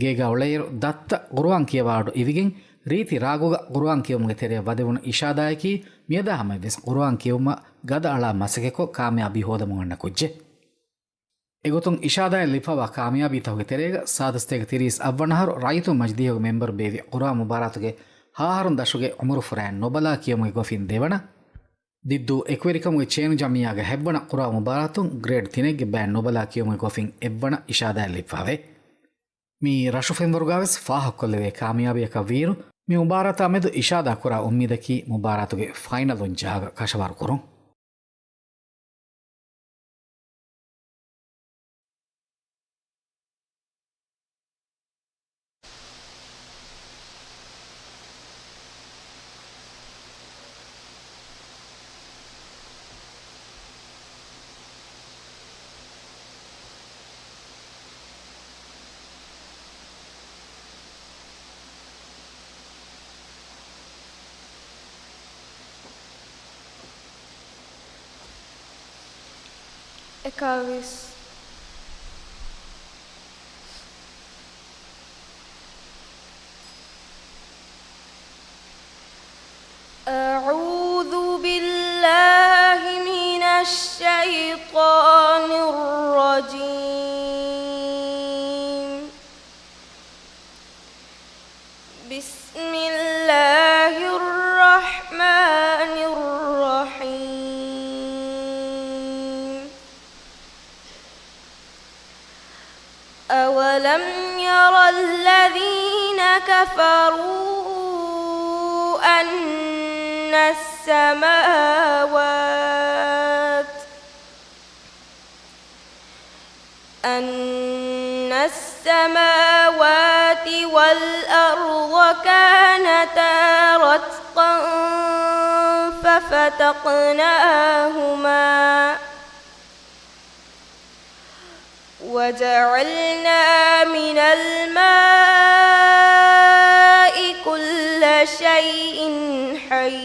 ގޭގަ އުޅޭއިރު ދައްތަ ޤުރުއާން ކިޔަވާ އަޑު އިވިގެން، ރީތި ރާގުގަ ޤުރުއާން ކިޔެވުމުގެ ތެރެއަށް ވަދެވުނު އިޝާދާޔަކީ، މިއަދާ ހަމަޔަށްވެސް ޤުރުއާން ކިޔެވުމަށް ގަދައަޅާ މަސައްކަތްކޮށް، ކާމިޔާބީ ހޯދަމުން އަންނަ ކުއްޖެއް. އެގޮތުން އިޝާދާޔަށް ލިބިފައިވާ ކާމިޔާބީތަކުގެ ތެރޭގަ ސާދަ ސަތޭކަ ތިރީސް އަށްވަނަ އަހަރު ރައްޔިތުންގެ މަޖިލީހުގެ މެމްބަރު ބޭއްވި ޤުރުއާން މުބާރާތުގެ ހަ އަހަރުން ދަށުގެ ޢުމުރު ފުރައިން ނުބަލާ ކިޔެވުމުގެ ގޮފިން ދެވަނަ، ދިއްދޫ އެކުވެރިކަމުގެ ޗޭނު ޖަމްޢިއްޔާގެ ހަތްވަނަ ޤުރުއާން މުބާރާތުން ގްރޭޑް ތިނެއްގެ ބައިން ނުބަލާ ކިޔެވުމުގެ ގޮފިން އެއްވަނަ އިޝާދާޔަށް ލިބިފައިވޭ. މި ރަށު ފެންވަރުގަވެސް ފާހަގަކޮށްލެވޭ ކާމިޔާބީއަކަށް ވީއިރު، މި މުބާރާތާ މެދު އިޝާދާ ކުރާ އުއްމީދަކީ މުބާރާތުގެ ފައިނަލުން ޖަހާގަ ކަށަވަރުކުރުން. އެކާވީސް. أعوذ بالله من الشيطان الرجيم. بسم الله الرحمن الرحيم. أولم ير الذين كفروا أن السماوات أن السماوات والأرض كانتا رتقا ففتقناهما وجعلنا من الماء كل شيء حي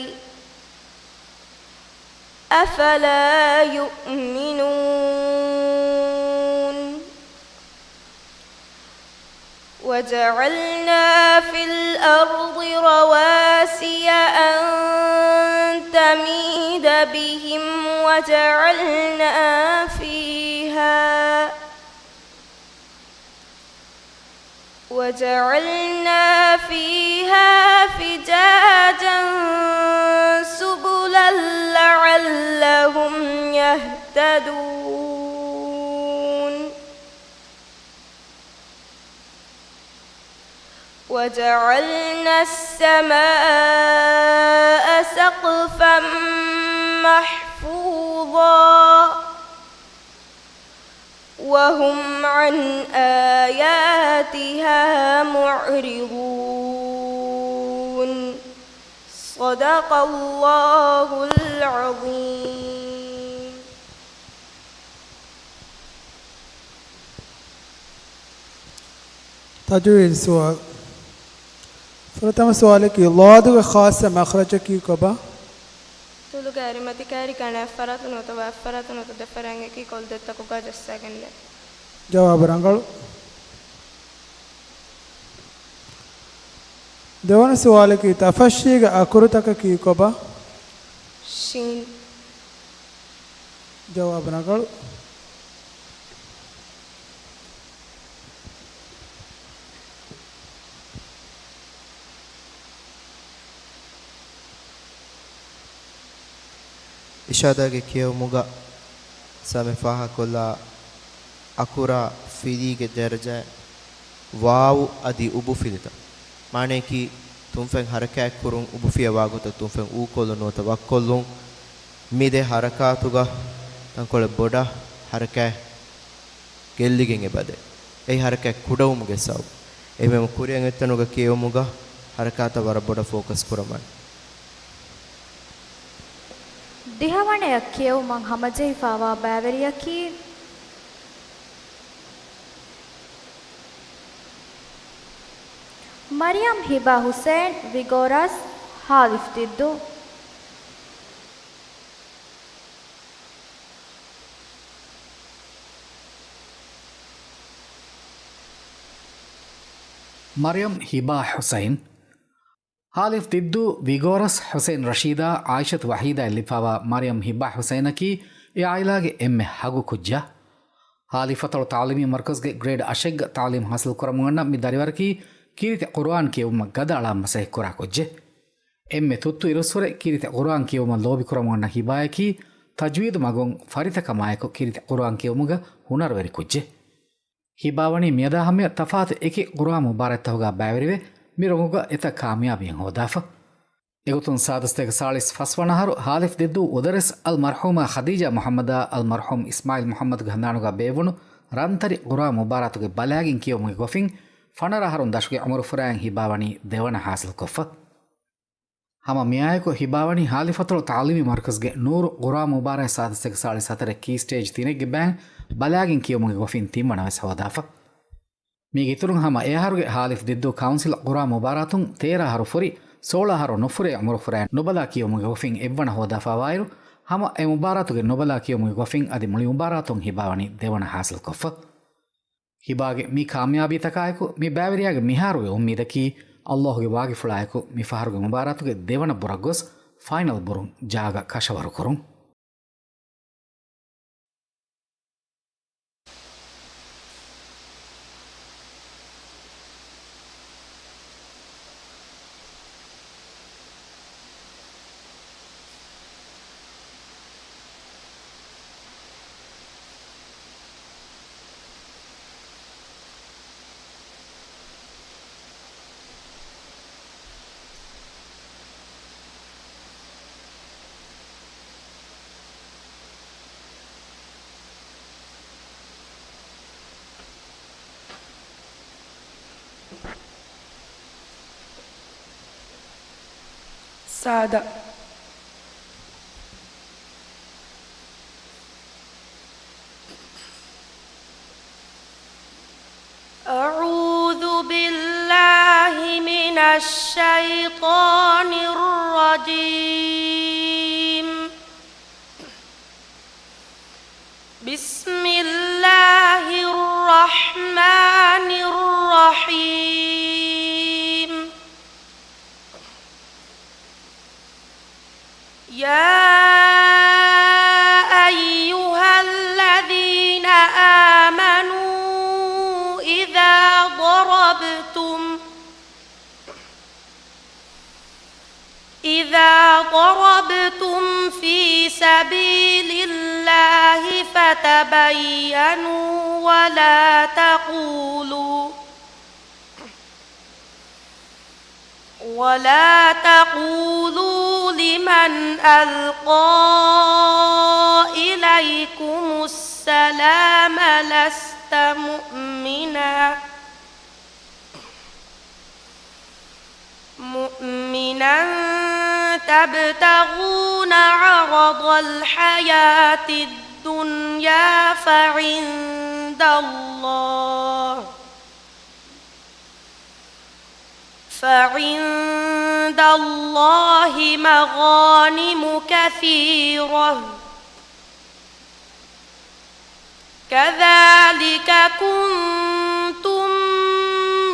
أفلا يؤمنون وجعلنا في الأرض رواسي أن تميد بهم وجعلنا فيها وجعلنا فيها فجاجا سبلا لعلهم يهتدون وجعلنا السماء سقفا محفوظا وهم عن آياتها معرضون. صدق الله العظيم. ތަޖުވީދު ސުވާލު. ފުރަތަމަ ސުވާލަކީ، ޟާދުގެ ޚާއްޞަ މަޚްރަޖަކީ ކޮބާ؟ ތުލުގެ އަރިމަތި ކައިރި ގަނެ އަށްފަރާތު ނުވަތަ ވައަށްފަރާތު ނުވަތަ ދެފަރާތް އެކި ކޮޅު ދޮތްތަކުގަ ޖައްސާގެންނެ. ޖަވާބު ރަނގަޅު. ދެވަނަ ސުވާލަކީ، ތަފައްޝީގެ އަކުރުތަކަކީ ކޮބާ؟ ޝީން. ޖަވާބު ނަގަޅު. އިޝާދާގެ ކިޔެވުމުގަ ސާމި ފާހަގަކޮށްލާ އަކުރާ ފިލީގެ ދަރަޖައެއް ވާވު އަދި އުބުފިލިތައް. މާނަޔަކީ، ތުންފަތް ހަރަކާތްކުރުން އުބުފިޔަވާ ގޮތަށް ތުންފަތް އޫކޮށްލުން ނުވަތަ ވައްކޮށްލުން. މި ދެ ހަރަކާތުގަ ތަންކޮޅެއް ބޮޑަށް ހަރަކާތް ގެއްލިގެން އެބަދޭ. އެއީ ހަރަކާތް ކުޑަވުމުގެ ސަބަބު. އެހެންވީމަ ކުރިއަށް އޮތްތަނުގަ ކިޔެވުމުގަ ހަރަކާތަށް ވަރަށް ބޮޑަށް ފޯކަސް ކުރަމާނެ. ދިހަވަނަޔަށް ކިޔެވުމަށް ހަމަޖެހިފައިވާ ބައިވެރިޔަކީ، މަރިޔަމް ހިބާ ހުސެން، ވިގޯރަސް، ހާލިފް ދިއްދޫ. މަރިޔަމް ހިބާ ހުސައިން، ހާލިފް ދިއްދޫ، ވިގޯރަސް، ހުސެއިން ރަޝީދާ، އާއިޝަތު ވަހީދާއަށް ލިބިފައިވާ މަރިޔަމް ހިބާ ހުސައިނަކީ އެ އާއިލާގެ އެންމެ ހަގު ކުއްޖާ. ހާލިފަތޮޅު ތަޢުލީމީ މަރުކަޒުގެ ގްރޭޑް އަށެއްގަ ތަޢުލީމް ހާސިލް ކުރަމުން އަންނަ މި ދަރިވަރަކީ ކީރިތި ޤުރުއާން ކިޔެވުމަށް ގަދައަޅާ މަސައްކަތް ކުރާ ކުއްޖެއް. އެންމެ ތުއްތު އިރުއްސުރެ ކީރިތި ޤުރުއާން ކިޔެވުމަށް ލޯބިކުރަމުން އަންނަ ހިބާޔަކީ ތަޖްވީދު މަގުން ފަރިތަކަމާއެކު ކީރިތި ޤުރުއާން ކިޔެވުމުގަ ހުނަރުވެރި ކުއްޖެއް. ހިބާވަނީ މިއަދާ ހަމަޔަށް ތަފާތު އެކި ޤުރުއާން މުބާރާތްތަކުގަ ބައިވެރިވެ، މި ރޮނގުގަ އެތައް ކާމިޔާބީއެއް ހޯދާފަ. އެގޮތުން ސާދަ ސަތޭކަ ސާޅީސް ފަސް ވަނަ އަހަރު ހާލިފް ދިއްދޫ އުދަރެސް އަލް މަރްޙޫމާ ޚަދީޖާ މުޙައްމަދާ އަލް މަރްޙޫމް އިސްމާޢީލް މުޙައްމަދުގެ ހަނދާނުގަ ބޭއްވުނު ރަންތަރި ޤުރުއާން މުބާރާތުގެ ބަލާގެން ކިޔެވުމުގެ ގޮފިން ފަނަރަ އަހަރުން ދަށުގެ އުމުރުފުރާއިން ހިބާވަނީ ދެވަނަ ޙާޞިލްކޮށްފަ. ހަމަ މިއާއެކު ހިބާވަނީ ހާލިފަތޮޅު ތަޢުލީމީ މަރުކަޒުގެ ނޫރު ޤުރުއާން މުބާރާތް ސާދަ ސަތޭކަ ސާޅީސް ހަތަރެއް ކީ ސްޓޭޖް ތިނެއްގެ ބައިން ބަލާގެން ކިޔެވުމުގެ ގޮފިން ތިންވަނަ ވެސް ހޯދާފަ. މީގެ އިތުރުން ހަމަ އެއަހަރުގެ ހާލިފް ދިއްދޫ ކައުންސިލް ޤުރުއާން މުބާރާތުން ތޭރަ އަހަރު ފުރި، ސޯޅަ އަހަރު ނުފުރޭ އުމުރުފުރާއިން ނުބަލާ ކިޔެވުމުގެ ގޮފިން އެއްވަނަ ހޯދާފައިވާއިރު، ހަމަ އެ މުބާރާތުގެ ނުބަލާ ކިޔެވުމުގެ ގޮފިން އަދި މުޅި މުބާރާތުން ހިބާވަނީ ދެވަނަ ޙާޞިލްކޮށްފަ. ހިބާގެ މި ކާމިޔާބީތަކާއެކު، މި ބައިވެރިޔާގެ މިހާރުގެ އުއްމީދަކީ، ﷲ ގެ ވާގިފުޅާއެކު މި ފަހަރުގެ މުބާރާތުގެ ދެވަނަ ބުރަށް ގޮސް، ފައިނަލް ބުރުން ޖާގަ ކަށަވަރު ކުރުން. ސާދަ. أعوذ بالله من الشيطان الرجيم. بسم الله الرحمن الرحيم. يا أيها الذين آمنوا إذا ضربتم إذا ضربتم في سبيل الله فتبينوا ولا تقولوا ولا تقولوا لمن ألقى إليكم السلام لست مؤمنا مؤمنا تبتغون عرض الحياة الدنيا فعند الله فعند الله مغانم كثيرة كذلك كنتم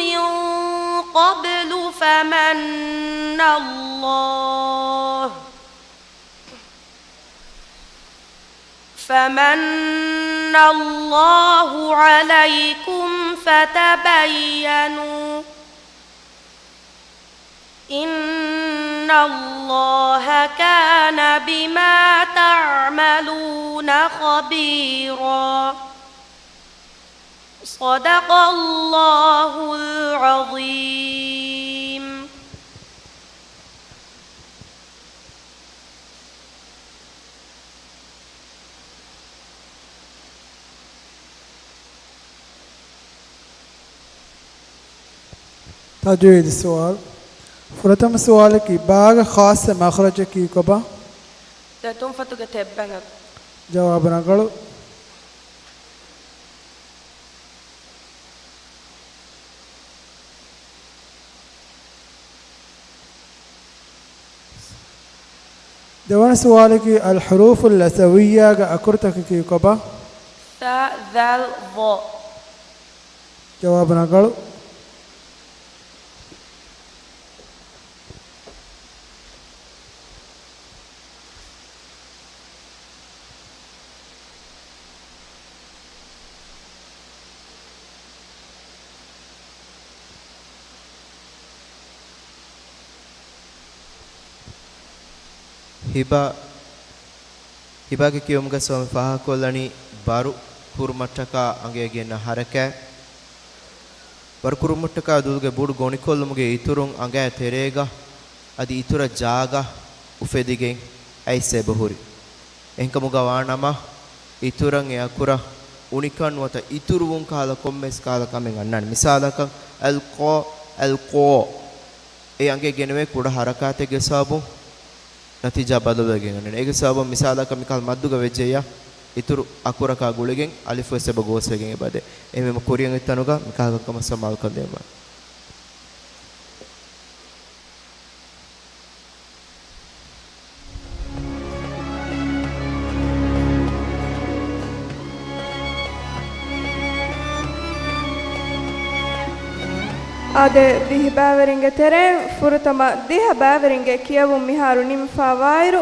من قبل فمن الله فمن الله عليكم فتبينوا، إن الله كان بما تعملون خبيرا. صدق الله العظيم. ތަޖްވީދު ސުވާލު. ފުރަތަމަ ސުވާލަކީ، ބާގެ ޚާއްޞަ މަޚްރަޖަކީ ކޮބާ؟ ދެތުންފަތުގެ ތެއްބެން. ޖަވާބު ރަނގަޅު. ދެވަނަ ސުވާލަކީ، އަލް ޙުރޫފު ލަސަވިއްޔާގެ އަކުރުތަކަކީ ކޮބާ؟ ޘ، ޛަލް، ޡޯ. ޖަވާބު ރަނގަޅު. ހިބާ، ހިބާގެ ކިޔުމުގަ ސޯމި ފާހަގަކޮށްލަނީ ބަރު ކުރުމަށްޓަކާ އަނގަޔަށް ގެންނަ ޙަރަކާތް. ބަރު ކުރުމަށްޓަކާ ދުލުގެ ބޮޑު ގޮނިކޮށްލުމުގެ އިތުރުން އަނގަޔާ ތެރޭގަ އަދި އިތުރަށް ޖާގަ އުފެދިގެން އައިސް އެބަހުރި. އެހެންކަމުގަ ވާނަމަ، އިތުރަށް އެ އަކުރަށް އުނިކަން ނުވަތަ އިތުރުވުން ކަހަލަ ކޮންމެސް ކަހަލަ ކަމެއް އަންނާނެ. މިސާލަކަށް، އަލް ޤޯ، އަލް ޤޯ. އެ އަނގަޔަށް ގެނެވޭ ކުޑަ ޙަރަކާތެއްގެ ސަބަބުން ނަތީޖާ ބަދަލުވެގެން އަންނަނީ. އޭގެ ސަބަބުން މިސާލަކަށް މިކަހަލަ މައްދުގަ ވެއްޖެއްޔާ، އިތުރު އަކުރަކާ ގުޅިގެން އަލިފުވެސް އެބަ ގޯސްވެގެން އެބަދޭ. އެހެންވީމަ ކުރިއަށް އޮތް ތަނުގަ މިކަހަލަ ކަންކަމަށް ސަމާލުކަން ދޭންވާނެ. އާދެ، ދިހަ ބައިވެރިންގެ ތެރެއިން ފުރަތަމަ ދިހަ ބައިވެރިންގެ ކިޔެވުން މިހާރު ނިމިފާވާއިރު،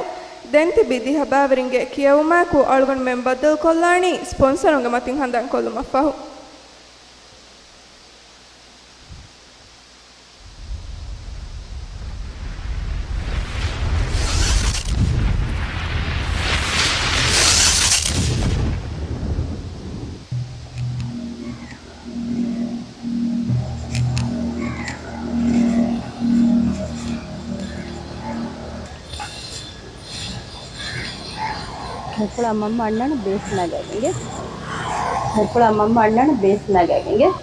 ދެން ތިބި ދިހަ ބައިވެރިންގެ ކިޔެވުމާއެކު އަޅުގަނޑުމެން ބައްދަލުކޮށްލާނީ ސްޕޮންސަރުންގެ މަތިން ހަނދާންކޮށްލުމަށްފަހު. ހުކުޅާ މަންމަ އަންނާނެ ބޭސް ނަގައިގެން. ހުކުޅާ މަންމަ އަންނާނެ ބޭސް ނަގައިގެން.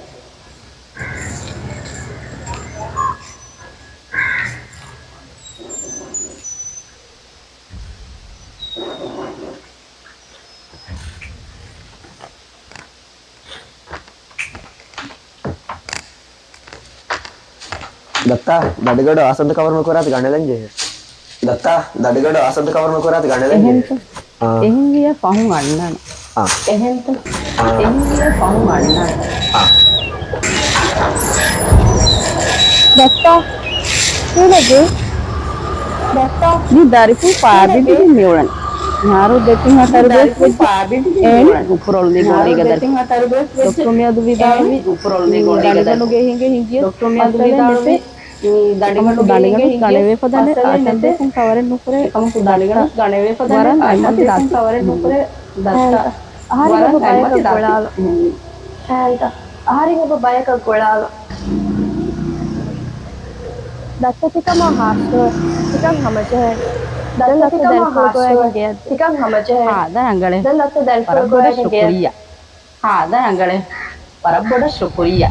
ދައްތާ، ދަޑިގަޑު އާސަދަ ކަވަރު ނުކުރާތި ގަނޑެލަން ޖެހޭ. ދައްތާ، ދަޑިގަޑު އާސަދަ ކަވަރު ނުކުރާތި ގަނޑެލަން ޖެހޭ. އެހެންތަ؟ އާ. އެހެންވިއްޔާ ފަހުން އަންނާނެ. އާ. އެހެންތަ؟ އާ. އެހެންވިއްޔާ ފަހުން އަންނާނެ. އާ. ދައްތާ، ކީއްވެގެ؟ ދައްތާ، މި ދަރިފުޅު ފާބިން މިއުޅެނީ. މިހާރު ދެތިން ހަތަރު ބޭސް ވެއްޖެ. އޭނި އުފުރޮޅު ލިބުނީ ގަދަ. ޑޮކްޓަރު މިއަދު ވިދާޅުވީ، ދަޑިގަނޑުގެ ހިނގިޔަސް މައްސަލައެއް ނެތޭ. އެކަމަކު ދަނޑިގަނޑު ގަނެވޭ ފަދަ އާސަންދޭސުން ކަވަރެއް ނުކުރޭ. ދައްތާ ވަރަށް ނައްމަތި ދައްތަ. އަހަރެން އެބަ ބަޔަކަށް ގޮޅާލަ. އަހަރެން އެބަ ބަޔަކަށް ގޮޅާލަ. ދައްތަ ތިކަމާ ހާސްވެ. ތިކަން ހަމަޖެހޭ. ދައްތަ ތިކަމާ ހާސްވެ. ތިކަން ހަމަޖެހޭ. ހާދަ ރަނގަޅޭ. ދެން ދައްތަ ދަރިފުޅު ގޮވައިގެން ގެޔަށް. ހާދަ ރަނގަޅޭ. ވަރަށް ބޮޑަށް ޝުކުރިއްޔާ.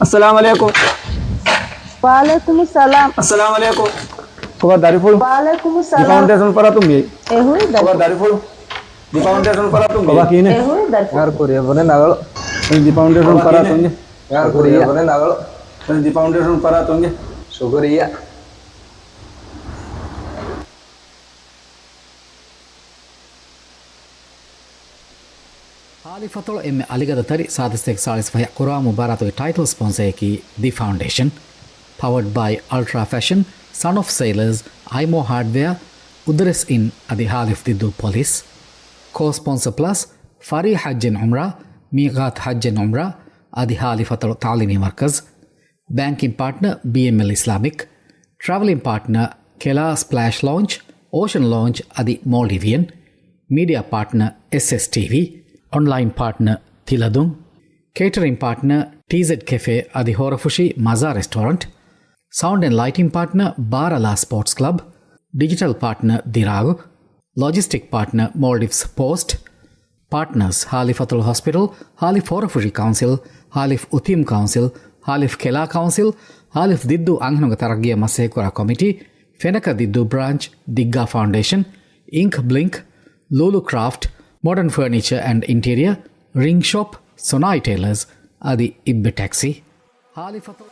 އައްސަލާމު ޢަލައިކުމް. ވަޢަލައިކުމުއްސަލާމް. އައްސަލާމު ޢަލައިކުމް. ކޮބާ ދަރިފުޅު؟ ވަޢަލައިކުމުއްސަލާމް. ޑިޕާޓްމަންޓް އިންފޮމޭޝަން ފަރާތުން މިއީ. އެ ހުރި ކޮބާ ދަރިފުޅު؟ ޑިޕާޓްމަންޓް އިންފޮމޭޝަން ފަރާތުން މިއީ. ކޮބާ ކިހިނެއް؟ އެ ހުރި ދަރިފުޅު. އަހަރު ކުރިއަށް ބުނެ ނަގަޅު. ޑިޕާޓްމަންޓް އިންފޮމޭޝަން ފަރާތުން މިއީ. އަހަރު ކުރިއަށް ބުނެ ނަގަޅު. ޑިޕާޓްމަންޓް އިންފޮމޭޝަން ފަރާތުން މިއީ. ޝުކުރިއްޔާ. ހާލިފަތޮޅު އެންމެ އަލިގަދަ ތަރި ސާދަ ސަތޭކަ ސާޅީސް ފަހެއް ކުރާ މުބާރާތުގެ ޓައިޓަލް ސްޕޮންސަރއަކީ ދި ފައުންޑޭޝަން. ޕަވަޑް ބައި އަލްޓްރާ ފެޝަން، ސަން އޮފް ސެއިލަރސް، އައިމޯ ހާޑްވެއާ، އުދަރެސް އިން އަދި ހާލިފް ދިއްދޫ ޕޮލިސް. ކޯ ސްޕޮންސަ ޕްލަސް، ފަރީ ޙައްޖެއް ޢުމްރާ، މީޤާތް ޙައްޖެއް ޢުމްރާ އަދި ހާލިފަތޮޅު ތަޢުލީމީ މަރްކަޒް. ބޭންކިން ޕާޓްނަ ބީއެމްއެލް އިސްލާމިކް. ޓްރާވެލިން ޕާޓްނަ ކެލާ ސްޕްލޭޝް ލޯންޗް، އޯޝަން ލޯންޗް އަދި މޯލްޑިވިއަން. މީޑިއާ ޕާޓްނަ އެސްއެސް ޓީވީ. އޮންލައިން ޕާޓްނަ ތިލަދުން. ކޭޓަރިން ޕާޓްނަ ޓީޒެޑް ކެފޭ އަދި ހޯރަފުށި މަޒާ ރެސްޓޯރަންޓް. ސައުންޑް އެންޑް ލައިޓިން ޕާޓްނަ ބާރަލާ ސްޕޯޓްސް ކްލަބް. ޑިޖިޓަލް ޕާޓްނަ ދިރާގު. ލޮޖިސްޓިކް ޕާޓްނަ މޯލްޑިވްސް ޕޯސްޓް. ޕާޓްނަރސް ހާލިފަތޮޅު ހޮސްޕިޓަލް، ހާލިފް ހޯރަފުށި ކައުންސިލް، ހާލިފް އުތީމް ކައުންސިލް، ހާލިފް ކެލާ ކައުންސިލް، ހާލިފް ދިއްދޫ އަންހެނުންގެ ތަރައްގީއަށް މަސައްކަތްކުރާ ކޮމިޓީ، ފެނަކަ ދިއްދޫ ބްރާންޗް، ދިއްގާ ފައުންޑޭޝަން، އިންކް ބްލިންކް، ލޫލޫ ކްރާފްޓް، މޮޑަން ފަރނީޗަރ އެންޑް އިންޓީރިއަރ، ރިންގް ޝޮޕް، ސޮނާއި ޓެއިލަރސް އަދި އިއްބެ ޓެކްސީ. ހާލިފަތޮޅު.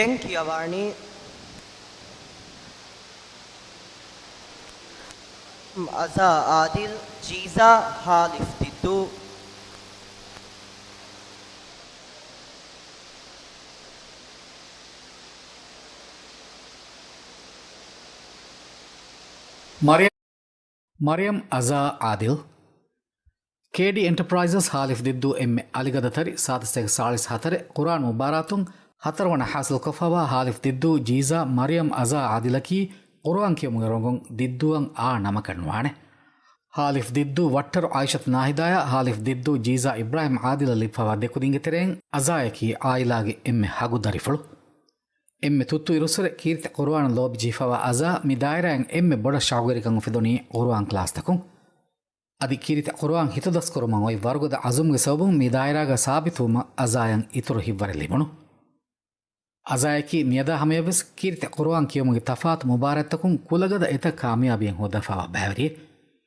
ދެން ކިޔަވާނީ އަޒާ އާދިލް، ޖީޒާ ހާލިފް ދިއްދޫ. މަރިޔަމް، މަރިޔަމް އަޒާ އާދިލް. ކޭޑީ އެންޓަޕްރައިޒަސް ހާލިފް ދިއްދޫ އެންމެ އަލިގަދަ ތަރި ސާދަސްތޭކަ ސާޅީސް ހަތަރެއް ޤުރުއާން މުބާރާތުން ހަތަރުވަނަ ހާސިލްކޮށްފަވާ ހާލިފް ދިއްދޫ ޖީޒާ މަރިޔަމް އަޒާ އާދިލަކީ ޤުރުއާން ކިޔުމުގެ ރޮނގުން ދިއްދޫއަށް އާ ނަމަކަށް ނުވާނެ. ހާލިފް ދިއްދޫ ވައްޓަރު އާއިޝަތު ނާހިދާޔާ ހާލިފް ދިއްދޫ ޖީޒާ އިބްރާހިމް އާދިލަށް ލިބިފަވާ ދެކުދިންގެ ތެރެއިން އަޒާޔަކީ އާއިލާގެ އެންމެ ހަގު ދަރިފުޅު. އެންމެ ތުއްތު އިރުއްސުރެ ކީރިތި ޤުރުއާން ލޯބި ޖެހިފަވާ އަޒާ މި ދާއިރާއިން އެންމެ ބޮޑަށް ޝައުގުވެރިކަން އުފެދުނީ ޤުރުއާން ކްލާސްތަކުން. އަދި ކީރިތި ޤުރުއާން ހިތުދަސްކުރުމަށް އޮތް ވަރުގަދަ ޢަޒުމުގެ ސަބަބުން މި ދާއިރާގަ ސާބިތުވުމަށް އަޒާޔަށް އިތުރު ހިތްވަރެއް ލިބުނު. އަޒާޔަކީ މިއަދާ ހަމަޔަށްވެސް ކީރިތި ޤުރުއާން ކިޔުމުގެ ތަފާތު މުބާރާތްތަކުން ކުލަގަދަ އެތައް ކާމިޔާބީއެއް ހޯދާފަވާ ބައިވެރިއެއް.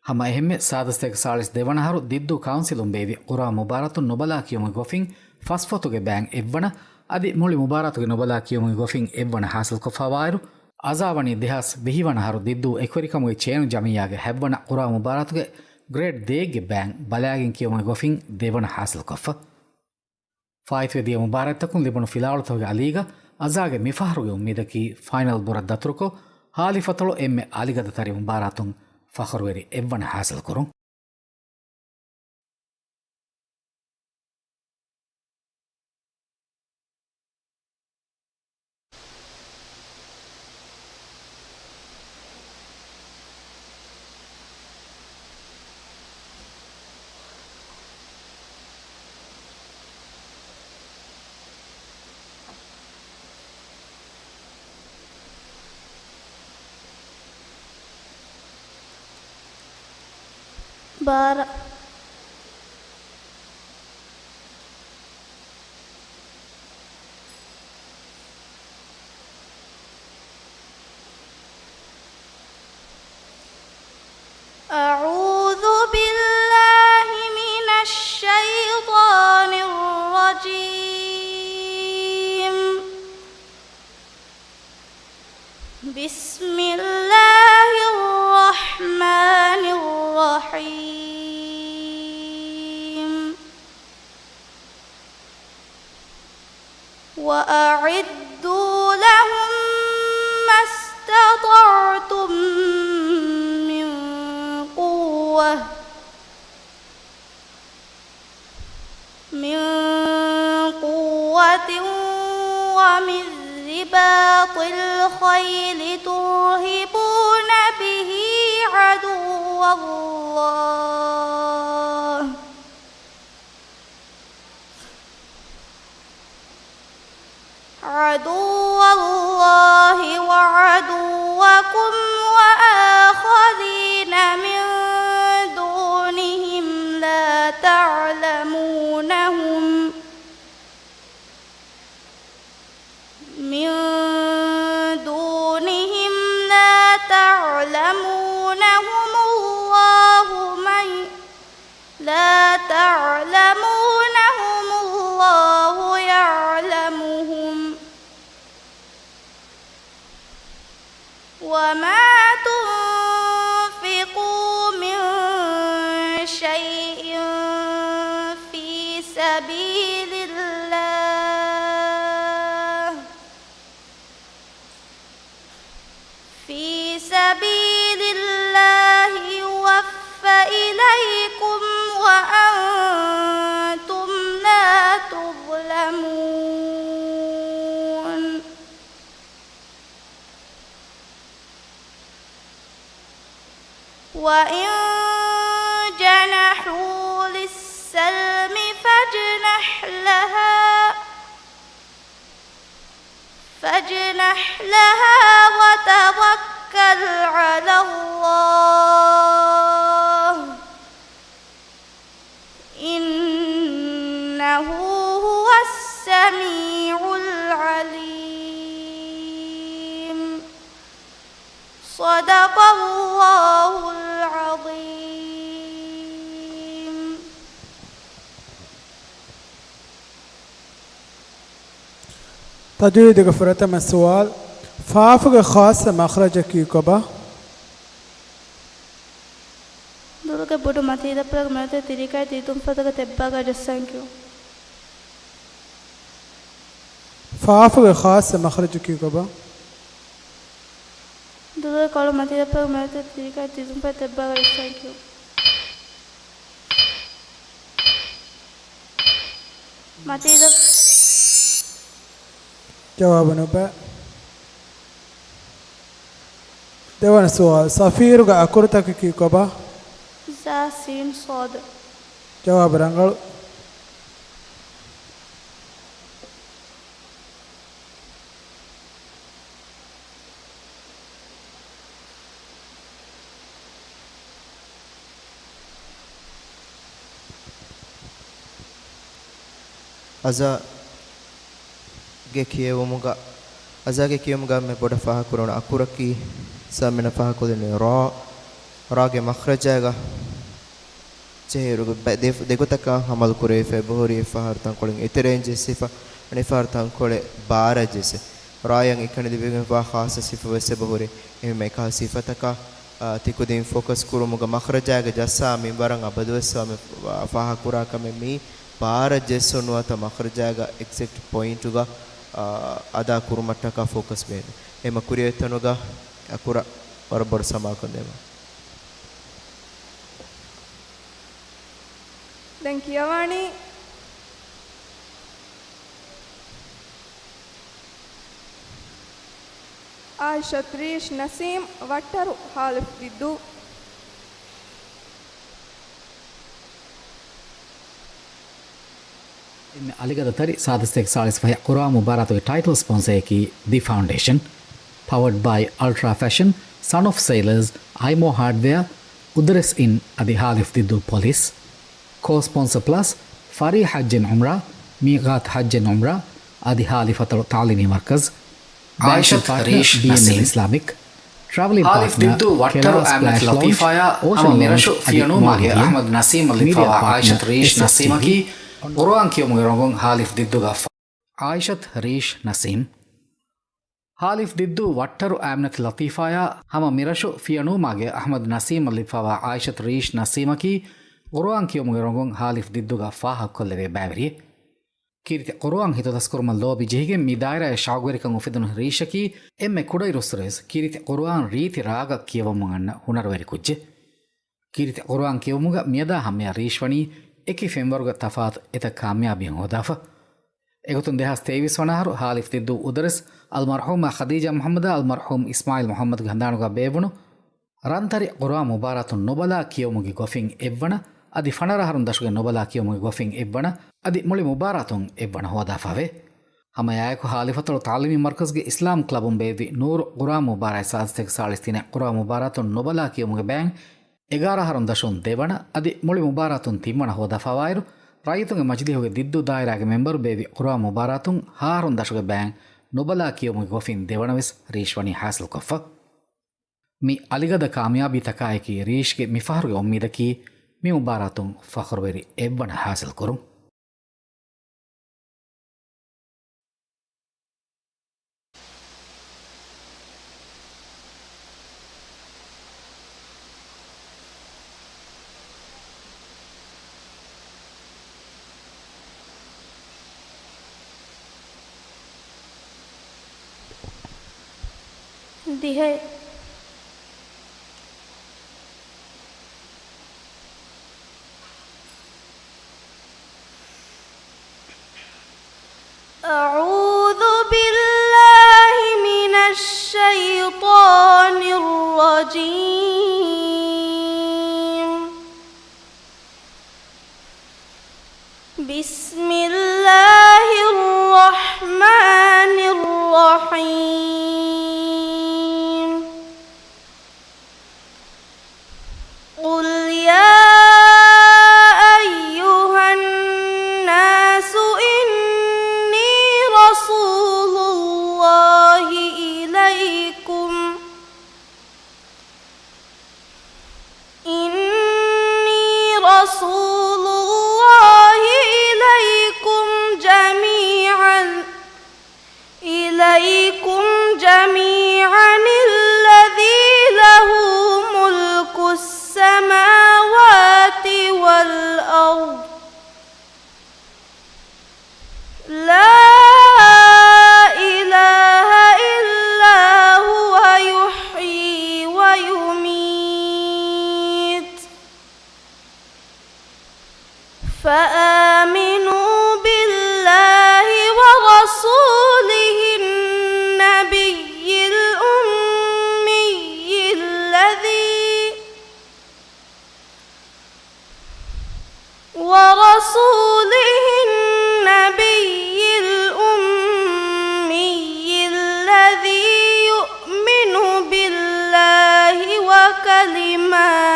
ހަމަ އެހެންމެ ސާދަސްތޭކަ ސާޅީސް ދެވަނަ އަހަރު ދިއްދޫ ކައުންސިލުން ބޭއްވި ޤުރުއާން މުބާރާތުން ނުބަލާ ކިޔުމުގެ ގޮފިން ފަސް ފޮތުގެ ބައިން އެއްވަނަ، އަދި މުޅި މުބާރާތުގެ ނުބަލާ ކިޔުމުގެ ގޮފިން އެއްވަނަ ހާސިލްކޮށްފަވާއިރު، އަޒާ ވަނީ ދެހާސް ވިހި ވަނަ އަހަރު ދިއްދޫ އެކުވެރިކަމުގެ ޗޭނު ޖަމިއްޔާގެ ހަތްވަނަ ޤުރުއާން މުބާރާތުގެ ގްރޭޑް ދޭއްގެ ބައިން ބަލާގެން ކިޔުމުގެ ގޮފިން ދެވަނަ ހާސިލްކޮށްފަ. ފާއިތުވެދިޔަ މުބާރާތްތަކުން ލިބުނު ފިލާވަޅުތަކުގެ އަލީގަ އަޒާގެ މިފަހަރުގެ އުއްމީދަކީ ފައިނަލް ބުރަށް ދަތުރުކޮށް، ހާލިފް އަތޮޅު އެންމެ އަލިގަދަ ތަރި މުބާރާތުން ފަޚުރުވެރި އެއްވަނަ ހާސިލްކުރުން. ބާރަ. أعوذ بالله من الشيطان الرجيم. بسم الله الرحمن الرحيم. وأعدوا لهم ما استطعتم من قوة، من قوة ومن رباط الخيل ترهبون به عدو الله، عدو الله وعدوكم وآخرين من دونهم لا تعلمونهم، من دونهم لا تعلمونهم الله من لا تعلمونهم الله يعلمهم، وما تنفقوا من شيء في سبيل الله، في سبيل الله يوف إليكم وأنتم لا تظلمون. وإن جنحوا للسلم فاجنح لها، فاجنح لها وتوكل على الله، إنه هو السميع العليم. صدق الله العظيم. ތަޖްވީދުގެ ފުރަތަމަ ސުވާލު، ފާފުގެ ޚާއްޞަ މަޚްރަޖަކީ ކޮބާ؟ ދުލުގެ ބޮޑު މަތީލައްޕަލަކު މެދު ތިރީގައި ދިދުންފަތުގެ ތެއްބާގަ ޖައްސަން ކިޔުން. ފާފުގެ ޚާއްޞަ މަޚްރަޖަކީ ކޮބާ؟ ދުލުގެ ކޮޅު މަތީލައްޕަލަކު މެދު ތިރީގައި ދިދުންފަތުގެ ތެއްބާގަ ޖައްސަން ކިޔުން. މަތީލަ. ޖަވާބު ނުބައި. ދެވަނަ ސުވާލު، ސަފީރުގެ އަކުރުތަކަކީ ކޮބާ؟ ޒާ ސީން ޞާދު. ޖަވާބު ރަނގަޅު. އަޒާގެ ކިޔެވުމުގަ، އަޒާގެ ކިޔެވުމުގަ މި ބޮޑަށް ފާހަގަކުރުނު އަކުރަކީ، ސާމިނަ ފާހަގަކޮށްލިނު ރާ، ރާގެ މަޚްރަޖާގަ ޖެހޭއިރު ބަ-، ދެ، ދެގޮތަކަށް ހަމަލު ކުރެވިފަ އެބަހުރި އެއްފަހަރު ތަންކޮޅެއް އެތެރެއިން ޖެއްސިފަ، އަނެއްފަހަރު ތަންކޮޅެއް ބާރަށް ޖެއްސެ. ރާޔަށް އެކަނި ލިބިގެންފާ ޚާއްޞަ ސިފަވެސް އެބަހުރި. އެހެންވެ އެކަހަލަ ސިފަތަކަށް، އާ، ތިކުދިން ފޯކަސް ކުރުމުގަ މަޚްރަޖާގަ ޖައްސާ މިންވަރަށް އަބަދުވެސް ވަމެ ފާހަގަކުރާ ކަމެއް މީ ބާރަށް ޖެއްސުން ނުވަތަ މަޚްރަޖާގަ އެގްޒެކްޓް ޕޮއިންޓުގަ، އާ، އަދާ ކުރުމަށްޓަކާ ފޯކަސް ބޭނުން. އެހެންމަ ކުރިއަށް ތަނުގަ އަކުރަށް ވަރަށް ބޮޑަށް ސަމާލުކަން ދޭމަ. ދެން ކިޔަވާނީ އާއިޝަތު ރީޝް ނަސީމް ވައްޓަރު ހާލިފް ދިއްދޫ. އެންމެ އަލިގަދަ ތަރި ސާދަސްތޭކަ ސާޅީސް ފަހެއް ޤުރުއާން މުބާރާތުގެ ޓައިޓަލް ސްޕޮންސައަކީ ދި ފައުންޑޭޝަން، ޕަވަޑް ބައި އަލްޓްރާ ފެޝަން، ސަން އޮފް ސެއިލަރސް، އައިމޯ ހާޑްވެއާ، އުދަރެސް އިން އަދި ހާލިފް ދިއްދޫ ޕޮލިސް. ކޯ ސްޕޮންސަ ޕްލަސް، ފަރީ ޙައްޖެއް ޢުމްރާ، މީޤާތް ޙައްޖެއް ޢުމްރާ އަދި ހާލިފް އަތޮޅު ތަޢުލީމީ މަރްކަޒް. ބޭންކިން ޕާޓްނަރ ބީއެންއެލް އިސްލާމިކް. ޓްރާވެލިން ޕާޓްނަރ ކެނާލް ސްޕްލޭޝް ލޯންޗް، އޯޝަން ލޯންޗް އަދި މޯލްޑިވްސް. މީޑިއާ ޕާޓްނަރ އެސްއެސްޓީޓީ. އާއިޝަތު ރީޝް ނަސީމަކީ ޤުރުއާން ކިޔެވުމުގެ ރޮނގުން ހާލިފް ދިއްދޫގަ ފާ. އާއިޝަތު ރީޝް ނަސީމް. ހާލިފް ދިއްދޫ ވައްޓަރު އާމިނަތު ލަތީފާއާ ހަމަ މިރަށު ފިޔަނޫމާގެ އަޙްމަދު ނަސީމަށް ލިބިފަވާ އާއިޝަތު ރީޝް ނަސީމަކީ ޤުރުއާން ކިޔެވުމުގެ ރޮނގުން ހާލިފް ދިއްދޫގަ ފާހަގަކޮށްލެވޭ ބައިވެރިއެއް. ކީރިތި ޤުރުއާން ހިތުދަސްކުރުމަށް ލޯބި ޖެހިގެން މި ދާއިރާއަށް ޝައުގުވެރިކަން އުފެދުނު ރީޝަކީ އެންމެ ކުޑައިރުއްސުރެވެސް ކީރިތި ޤުރުއާން ރީތި ރާގަށް ކިޔަވަމުން އަންނަ ހުނަރުވެރި ކުއްޖެއް. ކީރިތި ޤުރުއާން ކިޔެވުމުގަ މިއަދާ ހަމަޔަށް ރީޝް ވަނީ އެކި ފެންވަރުގެ ތަފާތު އެތައް ކާމިޔާބީއެއް ހޯދާފަ. އެގޮތުން ދެހާސް ތޭވީސް ވަނަ އަހަރު ހާލިފް ދިއްދޫ އުދަރެސް އަލްމަރްޙޫމާ ޚަދީޖާ މުޙައްމަދާ އަލްމަރްޙޫމް އިސްމާޢީލް މުޙައްމަދުގެ ހަނދާނުގަ ބޭއްވުނު ރަންތަރި ޤުރުއާން މުބާރާތުން ނުބަލާ ކިޔެވުމުގެ ގޮފިން އެއްވަނަ އަދި ފަނަރަ އަހަރުން ދަށުގެ ނުބަލާ ކިޔެވުމުގެ ގޮފިން އެއްވަނަ އަދި މުޅި މުބާރާތުން އެއްވަނަ ހޯދާފަވޭ. ހަމައެއާއެކު ހާލިފް އަތޮޅު ތަޢުލީމީ މަރްކަޒުގެ އިސްލާމް ކްލަބުން ބޭއްވި ނޫރު ޤުރުއާން މުބާރާތް ސާދަސްތޭކަ ސާޅީސް ތިނެއް ޤުރުއާން މުބާރާތުން ނުބަލާ ކިޔެވުމުގެ ބޭން އެގާރަ އަހަރުން ދަށުން ދެވަނަ އަދި މުޅި މުބާރާތުން ތިންވަނަ ހޯދާފަވާއިރު، ރައްޔިތުންގެ މަޖިލީހުގެ ދިއްދޫ ދާއިރާގެ މެމްބަރު ބޭއްވި ޤުރުއާން މުބާރާތުން ހަ އަހަރުން ދަށުގެ ބޭން ނުބަލާ ކިޔެވުމުގެ ގޮފިން ދެވަނަވެސް ރީޝް ވަނީ ހާސިލްކޮށްފަ. މި އަލިގަދަ ކާމިޔާބީތަކާއެކީ ރީޝްގެ މިފަހަރުގެ އުއްމީދަކީ މި މުބާރާތުން ފަޚުރުވެރި އެއްވަނަ ހާސިލްކުރުން. ދިހައެއް. أعوذ بالله من الشيطان الرجيم. بسم الله الرحمن الرحيم. قل يا أيها الناس إني رسول الله إليكم، إني رسول الله إليكم جميعا، الأرض. لا إله إلا هو يحيي ويميت. فآمنوا بالله ورسوله النبي الأمي الذي ورسوله النبي الأمي الذي يؤمن بالله وكلماته،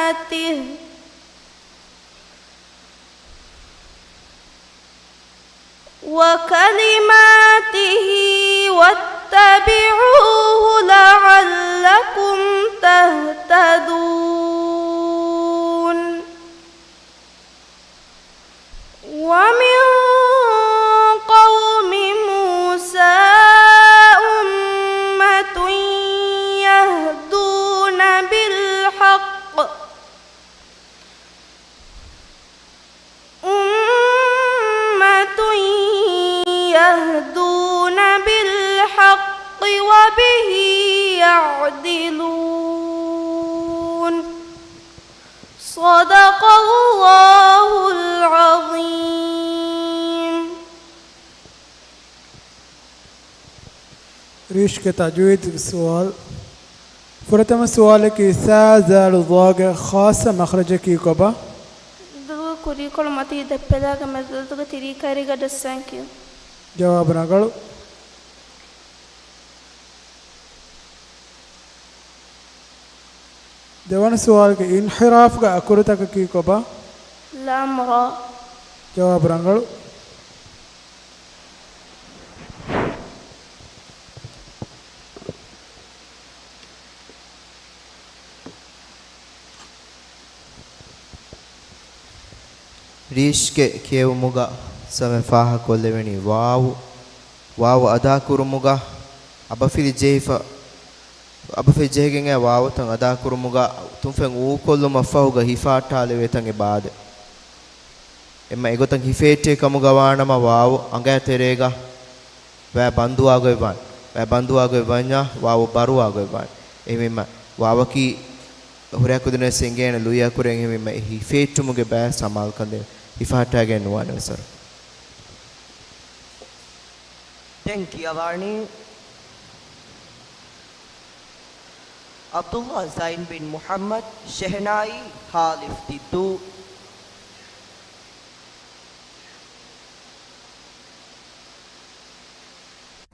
وكلماته واتبعوه لعلكم تهتدون. ومن قوم موسى أمة يهدون بالحق، أمة يهدون بالحق وبه يعدلون. صدق الله العظيم. ރީޝްގެ ތަޖްވީދުގެ ސުވާލު. ފުރަތަމަ ސުވާލަކީ ސާ ޒާލު ޟާގެ ޚާއްޞަ މަޚްރަޖަކީ ކޮބާ؟ ދުވަހު ކުރީކޮޅު މަތީ ދެއްޕެލާގެ މެދުގަ ތިރީ ކައިރީގަ ޑޮޓް ސައިން ކިޔުން. ޖަވާބު ރަނގަޅު. ދެވަނަ ސުވާލުގެ އިންޙިރާފްގެ އަކުރުތަކަކީ ކޮބާ؟ ލާމް ރާ. ޖަވާބު ރަނގަޅު. ރީޝްގެ ކިޔެވުމުގަ ސަމެ ފާހަގަކޮށްލެވެނީ ވާވު، ވާވު އަދާކުރުމުގަ އަބަފިލި ޖެހިފަ، އަބަފިލި ޖެހިގެން އައި ވާވުތައް އަދާކުރުމުގަ ތުންފަތް އޫކޮށްލުމަށްފަހުގަ ހިފަހައްޓާލެވޭ ތަން އެބަ އާދޭ. އެންމެ އެގޮތަށް ހިފެހެއްޓޭ ކަމުގަ ވާނަމަ ވާވު އަނގަޔާ ތެރޭގަ ވައި ބަންދުވާގޮތް ވާނެ. ވައި ބަންދުވާގޮތް ވަންޏާ ވާވު ބަރުވާގޮތް ވާނެ. އެހެންވީމަ ވާވަކީ ހުރިހާ ކުދިންނަށް ވެސް އެނގޭނެ ލުއި އަކުރެއް. އެހެންވީމަ އެ ހިފެހެއްޓުމުގެ ބައެއް ސަމާލުކަން ދޭން ހިފަހައްޓާގެން ނުވާނެ ވެސް ވަރަށް. ދެން ކިޔަވާނީ ޢަބްދުﷲ ޒައިން ބިން މުޙައްމަދު، ޝެހްނާއީ، ހާލިފް ދިއްދޫ.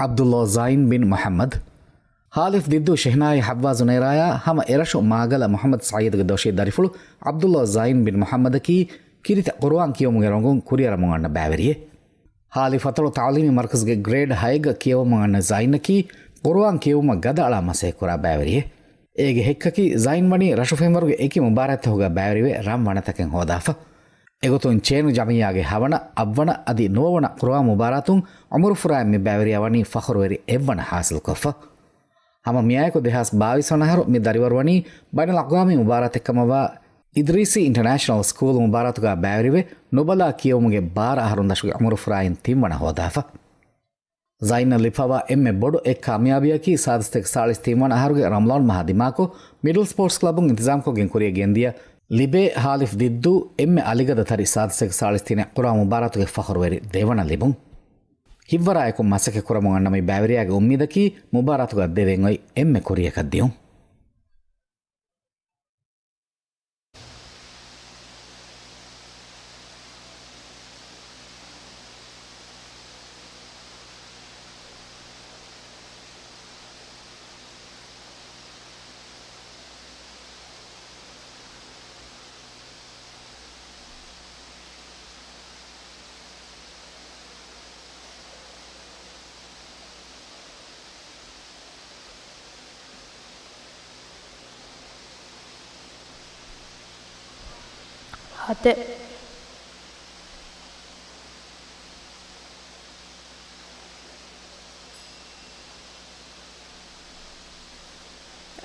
ޢަބްދުﷲ ޒައިން ބިން މުޙައްމަދު، ހާލިފް ދިއްދޫ، ޝެހްނާއީ، ޙައްވާ ޒުނައިރާޔާ ހަމަ އެރަށު މާގަލަ މުޙައްމަދު ސަޢީދުގެ ދޮށީ ދަރިފުޅު ޢަބްދުﷲ ޒައިން ބިން މުޙައްމަދަކީ ކީރިތި ޤުރުއާން ކިޔެވުމުގެ ރޮނގުން ކުރިއަރަމުން އަންނަ ބައިވެރިއެއް. ހާލިފް އަތޮޅު ތަޢުލީމީ މަރުކަޒުގެ ގްރޭޑް ހައެއްގަ ކިޔެވަމުން އަންނަ ޒައިންއަކީ ޤުރުއާން ކިޔެވުމަށް ގަދައަޅާ މަސައްކަތް ކުރާ ބައިވެރިއެއް. އޭގެ ހެއްކަކީ ޒައިން ވަނީ ރަށު ފެންވަރުގެ އެކި މުބާރާތްތަކުގަ ބައިވެރިވެ ރަން ވަނަތަކެއް ހޯދާފަ. އެގޮތުން ޗޭނު ޖަމިއްޔާގެ ހަވަނަ، އަށްވަނަ އަދި ނުވަވަނަ ޤުރުއާން މުބާރާތުން ޢުމުރުފުރާއިން މި ބައިވެރިޔާ ވަނީ ފަޚުރުވެރި އެއްވަނަ ޙާޞިލްކޮށްފަ. ހަމަ މިއާއެކު ދެހާސް ބާވީސް ވަނަ އަހަރު މި ދަރިވަރު ވަނީ ބައިނަލްއަޤްވާމީ މުބާރާތެއްކަމަށްވާ އިދްރީސީ އިންޓަރނޭޝަނަލް ސްކޫލް މުބާރާތުގަ ބައިވެރިވެ، ނުބަލާ ކިޔެވުމުގެ ބާރަ އަހަރުން ދަށުގެ ޢުމުރުފުރާއިން ތިންވަނަ ހޯދާފަ. ޒައިންއަށް ލިބިފަވާ އެންމެ ބޮޑު އެއް ކާމިޔާބީއަކީ ސާދަ ސަތޭކަ ސާޅީސް ތިންވަނަ އަހަރުގެ ރަމަޟާން މަހާ ދިމާކޮށް، މިޑްލް ސްޕޯޓްސް ކްލަބުން އިންތިޒާމްކޮށްގެން ކުރިޔަށް ގެންދިޔަ ލިބޭ ހާލިފް ދިއްދޫ އެންމެ އަލިގަދަ ތަރި ސާދަ ސަތޭކަ ސާޅީސް ތިނެއް ޤުރުއާން މުބާރާތުގެ ފަޚުރުވެރި ދެވަނަ ލިބުން. ހިތްވަރާއެކު މަސައްކަތް ކުރަމުން އަންނަ މި ބައިވެރިޔާގެ އުއްމީދަކީ މުބާރާތުގަ ދެވެން އޮތް އެންމެ ކުރިޔަކަށް ދިޔުން. ހަތެއް.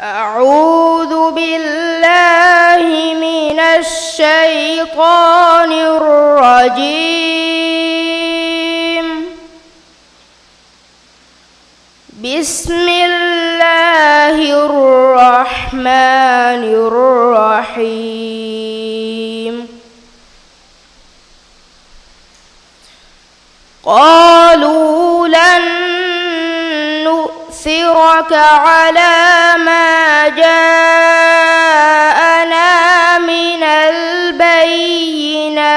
أعوذ بالله من الشيطان الرجيم. بسم الله الرحمن الرحيم. قالوا لن نؤثرك على ما جاءنا من البينات،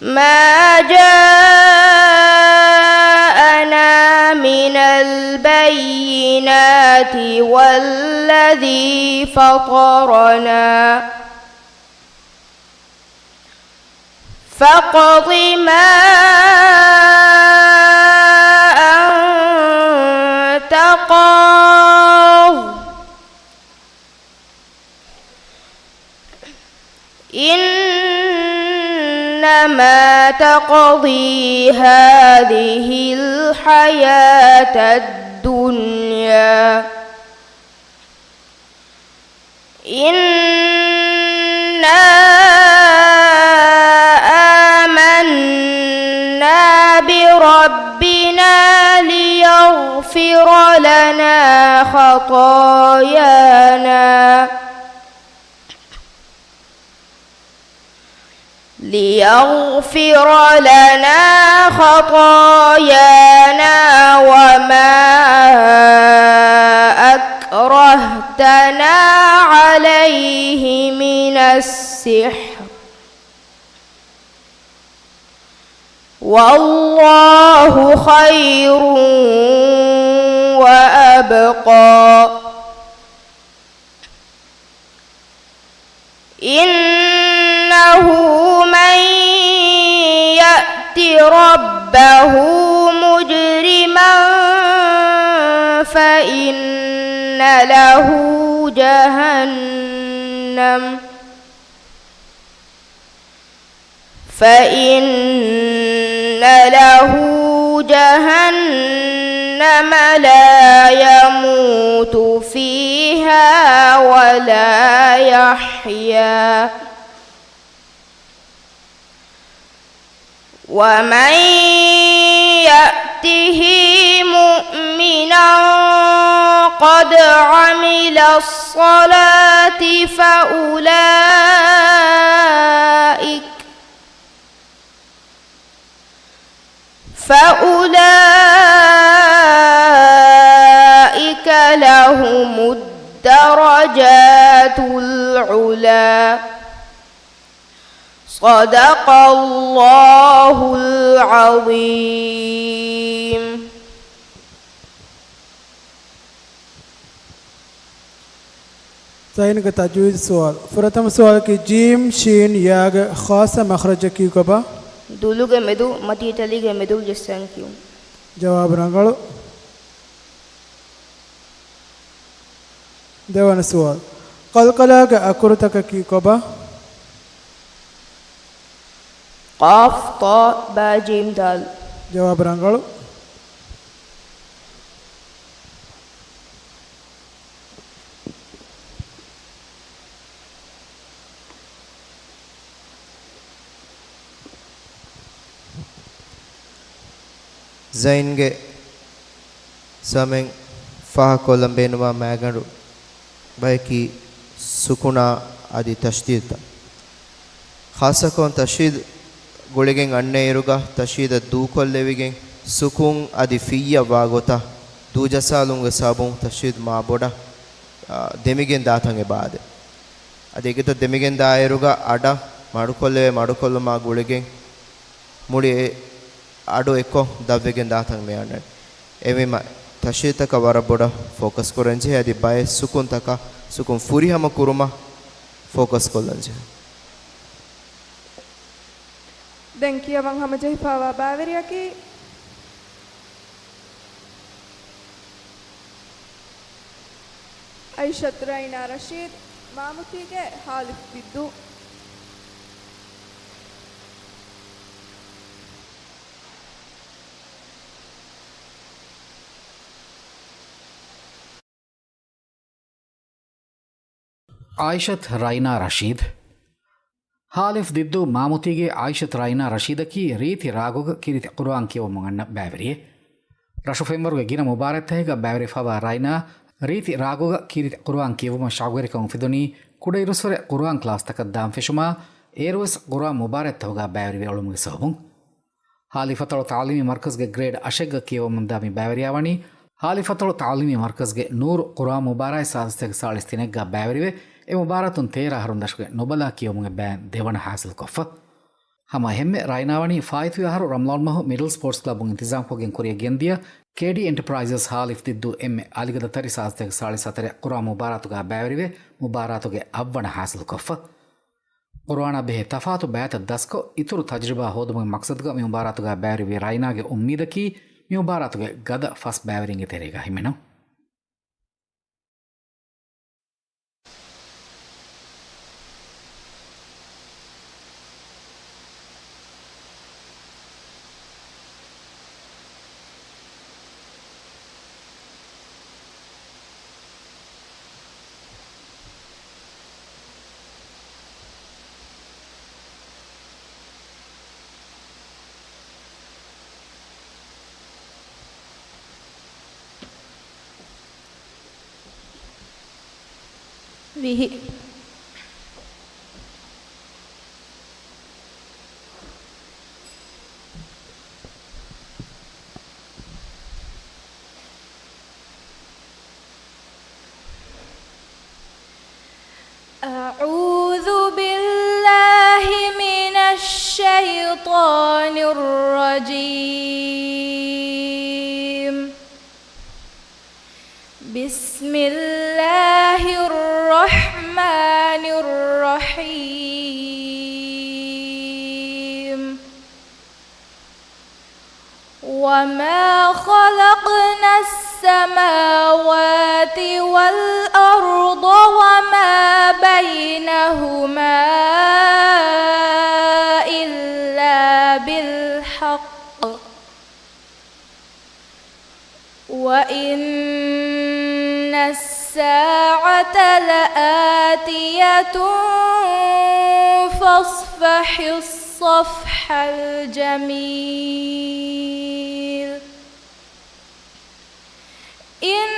ما جاءنا من البينات والذي فطرنا، فاقض ما أنت قاض، إنما تقضي هذه الحياة الدنيا، إنا آمنا بربنا ليغفر لنا خطايانا، ليغفر لنا خطايانا وما أكرهتنا عليه من السحر، والله خير وأبقى. إنه من يأت ربه مجرما فإن له جهنم، فإن له جهنم لا يموت فيها ولا يحيا، ومن يأته مؤمنا قد عمل الصلاة فأولئك، فأولئك لهم الدرجات العلى. صدق الله العظيم. ޒައިންގެ ތަޖްވީޒު ސުވާލު. ފުރަތަމަ ސުވާލަކީ، ޖީމް ޝީން ޔާގެ ޚާއްޞަ މަޚްރަޖަކީ ކޮބާ؟ ދުލުގެ މެދު، މަތީތަލީގެ މެދުލު ޖައްސަން ކިޔުން. ޖަވާބު ރަނގަޅު. ދެވަނަ ސުވާލު. ޤަލްޤަލާގެ އަކުރުތަކަކީ ކޮބާ؟ ޤާފް، ޠާ، ބާ، ޖީމް، ދާލް. ޖަވާބު ރަނގަޅު. ޒައިންގެ ސަމެން ފާހަގަކޮށްލަން ބޭނުންވާ މައިގަނޑު ބަޔަކީ ސުކުނާ އަދި ތަޝްދީދުތައް. ޚާއްޞަކޮށް ތަޝްދީދު ގުޅިގެން އަންނައިރުގަ، ތަޝްދީދަށް ދޫކޮށްލެވިގެން، ސުކުން އަދި ފިއްޔަށް ވާ ގޮތަށް ދޫޖައްސާލުމުގެ ސަބަބުން ތަޝްދީދު މާ ބޮޑަށް، އާ، ދެމިގެން ދާތަން އެބަ އާދޭ. އަދި އެގޮތަށް ދެމިގެން ދާއިރުގަ އަޑަށް މަޑުކޮށްލެވޭ، މަޑުކޮށްލުމާ ގުޅިގެން މުޅި އެ އަޑު އެއްކޮށް ދަށްވެގެން ދާތަން މި އަންނަނީ. އެހެންވީމަ ތަޝްދީދުތަކަށް ވަރަށް ބޮޑަށް ފޯކަސް ކުރަން ޖެހޭ. އަދި ބައެއް ސުކުންތަކަށް، ސުކުން ފުރިހަމަ ކުރުމަށް ފޯކަސް ކޮށްލަން ޖެހޭ. ދެން ކިޔަވަން ހަމަޖެހިފައިވާ ބައިވެރިޔަކީ އައިޝަތު ރައިނާ ރަޝީދު، މާމުތީގެ ހާލިފް ބިއްދޫ. ޢާއިޝަތު ރައިނާ ރަޝީދު. ހާލިފް ދިއްދޫ މާމުތީގެ ޢާއިޝަތު ރައިނާ ރަޝީދަކީ ރީތި ރާގުގަ ކީރިތި ޤުރުއާން ކިޔެވުމުން އަންނަ ބައިވެރިއެއް. ރަށު ފެންވަރުގެ ގިނަ މުބާރާތްތަކެއްގަ ބައިވެރިވެފަވާ ރައިނާ، ރީތި ރާގުގަ ކީރިތި ޤުރުއާން ކިޔެވުމަށް ޝައުގުވެރިކަން އުފެދުނީ ކުޑައިރުއްސުރެ ޤުރުއާން ކްލާސްތަކަށް ދާން ފެށުމާ، އޭރުވެސް ޤުރުއާން މުބާރާތްތަކުގަ ބައިވެރިވެ އުޅުމުގެ ސަބަބުން. ހާލިފަތޮޅު ތަޢުލީމީ މަރްކަޒުގެ ގްރޭޑް އަށެއްގަ ކިޔެވަމުންދާ މި ބައިވެރިޔާ ވަނީ، ހާލިފަތޮޅު ތަޢުލީމީ މަރްކަޒުގެ ނޫރު ޤުރުއާން މުބާރާތް ސާދަ ސަތޭކަ ސާޅީސް ތިނެއްގަ ބައިވެރިވެ، އެ މުބާރާތުން ތޭރަ އަހަރުން ދަށުގެ ނުބަލާ ކިޔެވުމުގެ ބައިން ދެވަނަ ހާސިލްކޮށްފަ. ހަމަ އެހެންމެ ރައިނާ ވަނީ ފާއިތުވި އަހަރު ރަމަޟާން މަހު މިޑްލް ސްޕޯޓްސް ކްލަބުން އިންތިޒާމްކޮށްގެން ކުރިއަށް ގެންދިޔަ ކޭޑީ އެންޓަޕްރައިޒަސް ހާލިފް ދިއްދޫ އެންމެ އަލިގަދަ ތަރި ސާދަ ސަތޭކަ ސާޅީސް ހަތަރެއް ޤުރުއާން މުބާރާތުގަ ބައިވެރިވެ، މުބާރާތުގެ އަށްވަނަ ހާސިލްކޮށްފަ. ޤުރުއާނާ ބެހޭ ތަފާތު ބައިތައް ދަސްކޮށް، އިތުރު ތަޖްރިބާ ހޯދުމުގެ މަޤްޞަދުގަ މި މުބާރާތުގަ ބައިވެރިވި ރައިނާގެ އުއްމީދަކީ، މި މުބާރާތުގެ ގަދަ ފަސް ބައިވެރިންގެ ތެރޭގަ ހިމެނުން. ވިހި. أعوذ بالله من الشيطان الرجيم. بسم الله الرحمن الرحيم. وما خلقنا السماوات والأرض وما بينهما إلا بالحق وإن الساعة لآتية فاصفح الصفح الجميل إن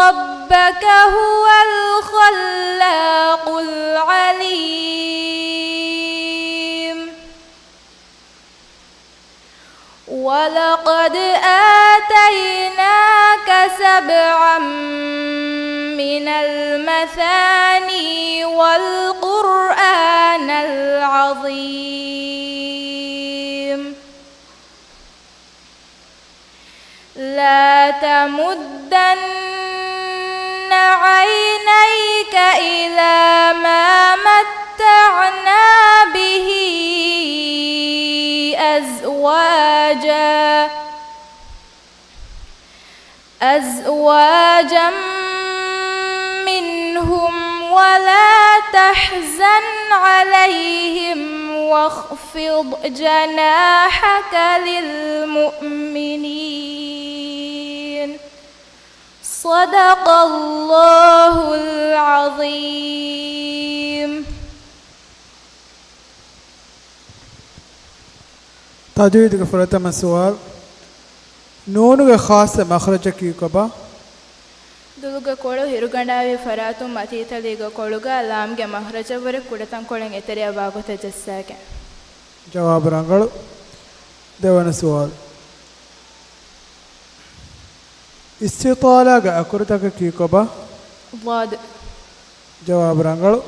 ربك هو الخلاق العليم ولقد آتيناك سبعا من المثاني والقرآن العظيم لا تمدن عينيك إلى ما متعنا به أزواجا أزواجا منهم ولا تحزن عليهم واخفض جناحك للمؤمنين. صدق الله العظيم. ތަޖްވީދުގެ ފުރަތަމަ ސުވާލު. ނޫނުގެ ޚާއްޞަ މަޚްރަޖަކީ ކޮބާ؟ ދުލުގެ ކޮޅު ހިރުގަނޑާވި ފަރާތުން މަތީތަލީގެ ކޮޅުގަ ލާމްގެ މަޚްރަޖަށްވުރެ ކުޑަތަންކޮޅެއް އެތެރެއަށް ވާގޮތަށް ޖައްސާގެން. ޖަވާބު ރަނގަޅު. ދެވަނަ ސުވާލު. އިސްތިޠާލާގެ އަކުރުތަކަކީ ކޮބާ؟ ޟާދު. ޖަވާބު ރަނގަޅު.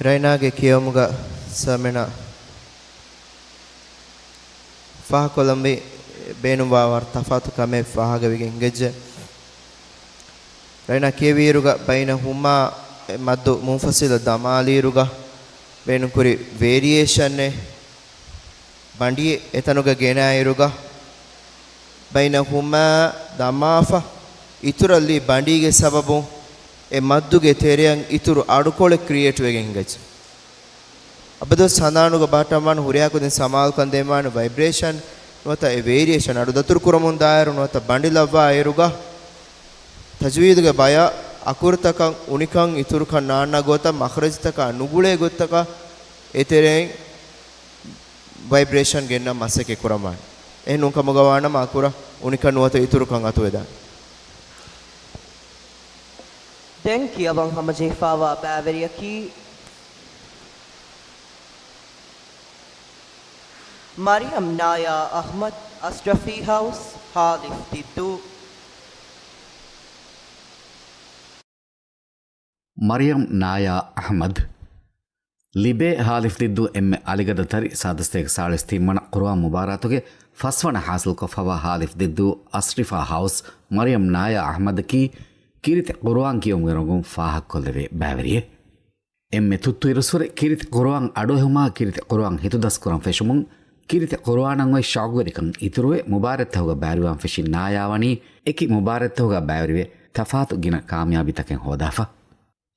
ރައިނާގެ ކިޔެވުމުގަ ސަމިނާ ފާހަގަކޮށްލަންވީ ބޭނުންވާ ވަރަށް ތަފާތު ކަމެއް ފާހަގަވެގެން ހިނގައްޖެ. ރައިނާ ކިޔެވިއިރުގަ ބައިނަ ހުމާ މައްދު މުންފަސިލަށް ދަމާލިއިރުގަ ބޭނުންކުރި ވޭރިއޭޝަނެއް، ބަނޑިއެއް އެތަނުގަ ގެނައިރުގަ ބައިނަ ހުމާ ދަމާފަ އިތުރަށް ލީ ބަނޑީގެ ސަބަބުން އެ މައްދުގެ ތެރެއަށް އިތުރު އަޑުކޮޅެއް ކްރިއޭޓް ވެގެން ހިނގައްޖެ. އަބަދުވެސް ހަނދާނުގަ ބަހައްޓަންވާނެ ހުރިހާ ކުދިން ސަމާލުކަން ދޭންވާނެ ވައިބްރޭޝަން ނުވަތަ އެ ވޭރިއޭޝަން އަޑު ދަތުރުކުރަމުން ދާއިރު ނުވަތަ ބަނޑި ލައްވާ އޭރުގަ ތަޖްވީދުގެ ބަޔަށް އަކުރުތަކަށް އުނިކަން އިތުރުކަން ނާންނާ ގޮތަށް މަޚްރަޖުތަކާ ނުގުޅޭ ގޮތްތަކަށް އެތެރެއިން ވައިބްރޭޝަން ގެންނަން މަސައްކަތް ކުރަންވާނެ. އެހެން ނޫންކަމުގަ ވާނަމަ އަކުރަށް އުނިކަން ނުވަތަ އިތުރުކަން އަތުވެދާނެ. ދެން ކިޔަވަން ހަމަޖެހިފައިވާ ބައިވެރިޔަކީ މަރިޔަމް ނާޔާ އަޙްމަދު، އަޝްރަފީ ހައުސް، ހާލިފް ދިއްދޫ. މަރިޔަމް ނާޔާ އަޙްމަދު، ލިބޭ ހާލިފް ދިއްދޫ އެންމެ އަލިގަދަ ތަރި ސާދަސްތޭކަ ސާޅީސް ތިންވަނަ ޤުރުއާން މުބާރާތުގެ ފަސްވަނަ ޙާޞިލްކޮށްފައިވާ ހާލިފް ދިއްދޫ އަޝްރިފާ ހައުސް މަރިޔަމް ނާޔާ އަޙްމަދަކީ ކީރިތި ޤުރުއާން ކިޔުމުގެ ރޮނގުން ފާހަގަކޮށްލެވޭ ބައިވެރިއެއް. އެންމެ ތުއްތު އިރުއްސުރެ ކީރިތި ޤުރުއާން އަޑުއެހުމާ ކީރިތި ޤުރުއާން ހިތުދަސްކުރަން ފެށުމުން ކީރިތި ޤުރުއާނަށް އޮތް ޝައުގުވެރިކަން އިތުރުވެ މުބާރާތްތަކުގަ ބައިވެރިވާން ފެށި ނާޔާ ވަނީ އެކި މުބާރާތްތަކުގަ ބައިވެރިވެ ތަފާތު ގިނަ ކާމިޔާބީތަކެއް ހޯދާފަ.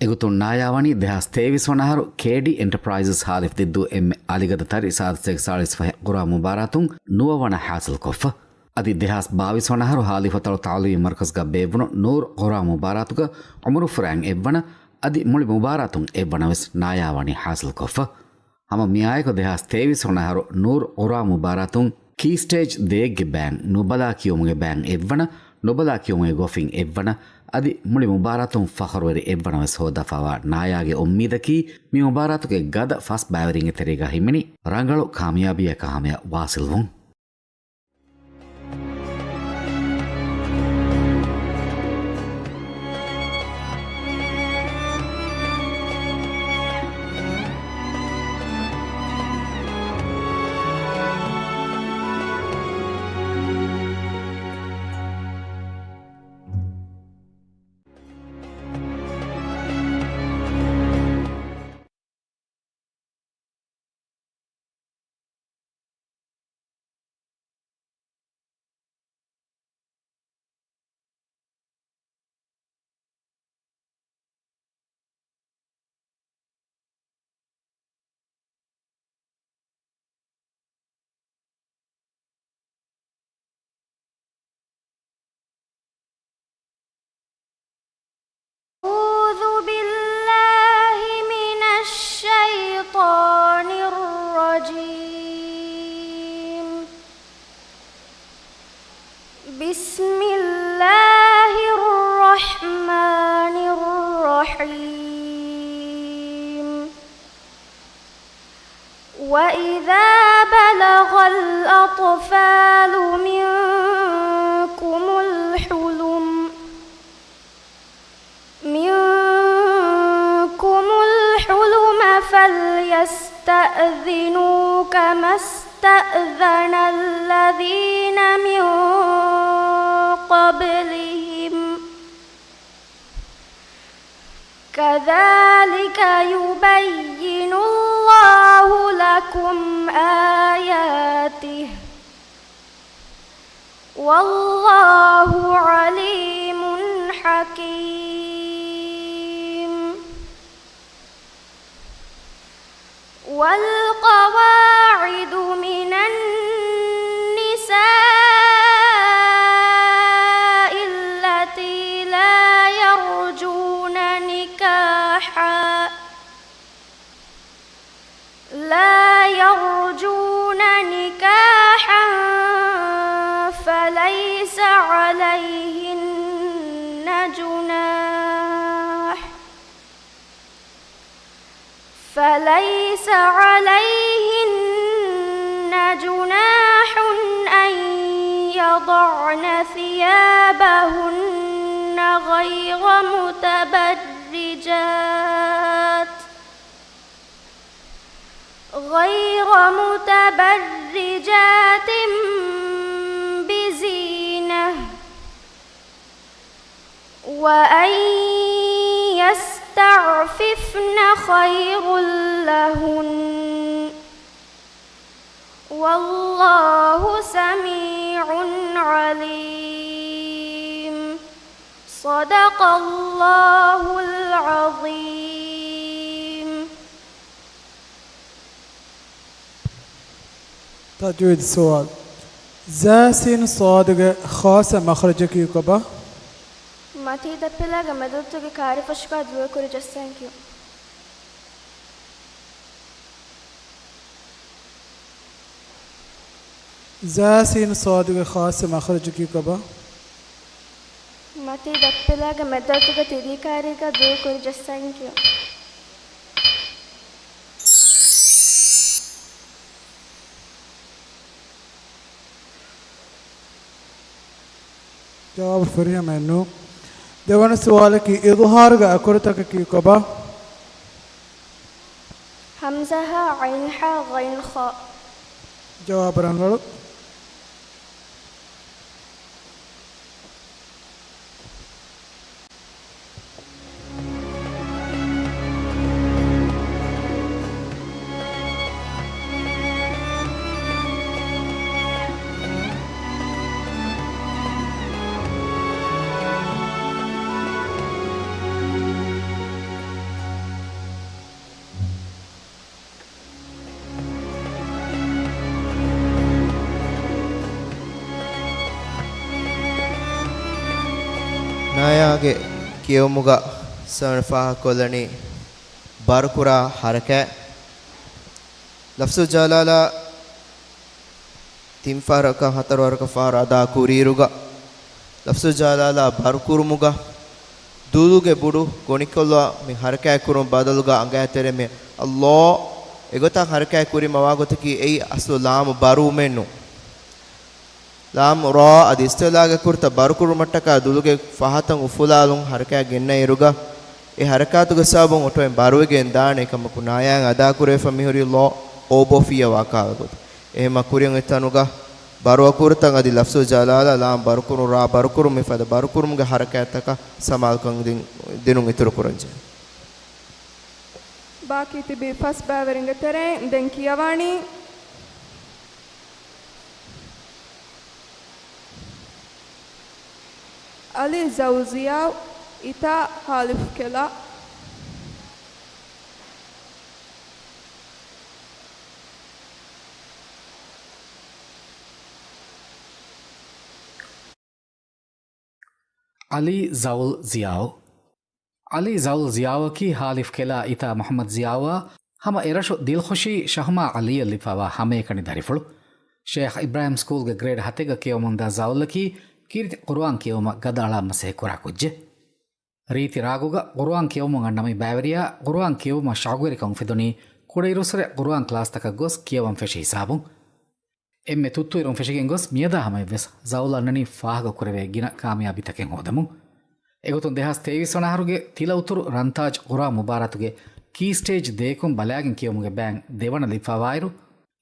އެގޮތުން ނާޔާ ވަނީ ދެހާސް ތޭވީސް ވަނަ އަހަރު ކޭޑީ އެންޓަޕްރައިޒަސް ހާލިފް ދިއްދޫ އެންމެ އަލިގަދަ ތަރި ސާދަސްތޭކަ ސާޅީސް ފަހެއް ޤުރުއާން މުބާރާތުން ނުވަވަނަ ޙާޞިލްކޮށްފަ. އަދި ދެހާސް ބާވީސް ވަނަ އަހަރު ހާލިފަތަޅު ތަޢުލީމީ މަރުކަޒްގަ ބޭއްވުނު ނޫރު ޤުރުއާން މުބާރާތުގަ ޢުމުރުފުރާއިން އެއްވަނަ އަދި މުޅި މުބާރާތުން އެއްވަނަވެސް ނާޔާ ވަނީ ޙާޞިލްކޮށްފަ. ހަމަ މިއާއެކު ދެހާސް ތޭވީސް ވަނަ އަހަރު ނޫރު ޤުރުއާން މުބާރާތުން ކީ ސްޓޭޖް ދޭއްގެ ބޭން ނުބަލާ ކިޔުމުގެ ބޭން އެއްވަނަ، ނުބަލާ ކިޔުމުގެ ގޮފިން އެއްވަނަ، އަދި މުޅި މުބާރާތުން ފަޚުރުވެރި އެއްވަނަވެސް ހޯދާފައިވާ ނާޔާގެ އުއްމީދަކީ މި މުބާރާތުގެ ގަދަ ފަސް ބައިވެރިންގެ ތެރޭގަ ހިމެނި ރަނގަޅު ކާމިޔާބީއަކާ ހަމަޔަށް ވާސިލްވުން. أعوذ بالله من الشيطان الرجيم. بسم الله الرحمن الرحيم. وإذا بلغ الأطفال منكم الحلم، منكم الحلم فليستأذنوا كما استأذن الذين من قبلهم، كذلك يبين الله لكم آياته، والله عليم حكيم. والقواعد من النساء اللاتي لا يرجون نكاحا، لا يرجون نكاحا فليس عليهن جناح، فليس عليهن جناح أن يضعن ثيابهن غير متبرجات، غير متبرجات بزينة، وأن يستعففن خير لهن، والله سميع عليم. صدق الله العظيم. ތަޖްވީދު ސުވާލު. ޒާ ސީން ޞާދުގެ ޚާއްޞަ މަޚްރަޖަކީ ކޮބާ؟ މަތީ ދައްޕިލާގެ މެދުއަތުގެ ކާރިފަށުގާ ދުވެކުރި ޖައްސަން ކިޔުން. ޒާ ސީން ޞާދުގެ ޚާއްޞަ މަޚްރަޖަކީ ކޮބާ؟ މަތީ ދައްޕިލާގެ މެދުއަތުގެ ތިރީ ކާރީގާ ދުވެކުރި ޖައްސަން ކިޔުން. ޖަވާބު ފުރިހަމައެއް ނޫން. ދެވަނަ ސުވާލަކީ، އިޟްހާރުގެ އަކުރުތަކަކީ ކޮބާ؟ ހަމްޒާ ހާ ޢައިން ހާ ޣައިން ޚާ. ޖަވާބު ރަނގަޅު. ނާޔާގެ ކިޔެވުމުގަ ސަމިން ފާހަގަކޮށްލަނީ ބަރުކުރާ ހަރަކާތް. ލަފްޒު ޖަލާލާ ތިން ފަހަރަކަށް ހަތަރު ފަހަރަކަށް ފަހަރު އަދާ ކުރިއިރުގަ، ލަފްޒު ޖަލާލާ ބަރުކުރުމުގަ، ދުލުގެ ބުޑު ގޮނިކޮށްލާ މި ހަރަކާތް ކުރުމުގެ ބަދަލުގަ އަނގައިތެރޭ މި ﷲ އެގޮތަށް ހަރަކާތް ކުރީމަ ވާގޮތަކީ އެއީ އަސްލު ލާމު ބަރުވުމެއް ނޫން. ލާމު ރާ އަދި އިސްތިޢުލާގެ އަކުރުތައް ބަރުކުރުމަށްޓަކާ ދުލުގެ ފަހަތަށް އުފުލާލުން ހަރަކާތް ގެންނައިރުގަ، އެ ހަރަކާތުގެ ސަބަބުން އޮޓޯއިން ބަރުވެގެން ދާނެ ކަމަކު ނާޔާއިން އަދާކުރެވިފަ މިހުރީ ލޯ އޯބޯފިއްޔާ ވާ ކަހަލަ ގޮތަށް. އެހެންމަ ކުރިއަށް އޮތް ތަނުގަ ބަރު އަކުރުތައް އަދި ލަފްޒު ޖަލާލާ ލާމް ބަރުކުރުން ރާ ބަރުކުރުން މިފަދަ ބަރުކުރުމުގެ ހަރަކާތްތަކަށް ސަމާލުކަން ދިން، ދިނުން އިތުރުކުރަންޖެހޭ. ބާކީ ތިބި ފަސް ބައިވެރިންގެ ތެރެއިން ދެން ކިޔަވާނީ. އަލި ޒައުލް ޒިޔާއު އިތާ ހާލިފް ކެލާ. އަލީ ޒައުލް ޒިޔާއު. އަލީ ޒައުލް ޒިޔާއުއަކީ ހާލިފް ކެލާ އިތާ މުޙައްމަދު ޒިޔާއުއާ ހަމަ އެރަށު ދިލްޚުޝީ ޝަހުމާ އަލީއަށް ލިބިފައިވާ ހަމައެކަނި ދަރިފުޅު. ޝޭޚް އިބްރާހިމް ސްކޫލްގެ ގްރޭޑް ހަތެއްގަ ކިޔަވަމުންދާ ޒައުލްއަކީ ކީރިތި ޤުރުއާން ކިޔެވުމަށް ގަދައަޅާ މަސައްކަތް ކުރާ ކުއްޖެއް. ރީތި ރާގުގަ ޤުރުއާން ކިޔަވަމުން އަންނަ މި ބައިވެރިޔާ ޤުރުއާން ކިޔެވުމަށް ޝައުގުވެރިކަން އުފެދުނީ ކުޑައިރުއްސުރެ ޤުރުއާން ކްލާސްތަކަށް ގޮސް ކިޔަވަން ފެށި ހިސާބުން. އެންމެ ތުއްތުއިރުން ފެށިގެން ގޮސް މިއަދާ ހަމަޔަށްވެސް ޒައުލް އަންނަނީ ފާހަގަކުރެވޭ ގިނަ ކާމިޔާބީތަކެއް ހޯދަމުން. އެގޮތުން ދެހާސް ތޭވީސް ވަނަ އަހަރުގެ ތިލައުތުރު ރަންތާޖް ޤުރުއާން މުބާރާތުގެ ކީ ސްޓޭޖް ދޭކުން ބަލާގެން ކިޔެވުމުގެ ބޭން ދެވަނަ ލިބިފައިވާއިރު،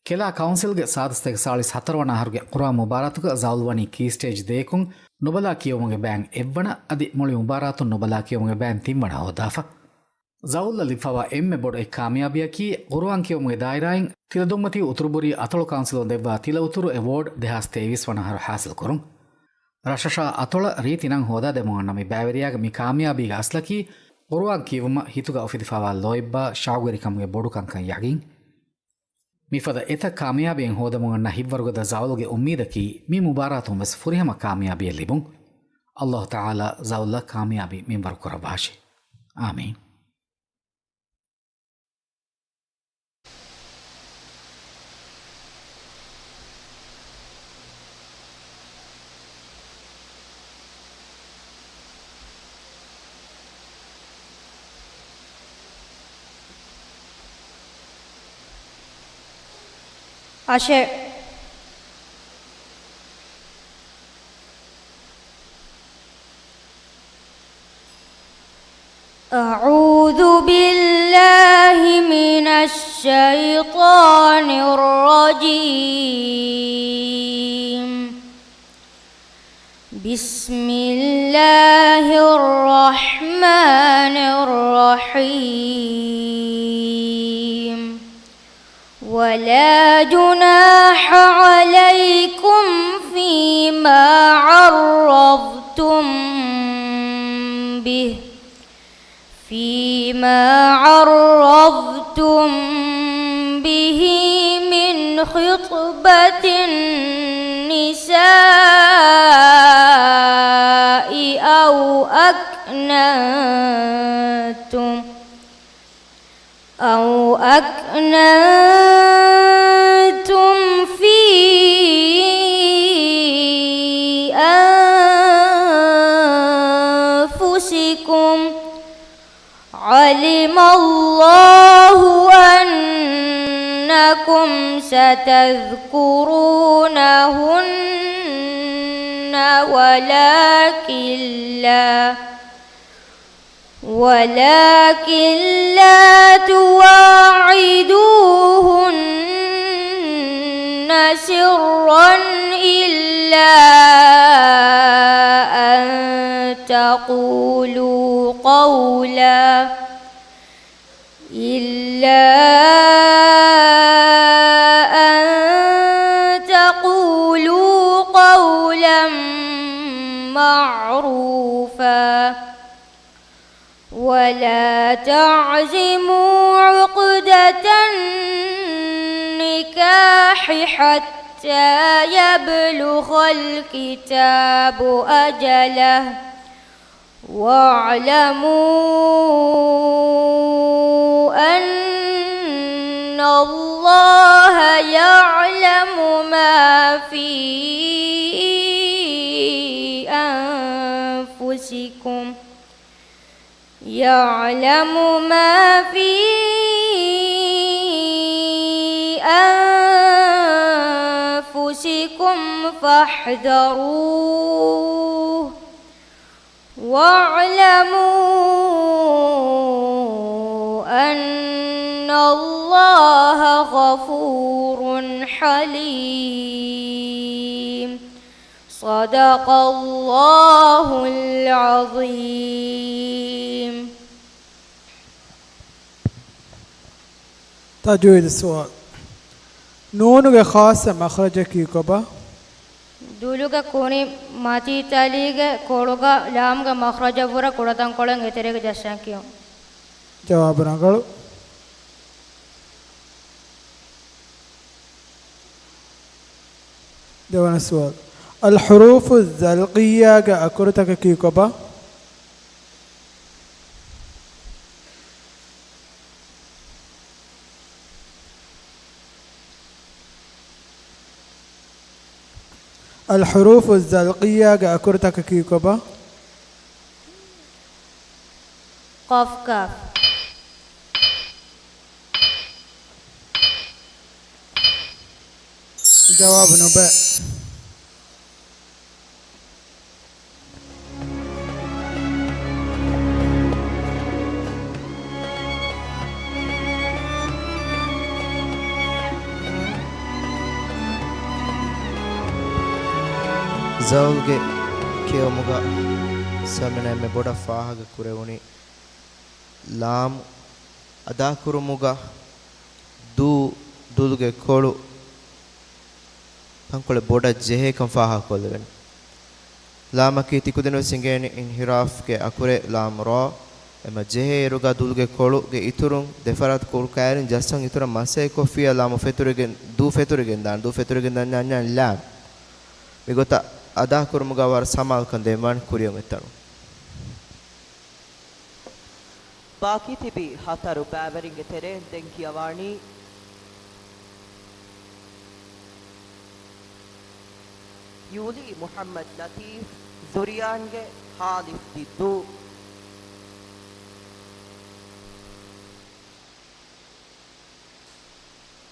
ކެލާ ކައުންސިލްގެ ސާދަ ސަތޭކަ ސާޅީސް ހަތަރު ވަނަ އަހަރުގެ ޤުރުއާން މުބާރާތުގަ ޒައުލް ވަނީ ކީ ސްޓޭޖް ދޭކުން ނުބަލާ ކިޔެވުމުގެ ބޭން އެއްވަނަ އަދި މުޅި މުބާރާތުން ނުބަލާ ކިޔެވުމުގެ ބޭން ތިންވަނަ ހޯދާފަ. ޒައުލްއަށް ލިބިފައިވާ އެންމެ ބޮޑު އެއް ކާމިޔާބީއަކީ، ޤުރުއާން ކިޔެވުމުގެ ދާއިރާއިން ތިލަދުންމަތީ އުތުރުބުރީ އަތޮޅު ކައުންސިލުން ދެއްވާ ތިލައުތުރު އެވޯޑް ދެހާސް ތޭވީސް ވަނަ އަހަރު ހާސިލް ކުރުން. ރަށަށާ އަތޮޅަށް ރީތި ނަން ހޯދާދެމުން އަންނަ މި ބައިވެރިޔާގެ މި ކާމިޔާބީގެ އަސްލަކީ، ޤުރުއާން ކިޔެވުމަށް ހިތުގަ އުފެދިފައިވާ ލޯތްބާ ޝައުގުވެރިކަމުގެ ބޮޑުކަންކަން ޔަގީން. މިފަދަ އެތައް ކާމިޔާބީއެއް ހޯދަމުން އަންނަ ހިތްވަރުގަދަ ޒައުލްގެ އުއްމީދަކީ، މި މުބާރާތުން ވެސް ފުރިހަމަ ކާމިޔާބީއެއް ލިބުން. ﷲ ތަޢާލާ ޒައުލްއަށް ކާމިޔާބީ މިންވަރު ކުރައްވާށި. އާމީން. އަށެއް. أعوذ بالله من الشيطان الرجيم. بسم الله الرحمن الرحيم. ولا جناح عليكم فيما عرضتم فيما عرضتم به من خطبة النساء أو أكننتم أو أكننتم في أنفسكم، علم الله أنكم ستذكرونهن ولكن لا ولكن لا تواعدوهن سرا إلا أن تقولوا قولا إلا أن تقولوا قولا معروفا ولا تعزموا عقدة النكاح حتى يبلغ الكتاب أجله، واعلموا أن الله يعلم ما في أنفسكم يعلم ما في أنفسكم فاحذروه، واعلموا أن الله غفور حليم. صدق الله العظيم. ތަޖްވީދު ސުވާލު. ނޫނުގެ ޚާއްޞަ މަޚްރަޖަކީ ކޮބާ؟ ދުލުގެ ކުނި މަތީ ތަލީގެ ކޮޅުގަ ލާމްގެ މަޚްރަޖަށްވުރެ ކުޑަތަންކޮޅެއް އެތެރޭގަ ޖައްސަން ކިޔުން. ޖަވާބު ރަނގަޅު. ދެވަނަ ސުވާލު. އަލްޙުރޫފު ޒަލްޤިއްޔާގެ އަކުރުތަކަކީ ކޮބާ؟ އަލްޙުރޫފު ޒަލްޤިއްޔާގެ އަކުރުތަކަކީ ކޮބާ؟ ޤާފް ކާފް. ޖަވާބު ނުބައި. ޒައުލްގެ ކިޔެވުމުގަ ސަމިނަ އެންމެ ބޮޑަށް ފާހަގަ ކުރެވުނީ ލާމު އަދާކުރުމުގަ ދޫ، ދުލުގެ ކޮޅު ތަންކޮޅެއް ބޮޑަށް ޖެހޭކަން ފާހަގަކޮށްލެވެން. ލާމަކީ ތިކުދިންވެސް އިނގޭނެ އިންޙިރާފްގެ އަކުރެއް ލާމު ރާ، އެމަ ޖެހޭ އިރުގަ ދުލުގެ ކޮޅުގެ އިތުރުން ދެފަރާތު ކުރު ކައިރިން ޖައްސަން އިތުރަށް މަސައްކަތްކޮށްފިއްޔާ ލާމު ފެތުރިގެން، ދޫ ފެތުރިގެން ދާން، ދޫ ފެތުރިގެން ދާން ލާމް. މިގޮތަށް އަދާކުރުމުގަ ވަރަށް ސަމާލުކަން ދޭންވާނެ ކުރިއަށް އޮތްތަނުން. ބާކީ ތިބި ހަތަރު ބައިވެރިންގެ ތެރެއިން ދެން ކިޔަވާނީ، ޔޫލީ މުޙައްމަދު ލަތީފް ޒުރިޔާންގެ ހާލިފް ދިއްދޫ.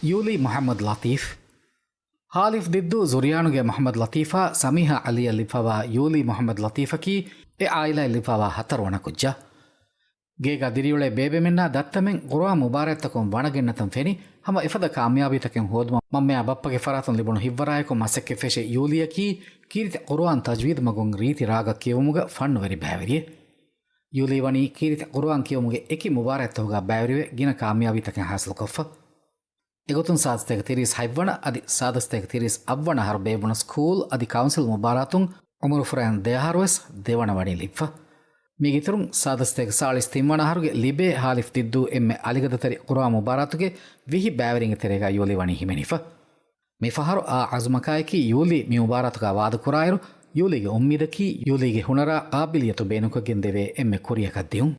ޔޫލީ މުޙައްމަދު ލަތީފް. ހާލިފް ދިއްދޫ ޒުރިޔާނުގެ މުޙައްމަދު ލަތީފާ ސަމީހާ ޢަލީއަށް ލިބިފަވާ ޔޫލީ މުޙައްމަދު ލަތީފަކީ އެ ޢާއިލާއަށް ލިބިފަވާ ހަތަރުވަނަ ކުއްޖާ. ގޭގަ ދިރިއުޅޭ ބޭބެމެންނާ ދައްތަމެން ޤުރުއާން މުބާރާތްތަކުން ވަނަގެންނަތަން ފެނި، ހަމަ އެފަދަ ކާމިޔާބީތަކެއް ހޯދުމަށް މަންމަޔާ ބައްޕަގެ ފަރާތުން ލިބުނު ހިތްވަރާޔަކު މަސައްކަތް ފެށި ޔޫލީއަކީ ކީރިތި ޤުރުއާން ތަޖްވީދު މަގުން ރީތި ރާގަށް ކިޔެވުމުގަ ފަންނުވެރި ބައިވެރިއެއް. ޔޫލީ ވަނީ ކީރިތި ޤުރުއާން ކިޔެވުމުގެ އެކި މުބާރާތްތަކުގަ ބައިވެރިވެ، ގިނަ ކާމިޔާބީތަކެއް ހާސިލުކޮށްފަ. އެގޮތުން ސާދަސްތޭކަ ތިރީސް ހަތްވަނަ އަދި ސާދަސްތޭކަ ތިރީސް އަށްވަނަ އަހަރު ބޭއްވުނަސް ސްކޫލް އަދި ކައުންސިލް މުބާރާތުން އުމުރުފުރައިން ދެ އަހަރުވެސް ދެވަނަ ވަނީ ލިބިފަ. މީގެ އިތުރުން ސާދަ ސަތޭކަ ސާޅީސް ތިން ވަނަ އަހަރުގެ ލިބޭ ހާލިފް ދިއްދޫ އެންމެ އަލިގަދަތެރި ޤުރުއާން މުބާރާތުގެ ވިހި ބައިވެރިންގެ ތެރޭގަ ޔޫލީ ވަނީ ހިމެނިފަ. މި ފަހަރު އާ އަޒުމަކާއެކީ ޔޫލީ މި މުބާރާތުގަ ވާދަކުރާއިރު، ޔޫލީގެ އުއްމީދަކީ ޔޫލީގެ ހުނަރާ ޤާބިލިއްޔަތު ބޭނުންކޮށްގެން ދެވޭ އެންމެ ކުރިޔަކަށް ދިއުން.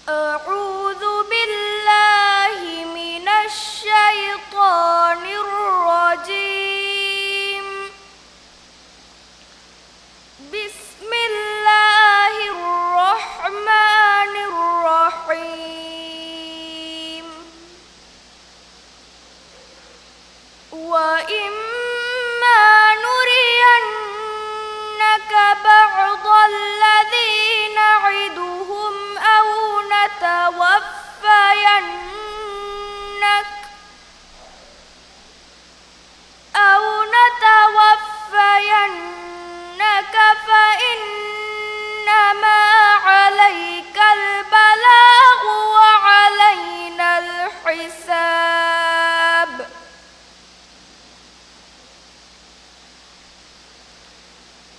أعوذ بالله من الشيطان الرجيم. بسم الله الرحمن الرحيم. وإما نرينك بعض الذي نعدهم أو نتوفينك، أو نتوفينك فإنما عليك البلاغ وعلينا الحساب.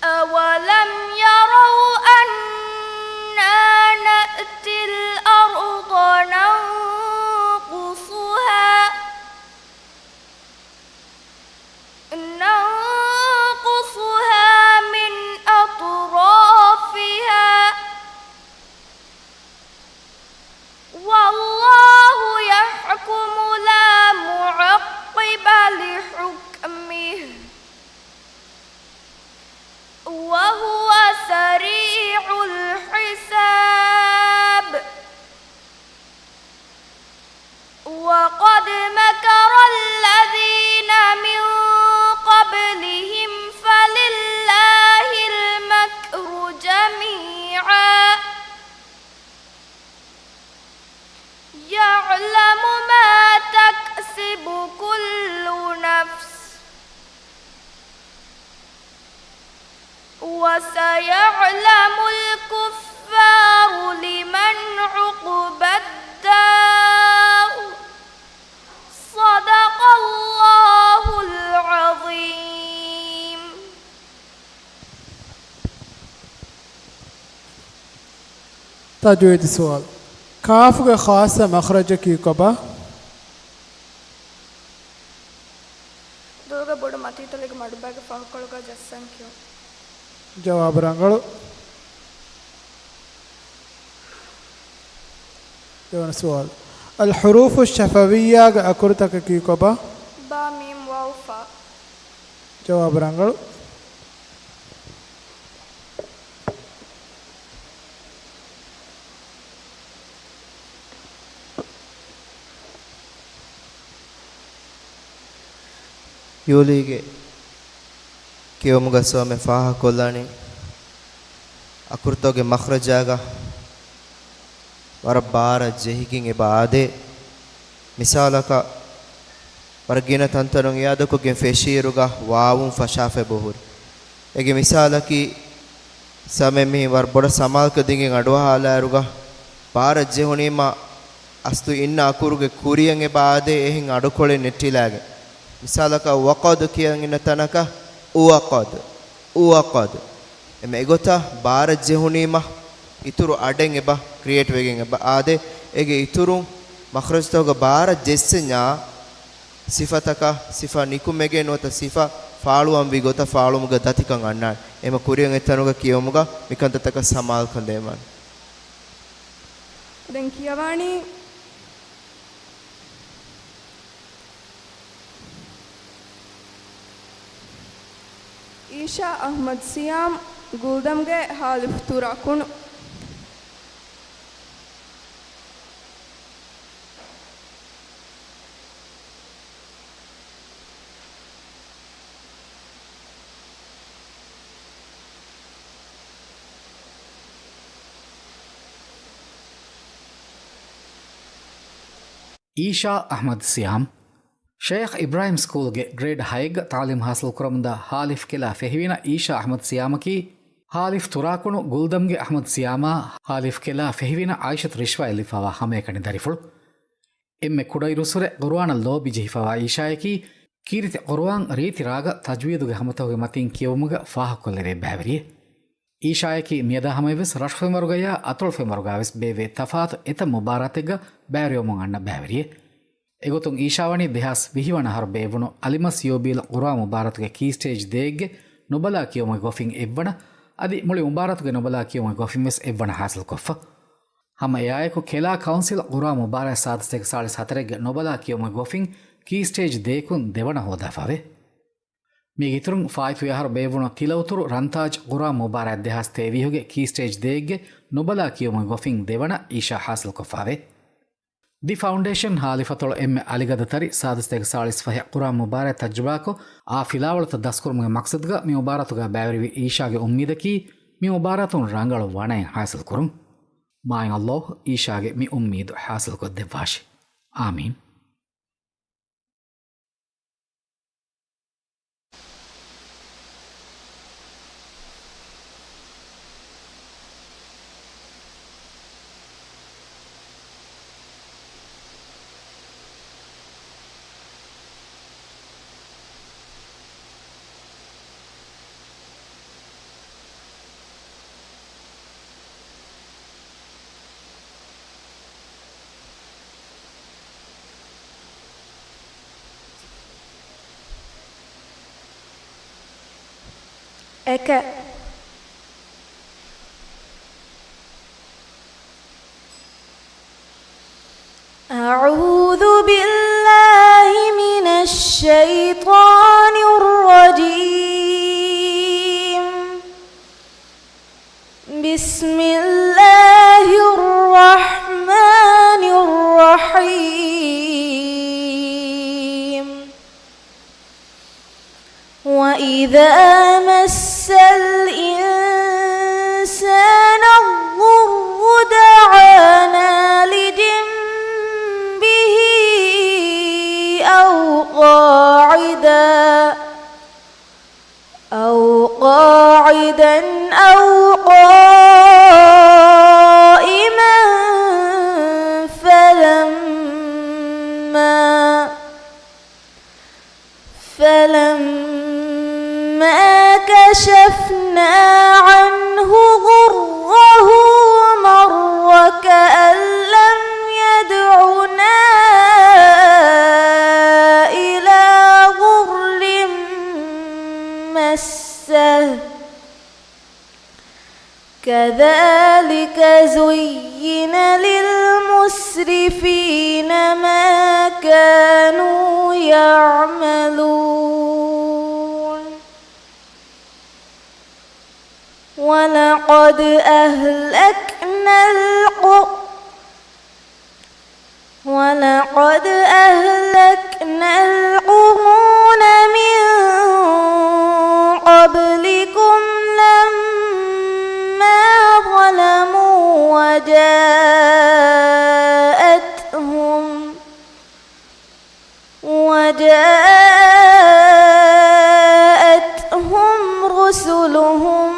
أولم يروا أنا نأتي الأرض ننقصها، ننقصها من أطرافها، والله يحكم لا معقب لحكمه، وهو سريع الحساب. وقد مكر الذين من قبلهم فلله المكر جميعا، يعلم ما تكسب كل نفس، وسيعلم الكفار لمن عقبى الدار. صدق الله العظيم. ތަޖްވީދު ސުވާލު. ކާފުގެ ޚާއްޞަ މަޚްރަޖަކީ ކޮބާ؟ ދޮލުގަ ބޮޑު މަތީތަލެއްގެ މަޑުބައިގެ ފަހުކޮޅުގަ ޖައްސަން ކިޔުން. ޖަވާބު ރަނގަޅު. ދެވަނަ ސުވާލު. އަލް ޙުރޫފު ޝަފަވިއްޔާގެ އަކުރުތަކަކީ ކޮބާ؟ ބާ، މީމް، ވާވް، ފާ. ޖަވާބު ރަނގަޅު. ޔޫލީގެ ކިޔުމުގަ ސޯމެ ފާހަގަކޮށްލާނީ، އަކުރުތަކުގެ މަޚްރަޖާގަ ވަރަށް ބާރަށް ޖެހިގެން އެބަ އާދޭ. މިސާލަކަށް، ވަރަށް ގިނަ ތަންތަނުން އިއާދަކޮށްގެން ފެށިއިރުގަ ވާވުން ފަށާފަ އެބަހުރި. އޭގެ މިސާލަކީ، ސަމެ މި ވަރަށް ބޮޑަށް ސަމާލުކޮށް ދިނގެން އަޑުއަހާލާއިރުގަ، ބާރަށް ޖެހުނީމަ އަސްލު އިންނަ އަކުރުގެ ކުރިޔަށް އެބަ އާދޭ އެހެން އަޑުކޮޅެއް ނެއްޓިލާގެން. މިސާލަކަށް، ވަޤަދު ކިޔަން އިންނަ ތަނަކަށް އުވަޤަދު، އުވަޤަދު. އެމެ އެގޮތަށް ބާރަށް ޖެހުނީމަ އިތުރު އަޑެއް އެބަ ކްރިއޭޓް ވެގެން އެބަ އާދޭ. އޭގެ އިތުރުން މަޚްރަޖުތަކުގަ ބާރަށް ޖެއްސެންޏާ ސިފަތަކަށް ސިފަ ނިކުމެގެން ނުވަތަ ސިފަ ފާޅުވަންވީ ގޮތަށް ފާޅުވުމުގެ ދަތިކަން އަންނާނެ. އެމަ ކުރިއަށް އެތަނުގަ ކިޔެވުމުގަ މިކަންތައްތަކަށް ސަމާލުކަން ލޭވާނެ. ދެން ކިޔަވާނީ. އީޝާ އަޙްމަދު ސިޔާމް، ގުލްދަމްގެ ހާލިފް ތުރަކުނު. އީޝާ އަޙްމަދު ސިޔާމް. ޝައިޚް އިބްރާހިމް ސްކޫލްގެ ގްރޭޑް ހައެއްގަ ތަޢުލީމް ހާސިލް ކުރަމުންދާ ހާލިފް ކެލާ ފެހިވެނަ އީޝާ އަޙްމަދު ސިޔާމަކީ، ހާލިފް ތުރާކުނު ގުލްދަމްގެ އަޙްމަދު ސިޔާމާ، ހާލިފް ކެލާ ފެހިވެނަ އާއިޝަތު ރިޝްވާ އެއްލިފަވާ ހަމައެކަނި ދަރިފުޅު. އެންމެ ކުޑައިރުއްސުރެ ޤުރުއާނަށް ލޯބި ޖެހިފަވާ އީޝާއަކީ، ކީރިތި ޤުރުއާން ރީތި ރާގަށް ތަޖްވީދުގެ ހަމަތަކުގެ މަތީން ކިޔެވުމުގަ ފާހަގަކޮށްލެވޭ ބައިވެރިއެއް. އީޝާއަކީ މިއަދާ ހަމަޔަށްވެސް ރަށުފެންވަރުގަޔާ އަތޮޅުފެންވަރުގަވެސް ބޭއްވޭ ތަފާތު އެތައް މުބާރާތެއްގަ ބައިވެރިވަމުން އަންނަ ބައިވެރިއެއް. އެގޮތުން އީޝާ ވަނީ ދެހާސް ވިހި ވަނަ އަހަރު ބޭއްވުނު އަލިމަސް ޔޫބީލް ޤުރުއާން މުބާރާތުގެ ކީ ސްޓޭޖް ދޭއްގެ ނުބަލާ ކިޔެވުމުގެ ގޮފިން އެއްވަނަ، އަދި މުޅި މުބާރާތުގެ ނުބަލާ ކިޔެވުމުގެ ގޮފިން ވެސް އެއްވަނަ ހާސިލްކޮށްފަ. ހަމަ އެއާއެކު ކެލާ ކައުންސިލް ޤުރުއާން މުބާރާތް ސާދަސްތޭކަ ސާޅީސް ހަތަރެއްގެ ނުބަލާ ކިޔެވުމުގެ ގޮފިން ކީ ސްޓޭޖް ދޭކުން ދެވަނަ ހޯދާފަވޭ. މީގެ އިތުރުން ފާއިތުވި އަހަރު ބޭއްވުނު ތިލައުތުރު ރަންތާޖް ޤުރުއާން މުބާރާތް ދެހާސް ތޭވީހުގެ ކީ ސްޓޭޖް ދޭއްގެ ނުބަލާ ކިޔެވުމުގެ ގޮފިން ދެވަނަ އީޝާ ހާސިލްކޮށްފަވޭ. ދި ފައުންޑޭޝަން ހާލިފަތޮޅު އެންމެ އަލިގަދަ ތަރި ސާދަސްތޭކަ ސާޅީސް ފަހެއް ޤުރުއާން މުބާރާތް ތަޖްރިބާކޮށް، އާ ފިލާވަޅުތައް ދަސްކުރުމުގެ މަޤްޞަދުގަ މި މުބާރާތުގަ ބައިވެރިވި އީޝާގެ އުއްމީދަކީ، މި މުބާރާތުން ރަނގަޅު ވަނައެއް ހާސިލްކުރުން. މާތް ﷲ އީޝާގެ މި އުއްމީދު ހާސިލްކޮށްދެއްވާށި. އާމީން. އެކެއް. أعوذ بالله من الشيطان الرجيم. بسم الله الرحمن الرحيم. وإذا مس الإنسان الضر دعانا لجنبه أو قاعدا أو قاعدا أو قائما فلما، فلما كشفنا عنه ضره مر كأن لم يدعنا إلى ضر مسه، كذلك زين للمسرفين ما كانوا يعملون. ولقد أهلكنا القر-، ولقد أهلكنا القرون من قبلكم لما ظلموا وجاءتهم وجاءتهم رسلهم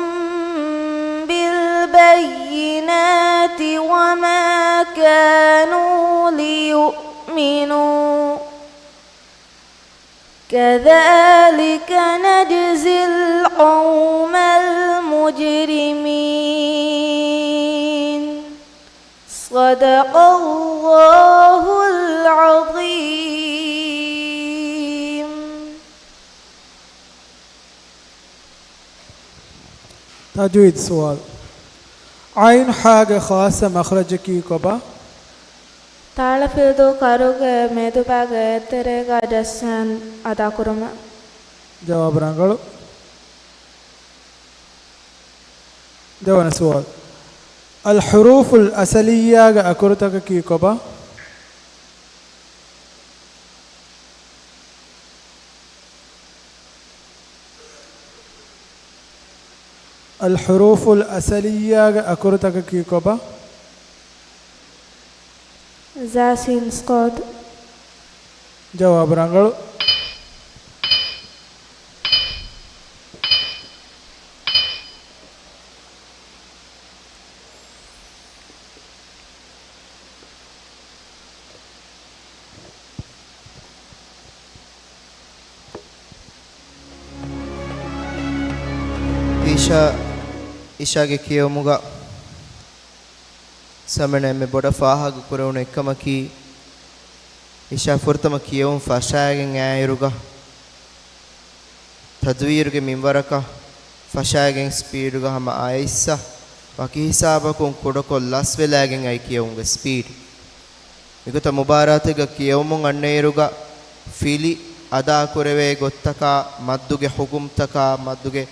بالبينات وما كانوا ليؤمنوا، كذلك نجزي القوم المجرمين. صدق الله العظيم. ތަޖްވީދު ސުވާލު. ޢައިނު ޙާގެ ޚާއްޞަ މަޚްރަޖަކީ ކޮބާ؟ ތާޅަފިލުދޫ ކަރުގެ މެދުބާގެ އެއްތެރޭގަ ޖައްސަން އަދާކުރުމަށް. ޖަވާބު ރަނގަޅު. ދެވަނަ ސުވާލު. އަލްޙުރޫފުލް އަސަލިއްޔާގެ އަކުރުތަކަކީ ކޮބާ؟ އަލްޙުރޫފުލް އަސަލިއްޔާގެ އަކުރުތަކަކީ ކޮބާ؟ ޒާ ސީން ސްކޯދު. ޖަވާބު ރަނގަޅު. އިޝާ، އިޝާގެ ކިޔެވުމުގަ ސަމެނަ އެންމެ ބޮޑަށް ފާހަގަ ކުރެވުނު އެއްކަމަކީ، އިޝާ ފުރަތަމަ ކިޔެވުން ފަށާގެން އާއިރުގަ، ތަދުވީރުގެ މިންވަރަކަށް ފަށާގެން ސްޕީޑުގަ ހަމަ އައިއްސަ، ވަކި ހިސާބަކުން ކުޑަކޮށް ލަސްވެލާގެން އައި ކިޔެވުމުގެ ސްޕީޑް. މިގޮތަށް މުބާރާތެއްގަ ކިޔެވުމުން އަންނައިރުގަ ފިލި އަދާކުރެވޭ ގޮތްތަކާ، މައްދުގެ ޙުކުމްތަކާ، މައްދުގެ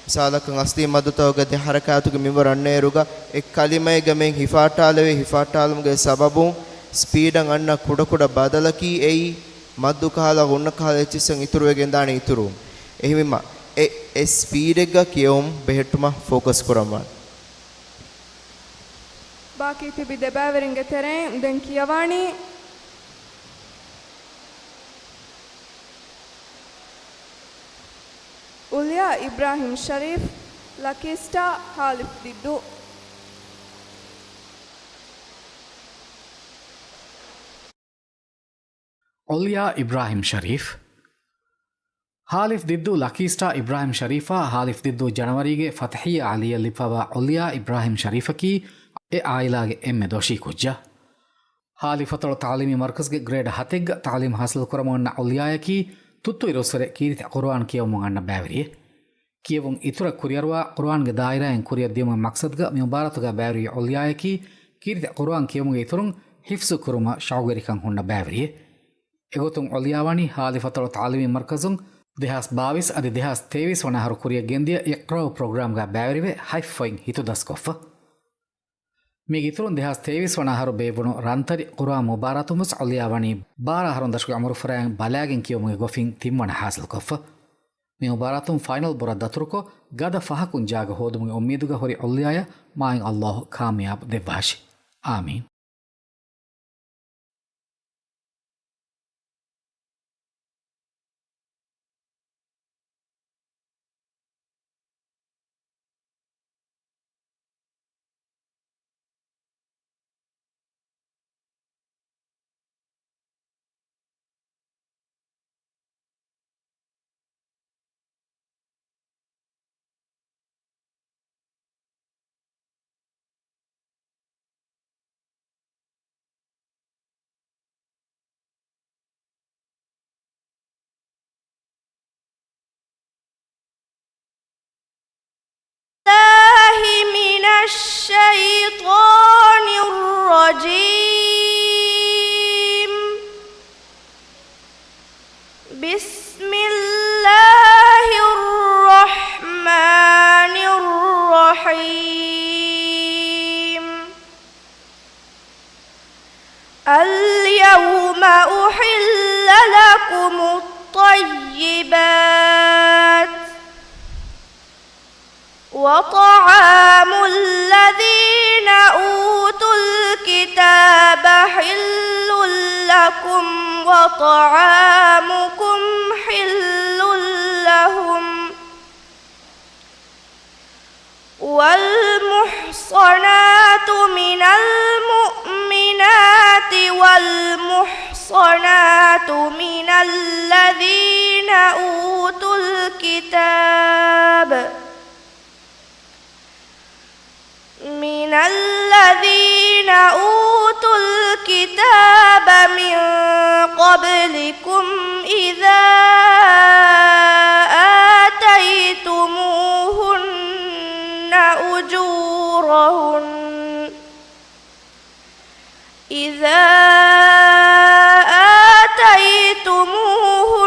މިސާލަކަށް އަސްލީ މައްދުތަކުގެ ދެ ޙަރަކާތުގެ މިންވަރު އަންނައިރުގަ އެއް ކަލިމައެއްގަ މިއިން ހިފާއްޓާލެވޭ، ހިފާއްޓާލުމުގެ ސަބަބުން ސްޕީޑަށް އަންނަ ކުޑަކުޑަ ބަދަލަކީ އެއީ މައްދު ކަހަލަ، ޣުންނަ ކަހަލަ އެއްޗިއްސަށް އިތުރުވެގެންދާނެ އިތުރުވުން. އެހެންވީމަ އެ، އެ ސްޕީޑެއްގަ ކިޔެވުން ބެހެއްޓުމަށް ފޯކަސް ކުރަންވާނެ. ބާކީ ތިބި ދެބައިވެރިންގެ ތެރެއިން ދެން ކިޔަވާނީ، އުލްޔާ އިބްރާހިމް ޝަރީފް، ލަކީ ސްޓާ، ހާލިފް ދިއްދޫ. އުލްޔާ އިބްރާހިމް ޝަރީފް. ހާލިފް ދިއްދޫ ލަކީ ސްޓާ އިބްރާހިމް ޝަރީފާ، ހާލިފް ދިއްދޫ ޖަނަވަރީގެ ފަތަޙިއްޔާ އަލީއަށް ލިބިފައިވާ އުލްޔާ އިބްރާހިމް ޝަރީފަކީ އެ އާއިލާގެ އެންމެ ދޮށީ ކުއްޖާ. ހާލިފް އަތޮޅު ތަޢުލީމީ މަރުކަޒުގެ ގްރޭޑް ހަތެއްގަ ތަޢުލީމް ހާސިލް ކުރަމުން އަންނަ އުލްޔާޔަކީ ތުއްތު އިރުއްސުރެ ކީރިތި ޤުރުއާން ކިޔެވުމުން އަންނަ ބައިވެރިއެއް. ކިޔެވުން އިތުރަށް ކުރިއަރުވާ، ޤުރުއާންގެ ދާއިރާއިން ކުރިއަށް ދިޔުމުގެ މަޤްޞަދުގަ މި މުބާރާތުގަ ބައިވެރި އުލްޔާޔަކީ ކީރިތި ޤުރުއާން ކިޔެވުމުގެ އިތުރުން ޙިފްޒު ކުރުމަށް ޝައުގުވެރިކަން ހުންނަ ބައިވެރިއެއް. އެގޮތުން އުލްޔާ ވަނީ ހާލިފް އަތޮޅު ތަޢުލީމީ މަރުކަޒުން ދެހާސް ބާވީސް އަދި ދެހާސް ތޭވީސް ވަނަ އަހަރު ކުރިއަށް ގެންދިޔަ އިޤްރާއު ޕްރޮގްރާމްގަ ބައިވެރިވެ ހަތް ފޮތް ހިތުދަސްކޮށްފަ. މީގެ އިތުރުން ދެހާސް ތޭވީސް ވަނަ އަހަރު ބޭއްވުނު ރަންތަރި ޤުރުއާން މުބާރާތުން ވެސް އުލްޔާ ވަނީ ބާރަ އަހަރުން ދަށުގެ އުމުރު ފުރައިން ބަލާގެން ކިޔެވުމުގެ ގޮފިން ތިން ވަނަ ހާސިލްކޮށްފަ. މި މުބާރާތުން ފައިނަލް ބުރަށް ދަތުރުކޮށް، ގަދަ ފަހަކުން ޖާގަ ހޯދުމުގެ އުއްމީދުގަ ހުރި އުލްޔާޔަށް މާތް ﷲ ކާމިޔާބު ދެއްވާށި. އާމީން. الله من الشيطان الرجيم. بسم الله الرحمن الرحيم. اليوم أحل لكم الطيبات وطعام الذين أوتوا الكتاب حل لكم وطعامكم حل لهم. والمحصنات من المؤمنات والمحصنات من الذين أوتوا الكتاب من الذين أوتوا الكتاب من قبلكم إذا آتيتموهن أجورهن إذا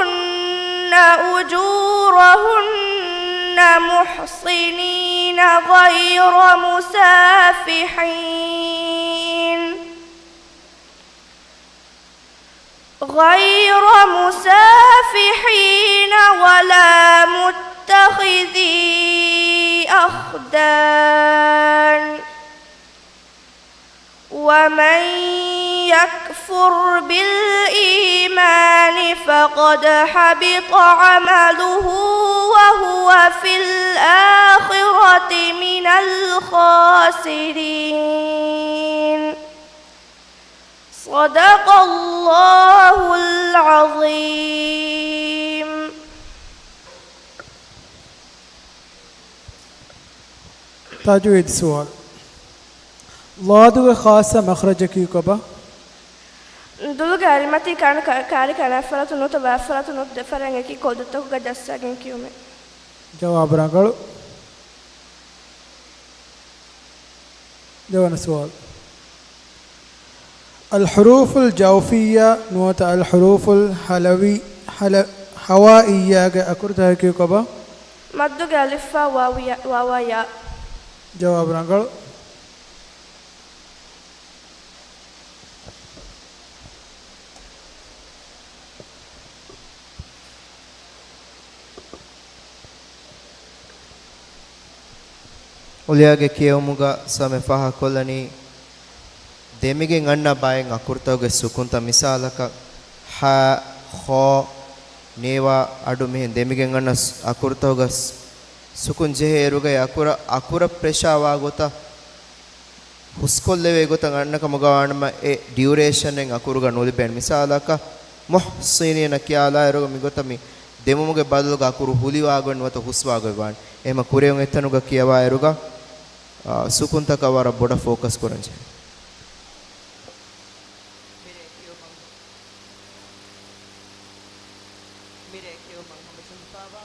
آتيتموهن أجورهن محصنين غير مسافحين، غير مسافحين ولا متخذي أخدان، ومن يكفر يكفر بالإيمان فقد حبط عمله وهو في الآخرة من الخاسرين. صدق الله العظيم. ތަޖްވީދު ސުވާލު. ޟާދުގެ ޚާއްޞަ މަޚްރަޖަކީ ކޮބާ؟ ދުލުގެ އަރިމަތީ ކާނު ކާ-، ކާރި ކަނާތްފަރާތުން ނުވަތަ ވާތްފަރާތުން ނުވަތަ ދެފަރާތް އެކި ކޮޅުދޮށްތަކުގަ ޖައްސާގެން ކިޔުމެއް. ޖަވާބު ރަނގަޅު. ދެވަނަ ސުވާލު. އަލް ޙުރޫފުލް ޖައުފިއްޔާ ނުވަތަ އަލް ޙުރޫފުލް ހަލަވީ، ހަލަ-، ހަވާއިއްޔާގެ އަކުރުތަކަކީ ކޮބާ؟ މައްދުގެ އަލިފް ބާ ވާވު ޔާ، ވާވާ ޔާ. ޖަވާބު ރަނގަޅު. އުލިޔާގެ ކިޔެވުމުގަ ސަމެ ފާހަގަކޮށްލަނީ، ދެމިގެން އަންނަ ބައެއް އަކުރުތަކުގެ ސުކުންތައް، މިސާލަކަށް، ހާ، ޚޯ، ނޭވާ އަޑު މިހެން ދެމިގެން އަންނަ ސް-، އަކުރުތަކުގަ ސް-، ސުކުން ޖެހޭ އިރުގައި އަކުރަށް، އަކުރަށް ޕްރެޝާ ވާ ގޮތަށް ހުސްކޮށްލެވޭ ގޮތަށް އަންނަ ކަމުގަ ވާނަމަ، އެ ޑިއުރޭޝަނެއް އަކުރުގަ ނުލިބޭނެ. މިސާލަކަށް، މުޙްސިނީނަ ކިޔާލާއިރުގަ މިގޮތަށް މި ދެމުމުގެ ބަދަލުގަ އަކުރު ހުލިވާގޮތް ނުވަތަ ހުސްވާގޮތް ވާނެ. އެހެމަ ކުރެއުން އެތަނުގަ ކިޔަވާއިރުގަ، އާ، ސުކުންތަކަށް ވަރަށް ބޮޑަށް ފޯކަސް ކުރަން ޖެހޭ. މިރޭ ކިޔުމަށް، މިރޭ ކިޔުމަށް ހަމަޖެހިފާވާ،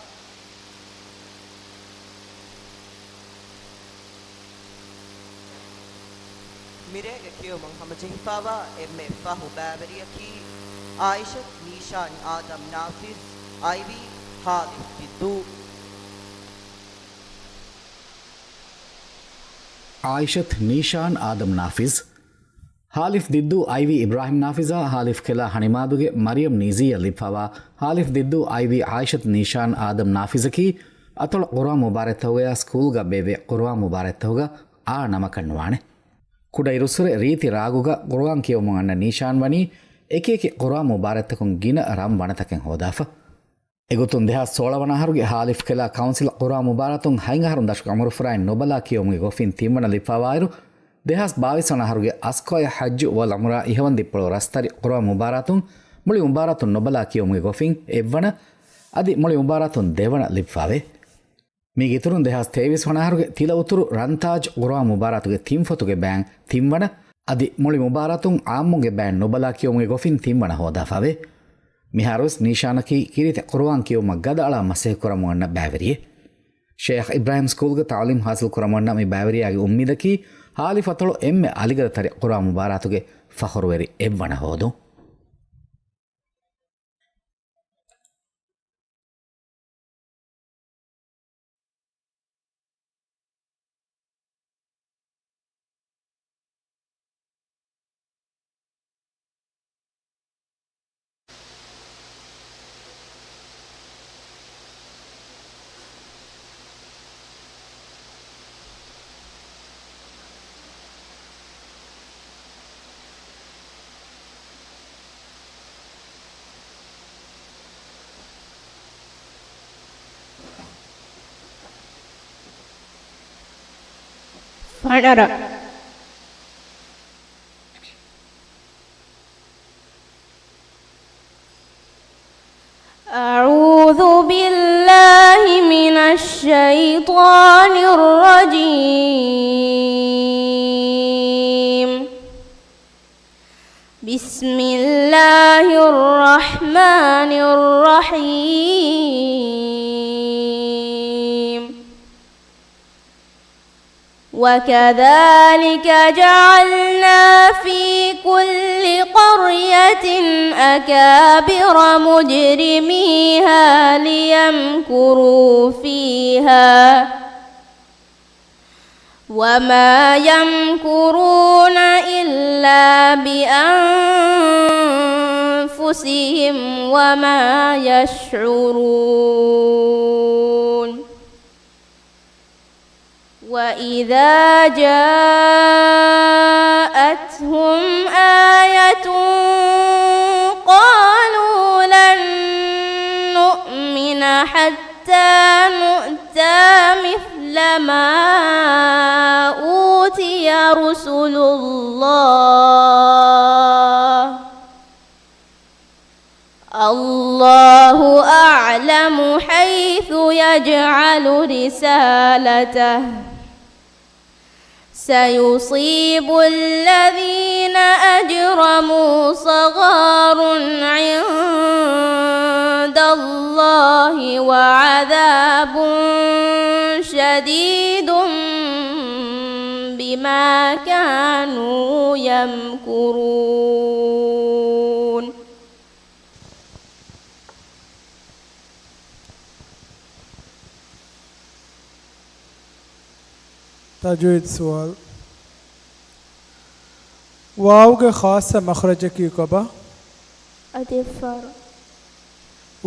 މިރޭގެ ކިޔުމަށް ހަމަޖެހިފާވާ އެންމެ ފަހު ބައިވެރިޔަކީ އާއިޝަތު ނީޝާން އާދަމް ނާފިޒް އައިވީ ހާލިފް ދިއްދޫ. އާއިޝަތު ނީޝާން އާދަމް ނާފިޒް. ހާލިފް ދިއްދޫ އައިވީ އިބްރާހިމް ނާފިޒާ، ހާލިފް ކެލާ ހަނިމާދުގެ މަރިޔަމް ނީޒީއަށް ލިބިފާވާ، ހާލިފް ދިއްދޫ އައިވީ އާއިޝަތު ނީޝާން އާދަމް ނާފިޒަކީ، އަތޮޅު ޤުރުއާން މުބާރާތްތަކުގަޔާ ސްކޫލްގަ ބޭއްވޭ ޤުރުއާން މުބާރާތްތަކުގަ އާ ނަމަކަށް ނުވާނެ. ކުޑައިރުއްސުރެ ރީތި ރާގުގަ ޤުރުއާން ކިޔަވަމުން އަންނަ ނީޝާން ވަނީ، އެކިއެކި ޤުރުއާން މުބާރާތްތަކުން ގިނަ ރަން ވަނަތަކެއް ހޯދާފަ. އެގޮތުން ދެހާސް ސޯޅަ ވަނަ އަހަރުގެ ހާލިފް ކެލާ ކައުންސިލް ޤުރުއާން މުބާރާތުން ހަތް އަހަރުން ދަށުގެ އުމުރުފުރާއިން ނުބަލާ ކިޔެވުމުގެ ގޮފިން ތިންވަނަ ލިބިފާވާއިރު، ދެހާސް ބާވީސް ވަނަ އަހަރުގެ އަސްކޮއެ ޙައްޖު ވަލް ޢުމްރާ އިހަވަންދިއްޕޮޅު ރަސްތަރި ޤުރުއާން މުބާރާތުން މުޅި މުބާރާތުން ނުބަލާ ކިޔެވުމުގެ ގޮފިން އެއްވަނަ، އަދި މުޅި މުބާރާތުން ދެވަނަ ލިބިފާވޭ. މީގެ އިތުރުން ދެހާސް ތޭވީސް ވަނަ އަހަރުގެ ތިލަ އުތުރު ރަންތާޖް ޤުރުއާން މުބާރާތުގެ ތިން ފޮތުގެ ބައިން ތިންވަނަ، އަދި މުޅި މުބާރާތުން ޢާއްމުންގެ ބައިން ނުބަލާ ކިޔެވުމުގެ ގޮފިން ތިންވަނަ ހޯދާފާވޭ. މިހާރުވެސް ނީޝާނަކީ ކީރިތި ޤުރުއާން ކިޔެވުމަށް ގަދައަޅާ މަސައްކަތް ކުރަމުން އަންނަ ބައިވެރިއެއް. ޝޭޚް އިބްރާހިމް ސްކޫލްގެ ތަޢުލީމް ޙާޞިލް ކުރަމުން އަންނަ މި ބައިވެރިޔާގެ އުއްމީދަކީ، ހާލިފް އަތޮޅު އެންމެ އަލިގަދަ ތަރި ޤުރުއާން މުބާރާތުގެ ފަޚުރުވެރި އެއްވަނަ ހޯދުން. ފަނަރަ. أعوذ بالله من الشيطان الرجيم. بسم الله الرحمن الرحيم. وكذلك جعلنا في كل قرية أكابر مجرميها ليمكروا فيها وما يمكرون إلا بأنفسهم وما يشعرون. وإذا جاءتهم آية رسل الله. الله أعلم حيث يجعل رسالته. سيصيب الذين أجرموا صغار عند الله وعذاب شديد بما كانوا يمكرون. ތަޖްވީދު ސުވާލު. ވާވުގެ ޚާއްޞަ މަޚްރަޖަކީ ކޮބާ؟ އަދި އެއްފަހަރު.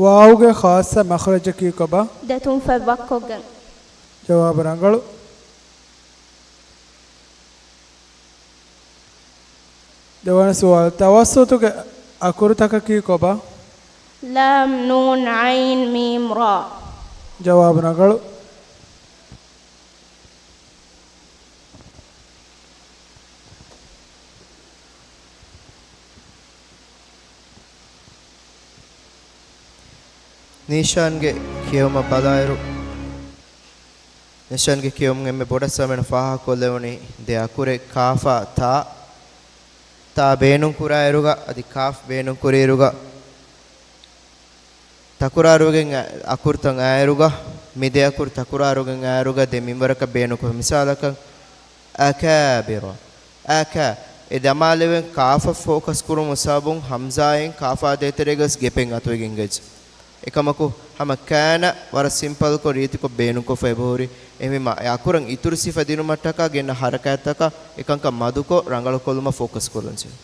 ވާވުގެ ޚާއްޞަ މަޚްރަޖަކީ ކޮބާ؟ ދެތުން ފަތް ވައްކޮށްގެން. ޖަވާބު ރަނގަޅު. ދެވަނަ ސުވާލު، ތަވައްސުތުގެ އަކުރުތަކަކީ ކޮބާ؟ ލާމް، ނޫން، ޢައިން، މީމް، ރާ. ޖަވާބު ރަނގަޅު. ނީޝާންގެ ކިޔެވުމަށް ބަލާއިރު، ނިޝާންގެ ކިޔުމުން އެންމެ ބޮޑަށް ސަމެނަށް ފާހަގަކޮށްލެވުނީ ދެ އަކުރެއް، ކާފާ ތާ. ތާ ބޭނުންކުރާއިރުގަ އަދި ކާފް ބޭނުންކުރިއިރުގަ ތަކުރާރުވެގެން އަ-، އަކުރުތައް އައިރުގަ، މި ދެ އަކުރު ތަކުރާރުވެގެން އައިރުގަ ދެ މިންވަރަކަށް ބޭނުންކޮށް، މިސާލަކަށް، އަކާބިރަ. އަކާ، އެ ދަމާލެވެން ކާފަށް ފޯކަސް ކުރުމު ސަބަބުން ހަމްޒާއިން ކާފާ ދޭތެރޭގަސް ގެޕެއް އަތުވެގެން ގެޖެ. އެކަމަކު، ހަމަ ކާނަ ވަރަށް ސިމްޕަލްކޮށް ރީތިކޮށް ބޭނުންކޮށްފަ އެބަހުރި. އެހެންވީމަ، އެ އަކުރަށް އިތުރު ސިފަ ދިނުމަށްޓަކާ ގެންނަ ހަރަކާތްތަކަށް އެކަންކަން މަދުކޮށް، ރަނގަޅުކޮށްލުމަށް ފޯކަސް ކުރަންޖެހޭ.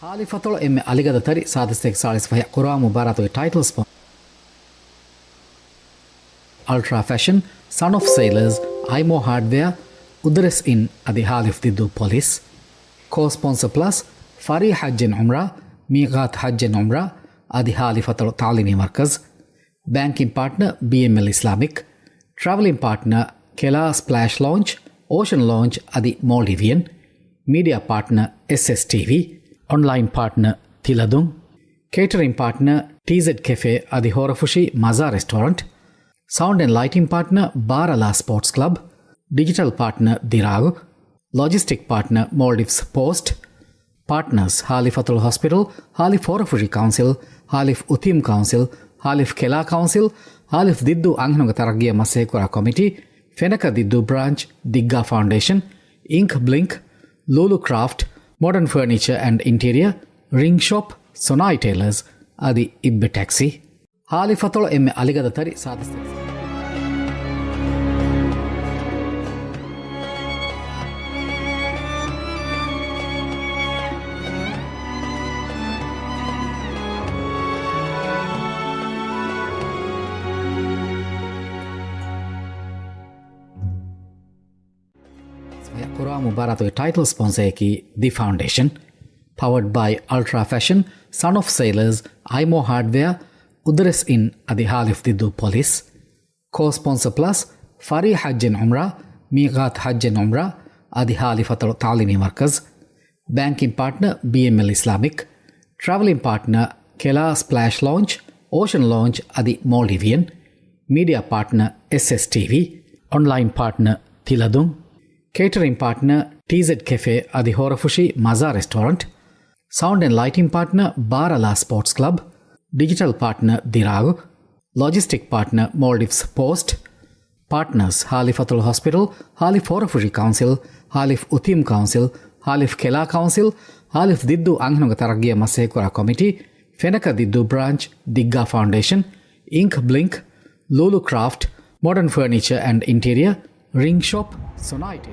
ހާލިފަތޮޅު އެންމެ އަލިގަދަ ތަރި ސާދަ ސަތޭކަ ސާޅީސް ފަހަށް ޤުރާން މުބާރާތުގެ ޓައިޓަލް ސްޕޮންސަރ. އަލްޓްރާ ފެޝަން، ސަން އޮފް ސެއިލަރސް، އައިމޯ ހާޑްވެއާ، އުދަރެސް އިން އަދި ހާލިފް ދިއްދޫ ޕޮލިސް. ކޯ ސްޕޮންސަ ޕްލަސް، ފަރީ ޙައްޖެއް ޢުމްރާ، މީޤާތް ޙައްޖެއް ޢުމްރާ އަދި ހާލިފަތޮޅު ތަޢުލީމީ މަރްކަޒް. ބޭންކިން ޕާޓްނަ، ބީއެމްއެލް އިސްލާމިކް. ޓްރެވެލިން ޕާޓްނަ، ކެލާ ސްޕްލޭޝް ލޯންޗް، އޯޝަން ލޯންޗް އަދި މޯލްޑިވިއަން. މީޑިއާ ޕާޓްނަ، އެސްއެސް ޓީވީ. އޮންލައިން ޕާޓްނަ، ތިލަދުން. ކޭޓަރިން ޕާޓްނަ، ޓީޒެޑް ކެފޭ އަދި ހޯރަފުށީ މަޒާ ރެސްޓޯރަންޓް. ސައުންޑް އެންޑް ލައިޓިން ޕާޓްނަ، ބާރަލާ ސްޕޯޓްސް ކްލަބް. ޑިޖިޓަލް ޕާޓްނަ، ދިރާގު. ލޮޖިސްޓިކް ޕާޓްނަ، މޯލްޑިވްސް ޕޯސްޓް. ޕާޓްނަރސް، ހާލިފަތޮޅު ހޮސްޕިޓަލް، ހާލިފް ހޯރަފުށި ކައުންސިލް، ހާލިފް އުތީމް ކައުންސިލް، ހާލިފް ކެލާ ކައުންސިލް، ހާލިފް ދިއްދޫ އަންހެނުންގެ ތަރައްގީއަށް މަސައްކަތްކުރާ ކޮމިޓީ، ފެނަކަ ދިއްދޫ ބްރާންޗް، ދިއްގާ ފައުންޑޭޝަން، އިންކް ބްލިންކް، ލޫލޫ ކްރާފްޓް، މޮޑަން ފަރުނީޗަރ އެންޑް އިންޓީރިއަރ، ރިންގް ޝޮޕް، ސޮނާއި ޓެއިލަރސް އަދި އިއްބެ ޓެކްސީ. ހާލިފަތޮޅު އެންމެ އަލިގަދަ ތަރި ސާދަ ސަތޭކަ. ޤުރާން މުބާރާތުގެ ޓައިޓަލް ސްޕޮންސަރަކީ ދި ފައުންޑޭޝަން. ޕަވަޑް ބައި އަލްޓްރާ ފެޝަން، ސަން އޮފް ސެއިލަރސް، އައިމޯ ހާޑްވެއާ، އުދަރެސް އިން އަދި ހާލިފް ދިއްދޫ ޕޮލިސް. ކޯ ސްޕޮންސަ ޕްލަސް، ފަރީ ޙައްޖެއް ޢުމްރާ، މީޤާތް ޙައްޖެއް ޢުމްރާ އަދި ހާލިފަތޮޅު ތަޢުލީމީ މަރްކަޒް. ބޭންކިން ޕާޓްނަ، ބީއެމްއެލް އިސްލާމިކް. ޓްރެވެލިން ޕާޓްނަ، ކެލާ ސްޕްލޭޝް ލޯންޗް، އޯޝަން ލޯންޗް އަދި މޯލްޑިވިއަން. މީޑިއާ ޕާޓްނަ، އެސްއެސް ޓީވީ. އޮންލައިން ޕާޓްނަ، ތިލަދުން. ކޭޓަރިން ޕާޓްނަ، ޓީޒެޑް ކެފޭ އަދި ހޯރަފުށީ މަޒާ ރެސްޓޯރަންޓް. ސައުންޑް އެންޑް ލައިޓިން ޕާޓްނަ، ބާރަލާ ސްޕޯޓްސް ކްލަބް. ޑިޖިޓަލް ޕާޓްނަ، ދިރާގު. ލޮޖިސްޓިކް ޕާޓްނަ، މޯލްޑިވްސް ޕޯސްޓް. ޕާޓްނަރސް، ހާލިފަތޮޅު ހޮސްޕިޓަލް، ހާލިފް ހޯރަފުށި ކައުންސިލް، ހާލިފް އުތީމް ކައުންސިލް، ހާލިފް ކެލާ ކައުންސިލް، ހާލިފް ދިއްދޫ އަންހެނުންގެ ތަރައްގީއަށް މަސައްކަތްކުރާ ކޮމިޓީ، ފެނަކަ ދިއްދޫ ބްރާންޗް، ދިއްގާ ފައުންޑޭޝަން، އިންކް ބްލިންކް، ލޫލޫ ކްރާފްޓް، މޮޑަން ފަރުނީޗަރ އެންޑް އިންޓީރިއަރ، ރިންގް ޝޮޕް، ސޮނާއިޓެ.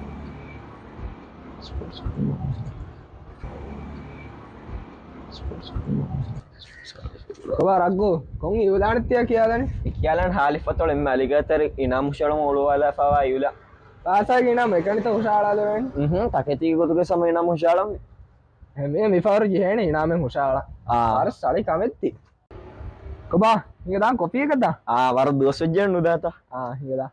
ކޮބާ ރައްގޫ؟ ކޮން އިއުލާނެއް ތިޔަ ކިޔާލަނީ؟ ކިޔާލަން ހާލިފަތޮޅު އެންމެ އަލިގަދަ ތަރި އިނާމު ހުށަހެޅުމަށް އުޅުވާލާފައިވާ އިއުލާން. ފާސާގެ އިނާމު އެކަނިތަ ހުށަހަޅާލެވޭނެ؟ އުހު، ތަކެތީގެ ގޮތުގަ ސަމަ އިނާމު ހުށަހަޅަންވީ. އެހެންވީމަ މިފަހަރު ޖެހޭނެ އިނާމެއް ހުށަހަޅަން. އާ. ވަރަށް ސަޅި ކަމެއްތި. ކޮބާ، ހިނގަ ދާން ކޮފީއަކަށް ދާ. އާ، ވަރަށް ދުވަސް ވެއްޖެ ނުދާތަ. އާ، ހިނގަ ދާ.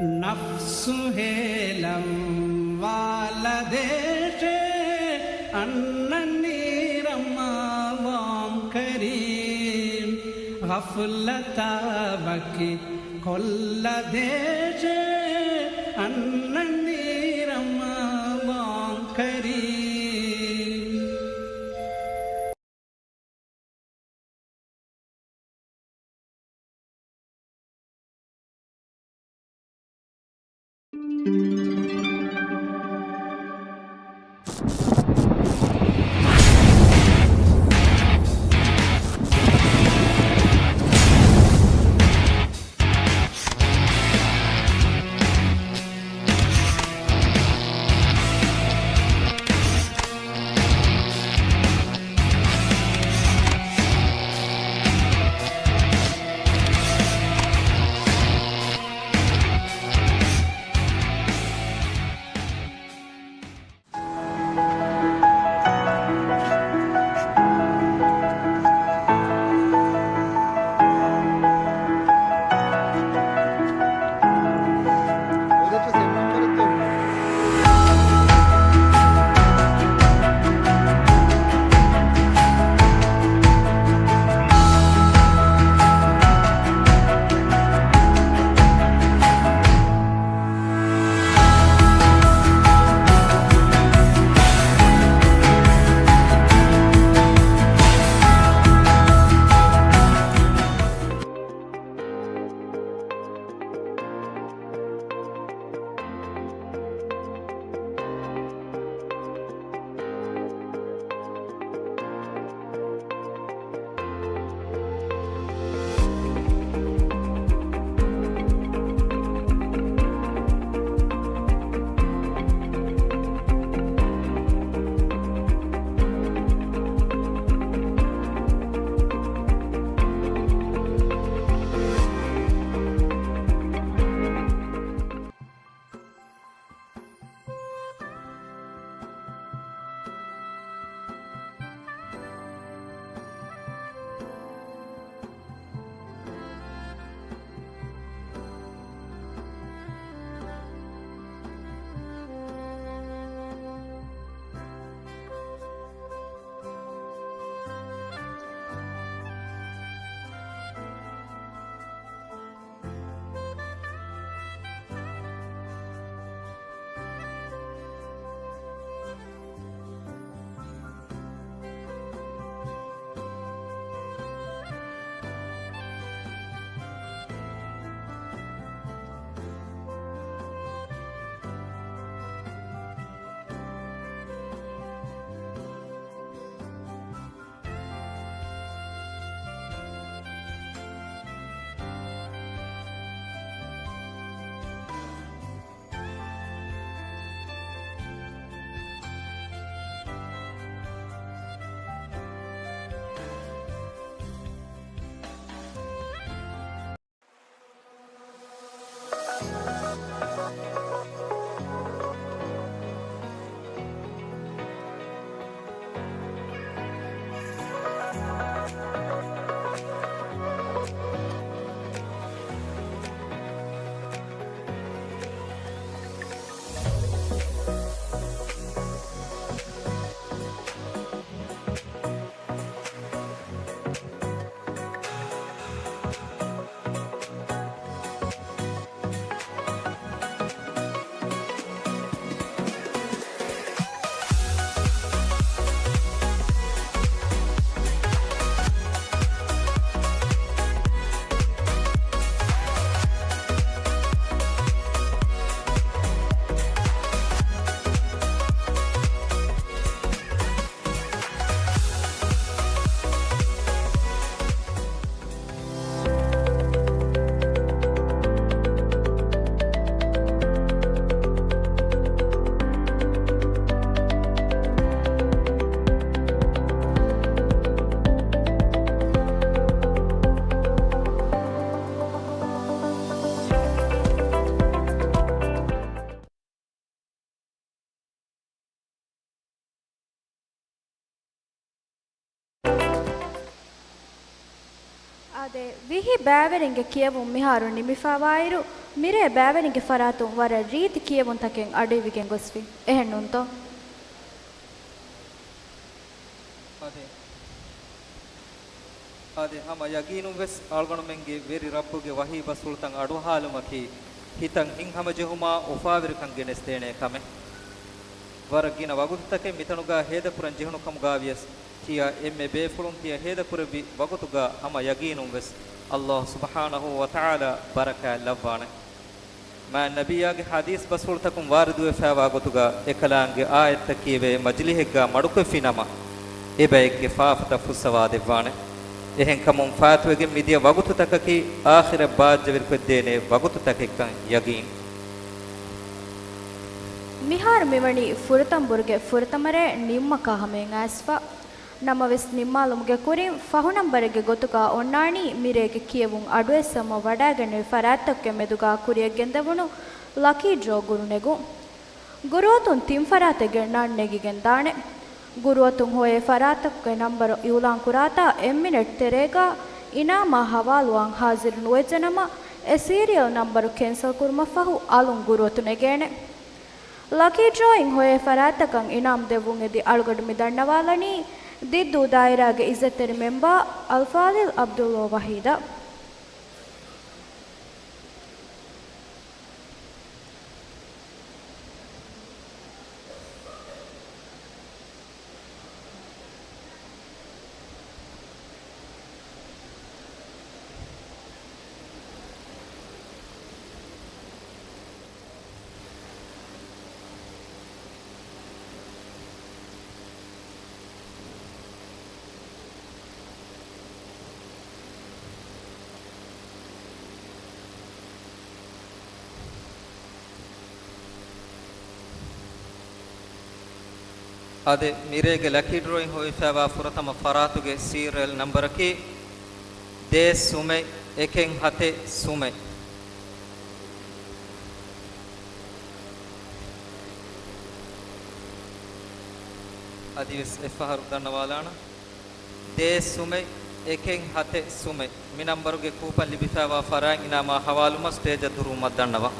ނަފްސު ހޭލަން ވާލަދޭށޭ، އަންނަނީ ރަމަޟާން ކަރީމް. ޣަފްލަތާ ވަކި ކޮށްލަދޭށޭ، އަންނަނީ ރަމަޟާން ކަރީމް. އާދެ، ވިހި ބައިވެރިންގެ ކިޔެވުން މިހާރު ނިމިފަވާއިރު، މިރޭ ބައިވެރިންގެ ފަރާތުން ވަރަށް ރީތި ކިޔެވުންތަކެއް އަޑުއިވިގެން ގޮސްފި. އެހެންނޫންތޯ؟ އާދެ. އާދެ، ހަމަ ޔަގީނުން ވެސް އަޅުގަނޑުމެންގެ ވެރި ރައްބުގެ ވަޙީ ބަސްފުޅުތައް އަޑުއަހާލުމަކީ، ހިތަށް ހިތްހަމަޖެހުމާ އުފާވެރިކަން ގެނެސްދޭނެ ކަމެއް. ވަރަށް ގިނަ ވަގުތުތަކެއް މިތަނުގަ ހޭދަކުރަން ޖެހުނު ކަމުގަ ވިޔަސް، ތިޔަ އެންމެ ބޭފުޅުން ތިޔަ ހޭދަކުރެއްވި ވަގުތުގަ ހަމަ ޔަގީނުން ވެސް ﷲ ސުބްޙާނަހޫ ވަތަޢާލާ ބަރަކާތް ލައްވާނެ. މާތް ނަބިއްޔާގެ ޙަދީޘް ބަސްފުޅުތަކުން ވާރިދުވެފައިވާ ގޮތުގަ އެކަލާނގެ އާޔަތްތައް ކިޔެވޭ މަޖިލިހެއްގަ މަޑުކޮށްފިނަމަ، އެބައެއްގެ ފާފަތައް ފުއްސަވާދެއްވާނެ. އެހެންކަމުން ފާތުވެގެން މިދިޔަ ވަގުތުތަކަކީ އާޚިރަތް ބާއްޖަވެރިކޮށްދޭނެ ވަގުތުތަކެއްކަން ޔަގީން. މިހާރު މިވަނީ ފުރަތަމަ ބުރުގެ ފުރަތަމަ ރޭ ނިންމަކާ ހަމައަށް އައިސްފަ. ނަމަވެސް ނިންމާލުމުގެ ކުރިން ފަހު ނަންބަރެއްގެ ގޮތުގަ އޮންނާނީ މިރޭގެ ކިޔެވުން އަޑުއެއްސަމަ ވަޑައިގެންނެވި ފަރާތްތަކުގެ މެދުގަ ކުރިއަށް ގެންދެވުނު ލަކީ ޑްރޯ ގުރު ނެގުން. ގުރުއަތުން ތިން ފަރާތެއްގެ ނަން ނެގިގެން ދާނެ. ގުރުއަތުން ހޮވޭ ފަރާތަކުގެ ނަންބަރު އިއުލާން ކުރާތާ އެއް މިނެޓް ތެރޭގަ އިނާމާ ހަވާލުވާން ހާޒިރު ނުވެއްޖެނަމަ، އެ ސީރިއަލް ނަންބަރު ކެންސަލް ކުރުމަށްފަހު އަލުން ގުރުއަތު ނެގޭނެ. ލަކީ ޑްރޯއިން ހޮވޭ ފަރާތްތަކަށް އިނާމް ދެއްވުން އެދި އަޅުގަޑު މި ދަންނަވާލަނީ ދިއްދޫ ދާއިރާގެ އިއްޒަތްތެރި މެމްބާ އަލްފާޟިލް ޢަބްދުﷲ ވަޙީދަށް. އާދެ، މިރޭގެ ލަކީ ޑްރޯއިން ހޮވިފައިވާ ފުރަތަމަ ފަރާތުގެ ސީރިއަލް ނަންބަރަކީ ދޭއް ސުމެއް އެކެއް ހަތެއް ސުމެއް. އަދިވެސް އެއްފަހަރު ދަންނަވާލާނަން. ދޭއް ސުމެއް އެކެއް ހަތެއް ސުމެއް. މި ނަންބަރުގެ ކޫޕަން ލިބިފައިވާ ފަރާތް އިނާމާ ހަވާލުވުމަށް ސްޓޭޖަށް ދުރުވުމަށް ދަންނަވަން.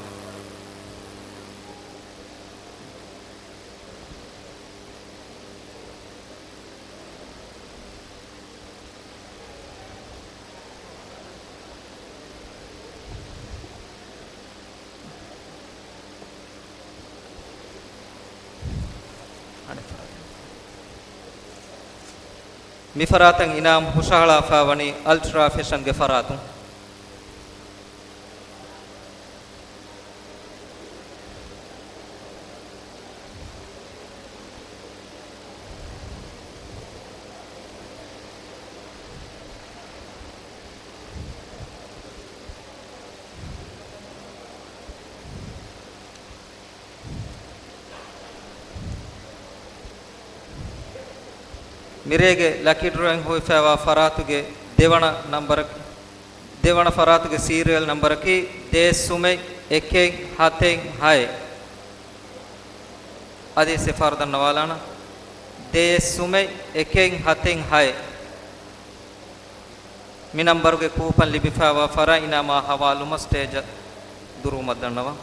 މި ފަރާތަށް އިނާމް ހުށަހަޅާފައިވަނީ އަލްޓްރާ ފެޝަންގެ ފަރާތުން. މިރޭގެ ލަކީ ޑްރޯއިން ހޮވިފައިވާ ފަރާތުގެ ދެވަނަ ނަންބަރަކީ، ދެވަނަ ފަރާތުގެ ސީރިއަލް ނަންބަރަކީ ދޭއް ސުމެއް އެކެއް ހަތެއް ހައެއް. އަދި އެއްފަހަރު ދަންނަވާލާނަން. ދޭއް ސުމެއް އެކެއް ހަތެއް ހައެއް. މި ނަންބަރުގެ ކޫޕަން ލިބިފައިވާ ފަރާތް އިނާމާ ހަވާލުވުމަށް ސްޓޭޖަށް ދުރުވުމަށް ދަންނަވަން.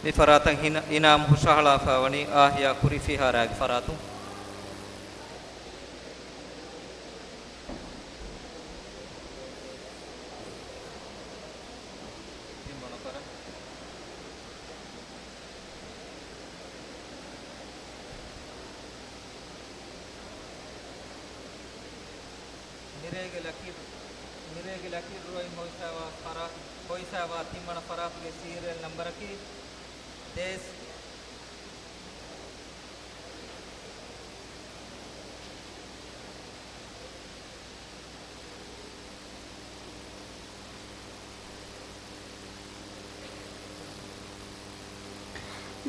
މި ފަރާތަށް ހިނަ-، އިނާމް ހުށަހަޅާފައިވަނީ އާހިޔާ ކުރިފިހާރާގެ ފަރާތުން. މިރޭގެ ލަކީ، މިރޭގެ ލަކީ ޑްރޯއިން ހޮވިފައިވާ ފަރާ-، ހޮވިފައިވާ ތިންވަނަ ފަރާތުގެ ސީރިއަލް ނަންބަރަކީ ދޭސް.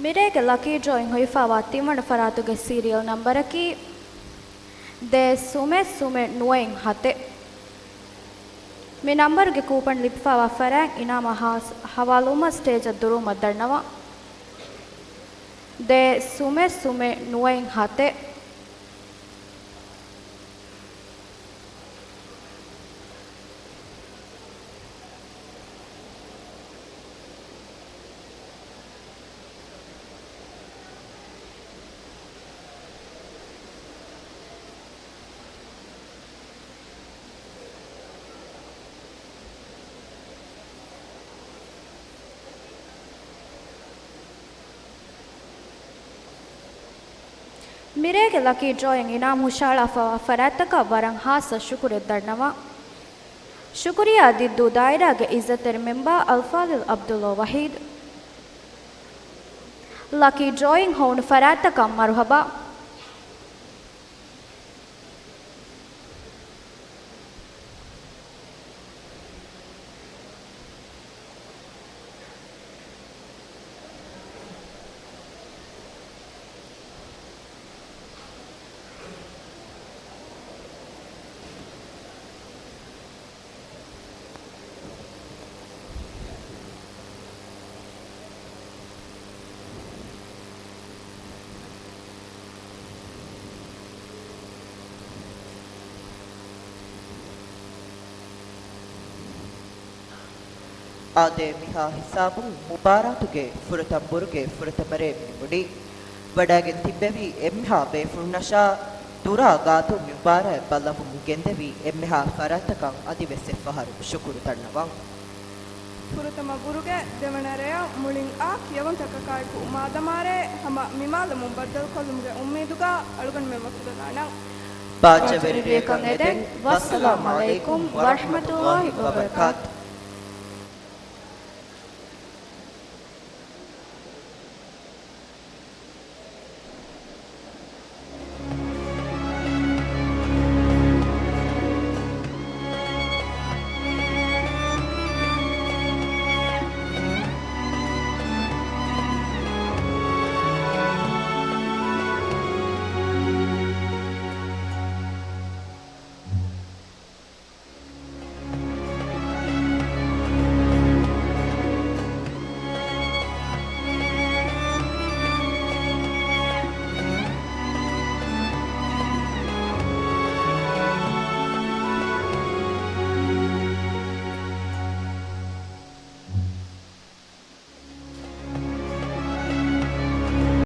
މިރޭގެ ލަކީ ޑްރޯއިން ހޮވިފައިވާ ތިންވަނަ ފަރާތުގެ ސީރިއަލް ނަންބަރަކީ ދޭއް ސުމެއް ސުމެއް ނުވައެއް ހަތެއް. މި ނަމްބަރުގެ ކޫޕަން ލިބިފައިވާ ފަރާތް އިނާމާ ހާސް ހަވާލުވުމަށް ސްޓޭޖަށް ދުރުވުމަށް ދަންނަވަން. ދޭއް ސުމެއް ސުމެއް ނުވައިން ހަތެއް. މިރޭގެ ލަކީ ޑްރޯއިން އިނާމް ހުށަހަޅާފައިވާ ފަރާތްތަކަށް ވަރަށް ހާއްސަ ޝުކުރެއް ދަންނަވަން. ޝުކުރިއްޔާ ދިއްދޫ ދާއިރާގެ އިއްޒަތްތެރި މެމްބާ އަލްފާޟިލް ޢަބްދުﷲ ވަޙީދު. ލަކީ ޑްރޯއިން ހޮވުނު ފަރާތްތަކަށް މަރުޙަބާ. އާދެ، މިހާ ހިސާބުން މުބާރާތުގެ ފުރަތަމަ ބުރުގެ ފުރަތަމަ ރޭ މި ނިމުނީ. ވަޑައިގެން ތިއްބެވި އެންމެހާ ބޭފުޅުންނަށާ ދުރާ ގާތުން މި މުބާރާތް ބައްލަވަމުން ގެންދެވި އެންމެހާ ފަރާތްތަކަށް އަދިވެސް އެއްފަހަރު ޝުކުރު ދަންނަވަން. ފުރަތަމަ ބުރުގެ ދެވަނަ ރެޔަށް މުޅިން އާ ކިޔަވަންތަކަކާއެކު މާދަމާރޭ ހަމަ މި މާލަމުން ބައްދަލުކޮށްލުމުގެ އުއްމީދުގަ އަޅުގަނޑުމެން ވަކިވެލަން. ބާއްޖަވެރި ރެޔަކަށް އެދެން. ވައްސަލާމް ޢަލައިކުމް ވަރަޙްމަތުﷲ ވަބަރަކާތު.